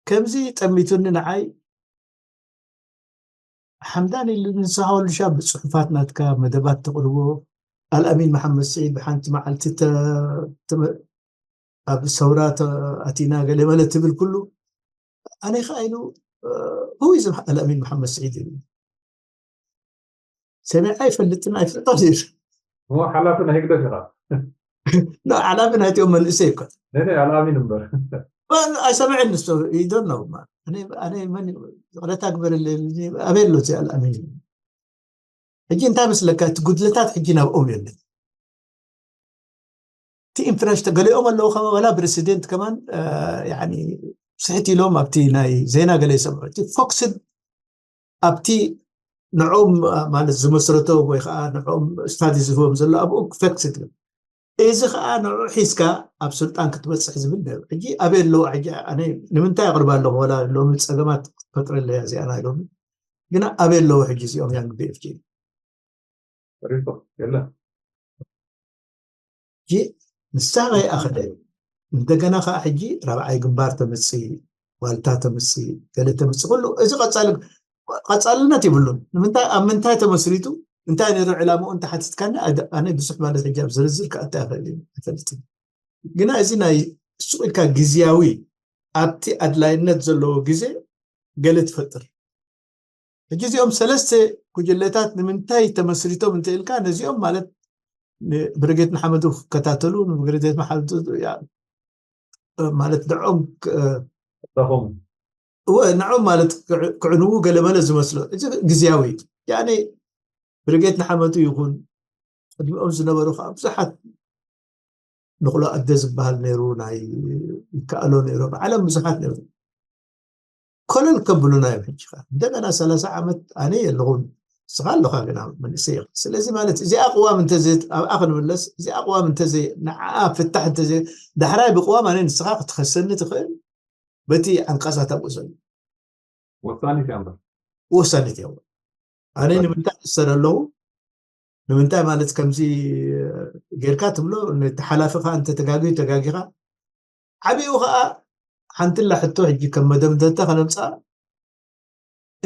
ከምዚ ጠሚቱኒ ንዓይ ሓምዳን ኢሉ ንስኻ ወልሻ ብፅሑፋት ናትካ መደባት ተቕርቦ ኣልኣሚን መሓመድ ስዒድ ብሓንቲ መዓልቲ ኣብ ሰውራ ኣቲና ገለ መለ ትብል ኩሉ ኣነ ከዓ ኢሉ ሁ ኢዝ ኣልኣሚን መሓመድ ስዒድ ኢሉ ሰሚዐ ኣይፈልጥን ኣይፈልጦን ኢሉ እሞ ሓላፊ ናይ ህግደፍ ኢኻ ሓላፊ ናይቲኦም መንእሰይ ይኮን ኣልኣሚን እምበር ኣይሰምዐን ንሱ ይደኖ ኣነ መን ይቕረታ ግበረለይ ኣበይ ኣሎ እዚ ኣልኣሚን ሕጂ እንታይ መስለካ እቲ ጉድለታት ሕጂ ናብኦም የለን እቲ ኢንፍራስትራክቸር ገሊኦም ኣለዉ ከማ ወላ ፕሬሲደንት ከማን ስሕት ኢሎም ኣብቲ ናይ ዜና ገለ ይሰምዑ እቲ ፎክስድ ኣብቲ ንዕኦም ማለት ዝመስረቶም ወይ ከዓ ንዕኦም ስታዲ ዝህቦም ዘሎ ኣብኡ ፈክስድ እዩ እዚ ከዓ ንዑ ሒዝካ ኣብ ስልጣን ክትበፅሕ ዝብል ነሩ ሕጂ ኣበይ ኣለዉ ሕጂ ኣነ ንምንታይ ኣቅርባ ኣለኹ ወላ ሎሚ ፀገማት ክትፈጥረለያ እዚኣ ናይ ሎሚ ግና ኣበይ ኣለዉ ሕጂ እዚኦም ያንግ ቢኤፍጂ ሪፖርት የለን ሕጂ ንሳ ከይኣኸለ እንደገና ከዓ ሕጂ ራብዓይ ግንባር ተምፅእ ዋልታ ተምፅእ ገለ ተምፅእ ኩሉ እዚ ቀፃሊ ቀፃልነት ይብሉን ንምንታይ ኣብ ምንታይ ተመስሪቱ እንታይ ነይሩ ዕላምኡ እንተሓቲትካኒ ኣነ ብዙሕ ማለት ሕጂ ኣብ ዝርዝር ክኣተ ኣይኽእል እዩ ኣይፈልጥን ግና እዚ ናይ ሱቕ ኢልካ ግዝያዊ ኣብቲ ኣድላይነት ዘለዎ ግዜ ገለ ትፈጥር ሕጂ እዚኦም ሰለስተ ጉጅለታት ንምንታይ ተመስሪቶም እንተ ኢልካ ነዚኦም ማለት ብርጌት ንሓመዱ ክከታተሉ ንብርጌት ንሓመዱ ማለት ንዕኦም ተኾም እወ ንዕኦም ማለት ክዕንዉ ገለመለ ዝመስሎ እዚ ግዝያዊ እዩ ያኔ ብርጌት ንሓመዱ ይኹን ቅድሚኦም ዝነበሩ ከዓ ብዙሓት ንኽሎ ኣደ ዝበሃል ነይሩ ናይ ይከኣሎ ነይሩ ብዓለም ብዙሓት ነይሩ ኮለል ከብሉና እዮም ሕጂ ከዓ እንደገና ሰላሳ ዓመት ኣነ የለኹን ስኻ ኣለኻ ግና መንእሰይ ኢኻ ስለዚ ማለት እዚኣ ቅዋም እንተዘ ኣብኣ ክንምለስ እዚኣ ቅዋም እንተዘ ንዓኣ ፍታሕ እንተዘ ዳሕራይ ብቅዋም ኣነ ንስኻ ክትኸሰኒ ትኽእል በቲ ዓንቀፃት ኣብኡ ዘሎ ወሳኒት እያ እምበር ወሳኒት እያ ኣነ ንምንታይ እሰር ኣለኹ ንምንታይ ማለት ከምዚ ጌርካ ትብሎ ነቲ ሓላፊኻ እንተ ተጋጊዩ ተጋጊኻ ዓብኡ ከዓ ሓንትላ ሕቶ ሕጂ ከም መደምደምታ ከነምፅኣ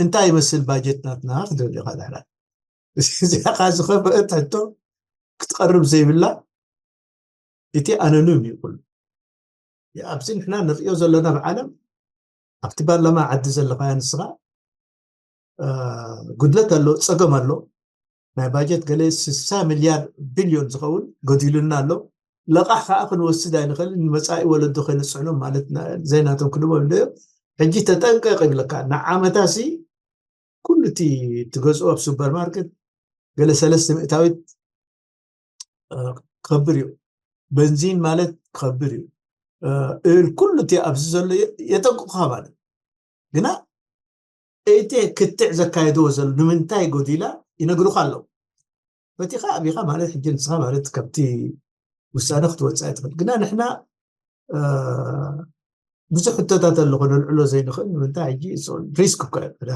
እንታይ ይመስል ባጀት ናትና ክትብል ኢኻ ድሕራ እዚኣ ከዓ ዝኸፍአት ሕቶ ክትቀርብ ዘይብላ እቲ ኣነኑም እዩ ኩሉ ኣብዚ ንሕና ንሪኦ ዘለና ብዓለም ኣብቲ ፓርላማ ዓዲ ዘለኻያ ንስኻ ጉድለት ኣሎ ፀገም ኣሎ ናይ ባጀት ገለ ስሳ ሚልያር ቢልዮን ዝኸውን ጎዲሉና ኣሎ ለቓሕ ከዓ ክንወስድ ኣይንኽእል ንመፃኢ ወለዶ ከይነፅዕኖም ማለት ዘይናቶም ክንቦ እንዶ ሕጂ ተጠንቀቅ ይብለካ ንዓመታ ሲ ኩሉ እቲ ትገዝኦ ኣብ ሱፐርማርኬት ገለ ሰለስተ ሚእታዊት ክኸብር እዩ በንዚን ማለት ክኸብር እዩ እል ኩሉ እቲ ኣብዚ ዘሎ የጠንቅቑኻ ማለት ግና እቲ ክትዕ ዘካየድዎ ዘሎ ንምንታይ ጎዲላ ይነግሩኻ ኣለዉ። በቲኻ ኣቢኻ ማለት ሕጂ ንስኻ ማለት ካብቲ ውሳነ ክትወፅእ ኣይትኽእል። ግና ንሕና ብዙሕ ሕቶታት ኣሎ ክነልዕሎ ዘይንኽእል። ንምንታይ ሕጂ ሪስክ እኮ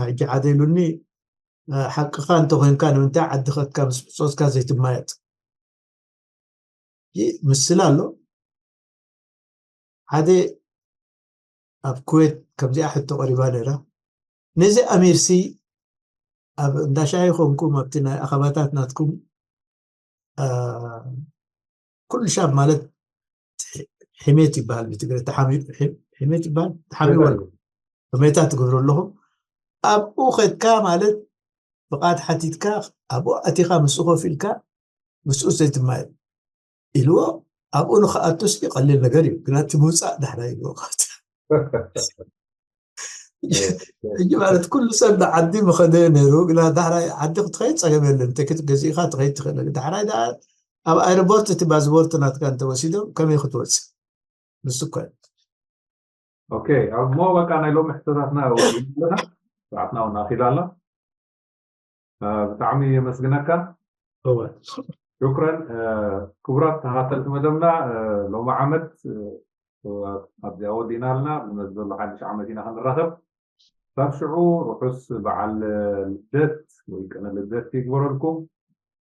ሕጂ ሓደ ኢሉኒ፣ ሓቅኻ እንተኮይንካ ንምንታይ ዓዲ ከትካ ምስ ብፆትካ ዘይትማየጥ? ምስላ ኣሎ። ሓደ ኣብ ኩዌት ከምዚኣ ሕቶ ቀሪባ ነይራ። ነዚ ኣሚርሲ ኣብ እንዳሻሂ ኮንኩም ኣብቲ ናይ ኣኸባታት ናትኩም ኩሉ ሻብ ማለት ሒሜት ይበሃል ብትግረ። ሒሜት ይበሃል፣ ተሓሚወል ሜታ ትገብሩ ኣለኹም። ኣብኡ ከድካ ማለት ፍቓድ ሓቲትካ ኣብኡ ኣቲኻ ምስኡ ኮፍ ኢልካ ምስኡ ዘይትማየጥ ኢልዎ። ኣብኡ ንክኣቱ ሲ ቀሊል ነገር እዩ፣ ግና እቲ ምውፃእ ዳሕራይ ኢልዎ። ሕጂ ማለት ኩሉ ሰብ ንዓዲ መኸደ ነይሩ፣ ግና ዳሕራይ ዓዲ ክትኸይድ ፀገም የለን። ትኬት ገዚእካ ትኸይድ ትኽእል። ዳሕራይ ደኣ ኣብ ኣየርፖርት እቲ ፓስፖርት ናትካ እንተወሲዶም ከመይ ክትወፅእ? ንሱ እኮ እዩ። ኦኬ፣ ኣብ ሞ በቃ ናይ ሎሚ ሕቶታትና ወዲእና ኣለና። ሰዓትና እውን ኣኺላ ኣላ። ብጣዕሚ የመስግነካ። ሹክረን። ክቡራት ተኸታተልቲ መደብና፣ ሎሚ ዓመት ኣብዚኣ ወዲእና ኣለና። ብመዚ ዘሎ ሓድሽ ዓመት ኢና ክንራኸብ። ካብ ሽዑ ርሑስ በዓል ልደት ወይ ቅነ ልደት ይግበረልኩም።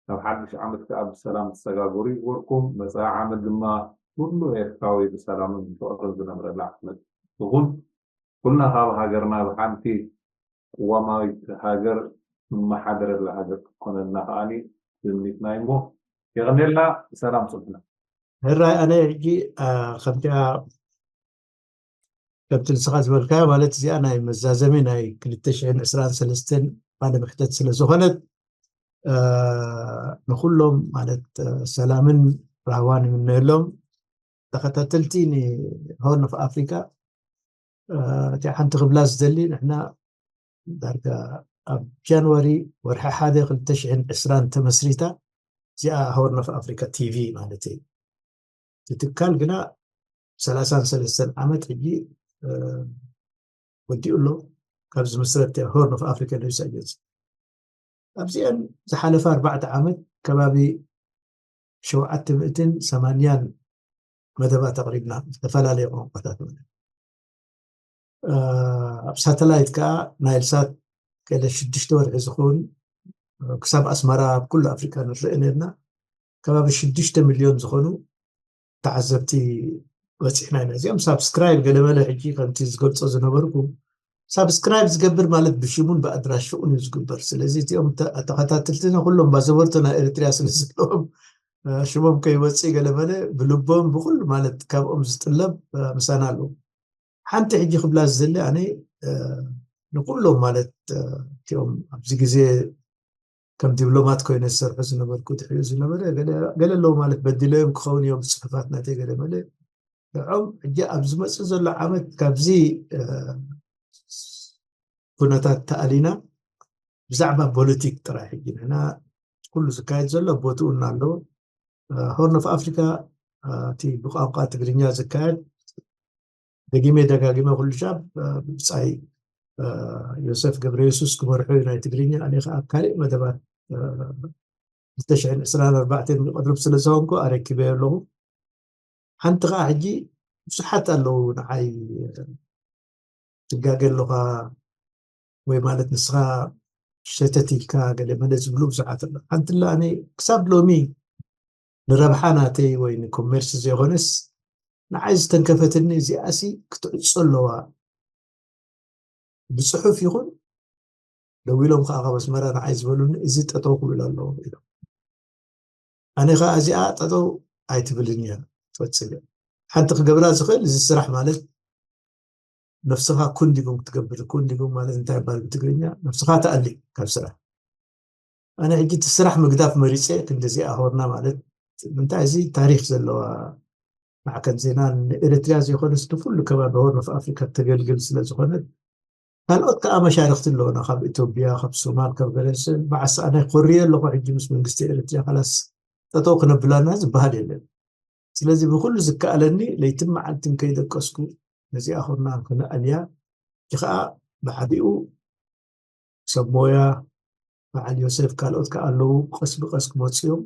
ናብ ሓድሽ ዓመት ከዓ ብሰላም ትሰጋገሩ ይግበርኩም። መፃኢ ዓመት ድማ ኩሉ ኤርትራዊ ብሰላምን ብፍቕርን ዝነብረላ ዓመት ትኹን። ኩልና ካብ ሃገርና ብሓንቲ ቅዋማዊት ሃገር ንመሓደረላ ሃገር ክትኮነልና ከዓኒ ትምኒትና እዩ። እሞ የቐኔልና። ብሰላም ፅንሑና። ሕራይ ኣነ ሕጂ ከምቲኣ ከምቲ ንስኻ ዝበልካዮ ማለት እዚኣ ናይ መዛዘሚ ናይ ክልተ ሽሕን ዕስራን ሰለስተን ባለ ምሕተት ስለ ዝኾነት ንኩሎም ማለት ሰላምን ራህዋን ይምነየሎም። ተኸታተልቲ ንሆርን ኦፍ ኣፍሪካ እቲ ሓንቲ ክብላ ዝደሊ ንሕና ዳርጋ ኣብ ጃንዋሪ ወርሒ ሓደ ክልተ ሽሕን ዕስራን ተመስሪታ እዚኣ ሆርን ኦፍ ኣፍሪካ ቲቪ ማለት እዩ። እቲ ትካል ግና ሰላሳን ሰለስተን ዓመት ሕጂ ወዲኡ ኣሎ። ካብ ዝምስረት ሆርን ኦፍ ኣፍሪካ ኒውስ ኣጀንሲ ኣብዚአን ዝሓለፈ ኣርባዕተ ዓመት ከባቢ ሸውዓተ ሚእትን ሰማንያን መደባት ኣቕሪብና ዝተፈላለዩ ቋንቋታት ማለት ኣብ ሳተላይት ከዓ ናይልሳት ገለ ሽዱሽተ ወርሒ ዝኸውን ክሳብ ኣስመራ ኣብ ኩሉ ኣፍሪካ ንርኢ ነርና። ከባቢ ሽዱሽተ ሚልዮን ዝኾኑ ተዓዘብቲ በፂሕና ኢና። እዚኦም ሳብስክራይብ ገለመለ ሕጂ ከምቲ ዝገልፆ ዝነበርኩ ሳብስክራይብ ዝገብር ማለት ብሽሙን ብኣድራሽኡን እዩ ዝግበር። ስለዚ እቲኦም ተኸታተልትና ኩሎም ባዘቦርቶ ናይ ኤርትሪያ ስለ ዘለዎም ሽሞም ከይወፅእ ገለመለ ብልቦም ብኩሉ ማለት ካብኦም ዝጥለብ ምሳና ኣለዉ። ሓንቲ ሕጂ ክብላ ዝደሊ ኣነ ንኩሎም ማለት እቲኦም ኣብዚ ግዜ ከም ዲፕሎማት ኮይነ ዝሰርሑ ዝነበርኩ ድሕሪኡ ዝነበረ ገለ ኣለዉ ማለት በዲለዮም ክኸውን እዮም ብፅሑፋት ናተይ ገለ መለ ንዖም ሕጂ ኣብ ዝመፅእ ዘሎ ዓመት ካብዚ ኩነታት ተኣሊና ብዛዕባ ፖለቲክ ጥራይ ሕጂ ንሕና ኩሉ ዝካየድ ዘሎ ቦትኡ እናኣለዎ ሆርን ኦፍ ኣፍሪካ እቲ ብቋንቋ ትግርኛ ዝካየድ ደጊመ ደጋጊመ ኩሉ ሻብ ብብፃይ ዮሰፍ ገብረ የሱስ ክመርሑ እዩ ናይ ትግርኛ ኣነ ከዓ ኣብ ካሊእ መደባት ክልተ ሽሕን ዕስራን ኣርባዕተን ዝቐርብ ስለ ዝኮንኩ ኣረኪበዮ ኣለኹ። ሓንቲ ከዓ ሕጂ ብዙሓት ኣለዉ ንዓይ ትጋገ ኣለኻ ወይ ማለት ንስኻ ሸተት ኢልካ ገለ መለ ዝብሉ ብዙሓት ኣሎ። ሓንቲ ላ ኣነ ክሳብ ሎሚ ንረብሓ ናተይ ወይ ንኮሜርስ ዘይኮነስ ንዓይ ዝተንከፈትኒ እዚኣሲ ክትዕፆ ኣለዋ ብፅሑፍ ይኹን ደው ኢሎም ከዓ ካብ ኣስመራ ንዓይ ዝበሉኒ እዚ ጠጠው ክብል ኣለዎ ኢሎም። ኣነ ከዓ እዚኣ ጠጠው ኣይትብልን እያ ትፈፅም እያ። ሓንቲ ክገብራ ዝኽእል እዚ ስራሕ ማለት ነፍስኻ ኩንዲጉም ክትገብር ኩንዲጉም ማለት እንታይ ይባል ብትግርኛ ነፍስኻ ትኣሊ ካብ ስራሕ ኣነ ሕጂ እቲ ስራሕ ምግዳፍ መሪፀ ክንዲዚኣ ሆርና ማለት ምንታይ እዚ ታሪክ ዘለዋ ማዕከን ዜና ንኤርትሪያ ዘይኮነስ ንኩሉ ከባቢ ሆርን ኦፍ ኣፍሪካ ተገልግል ስለ ዝኾነት ካልኦት ከዓ መሻርክቲ ኣለውና ካብ ኢትዮጵያ ካብ ሶማል ካብ ገለስ በዓሳ ኣነ ኮርየ ኣለኹ ሕጂ ምስ መንግስቲ ኤርትሪያ ካላስ ጠጠው ክነብላና ዝበሃል የለን ስለዚ ብኩሉ ዝከኣለኒ ለይትን መዓልትን ከይደቀስኩ ነዚኣ ሆርና ክነኣልያ ከዓ ብሓዲኡ ሰብ ሞያ በዓል ዮሴፍ ካልኦት ከዓ ኣለዉ። ቀስ ብቀስ ክመፁ እዮም።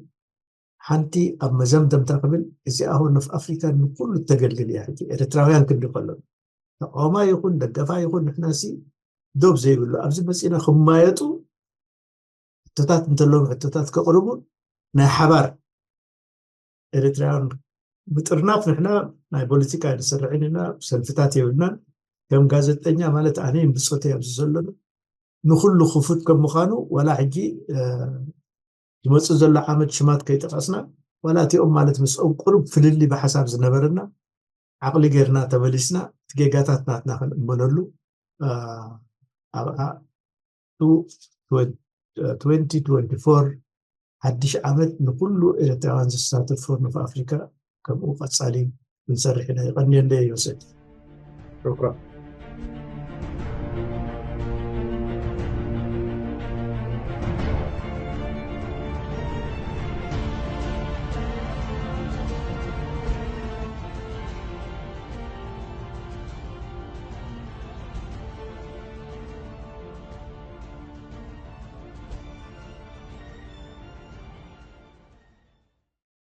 ሓንቲ ኣብ መዘምደምታ ክብል፣ እዚኣ ሆርን ኦፍ ኣፍሪካ ንኩሉ ተገልግል እያ። ሕጂ ኤርትራውያን ክንዲ ከሎ ተቃውማ ይኹን ደገፋ ይኹን ንሕናሲ ዶብ ዘይብሉ ኣብዚ መፂና ክማየጡ ሕቶታት እንተለዎም ሕቶታት ከቕርቡ ናይ ሓባር ኤርትራውያን ምጥርናፍ ንሕና ናይ ፖለቲካ ንሰርሕን ኢና፣ ሰልፍታት የብልናን። ከም ጋዜጠኛ ማለት ኣነ ብፆተይ ኣብዚ ዘሎ ንኩሉ ክፉት ከም ምዃኑ ዋላ ሕጂ ዝመፅእ ዘሎ ዓመት ሽማት ከይጠቐስና ዋላ እቲኦም ማለት ምስኦም ቁሩብ ፍልልይ ብሓሳብ ዝነበረና ዓቕሊ ጌርና ተመሊስና እቲ ጌጋታት ናትና ክንእመነሉ ኣብ ሓድሽ ዓመት ንኩሉ ኤርትራውያን ዘሳትፍ ሆርን ኦፍ ኣፍሪካ ከምኡ ቀፃሊ ክንሰርሕ ኢና። ይቐንየለይ ዮሴፍ። ሽኩራን።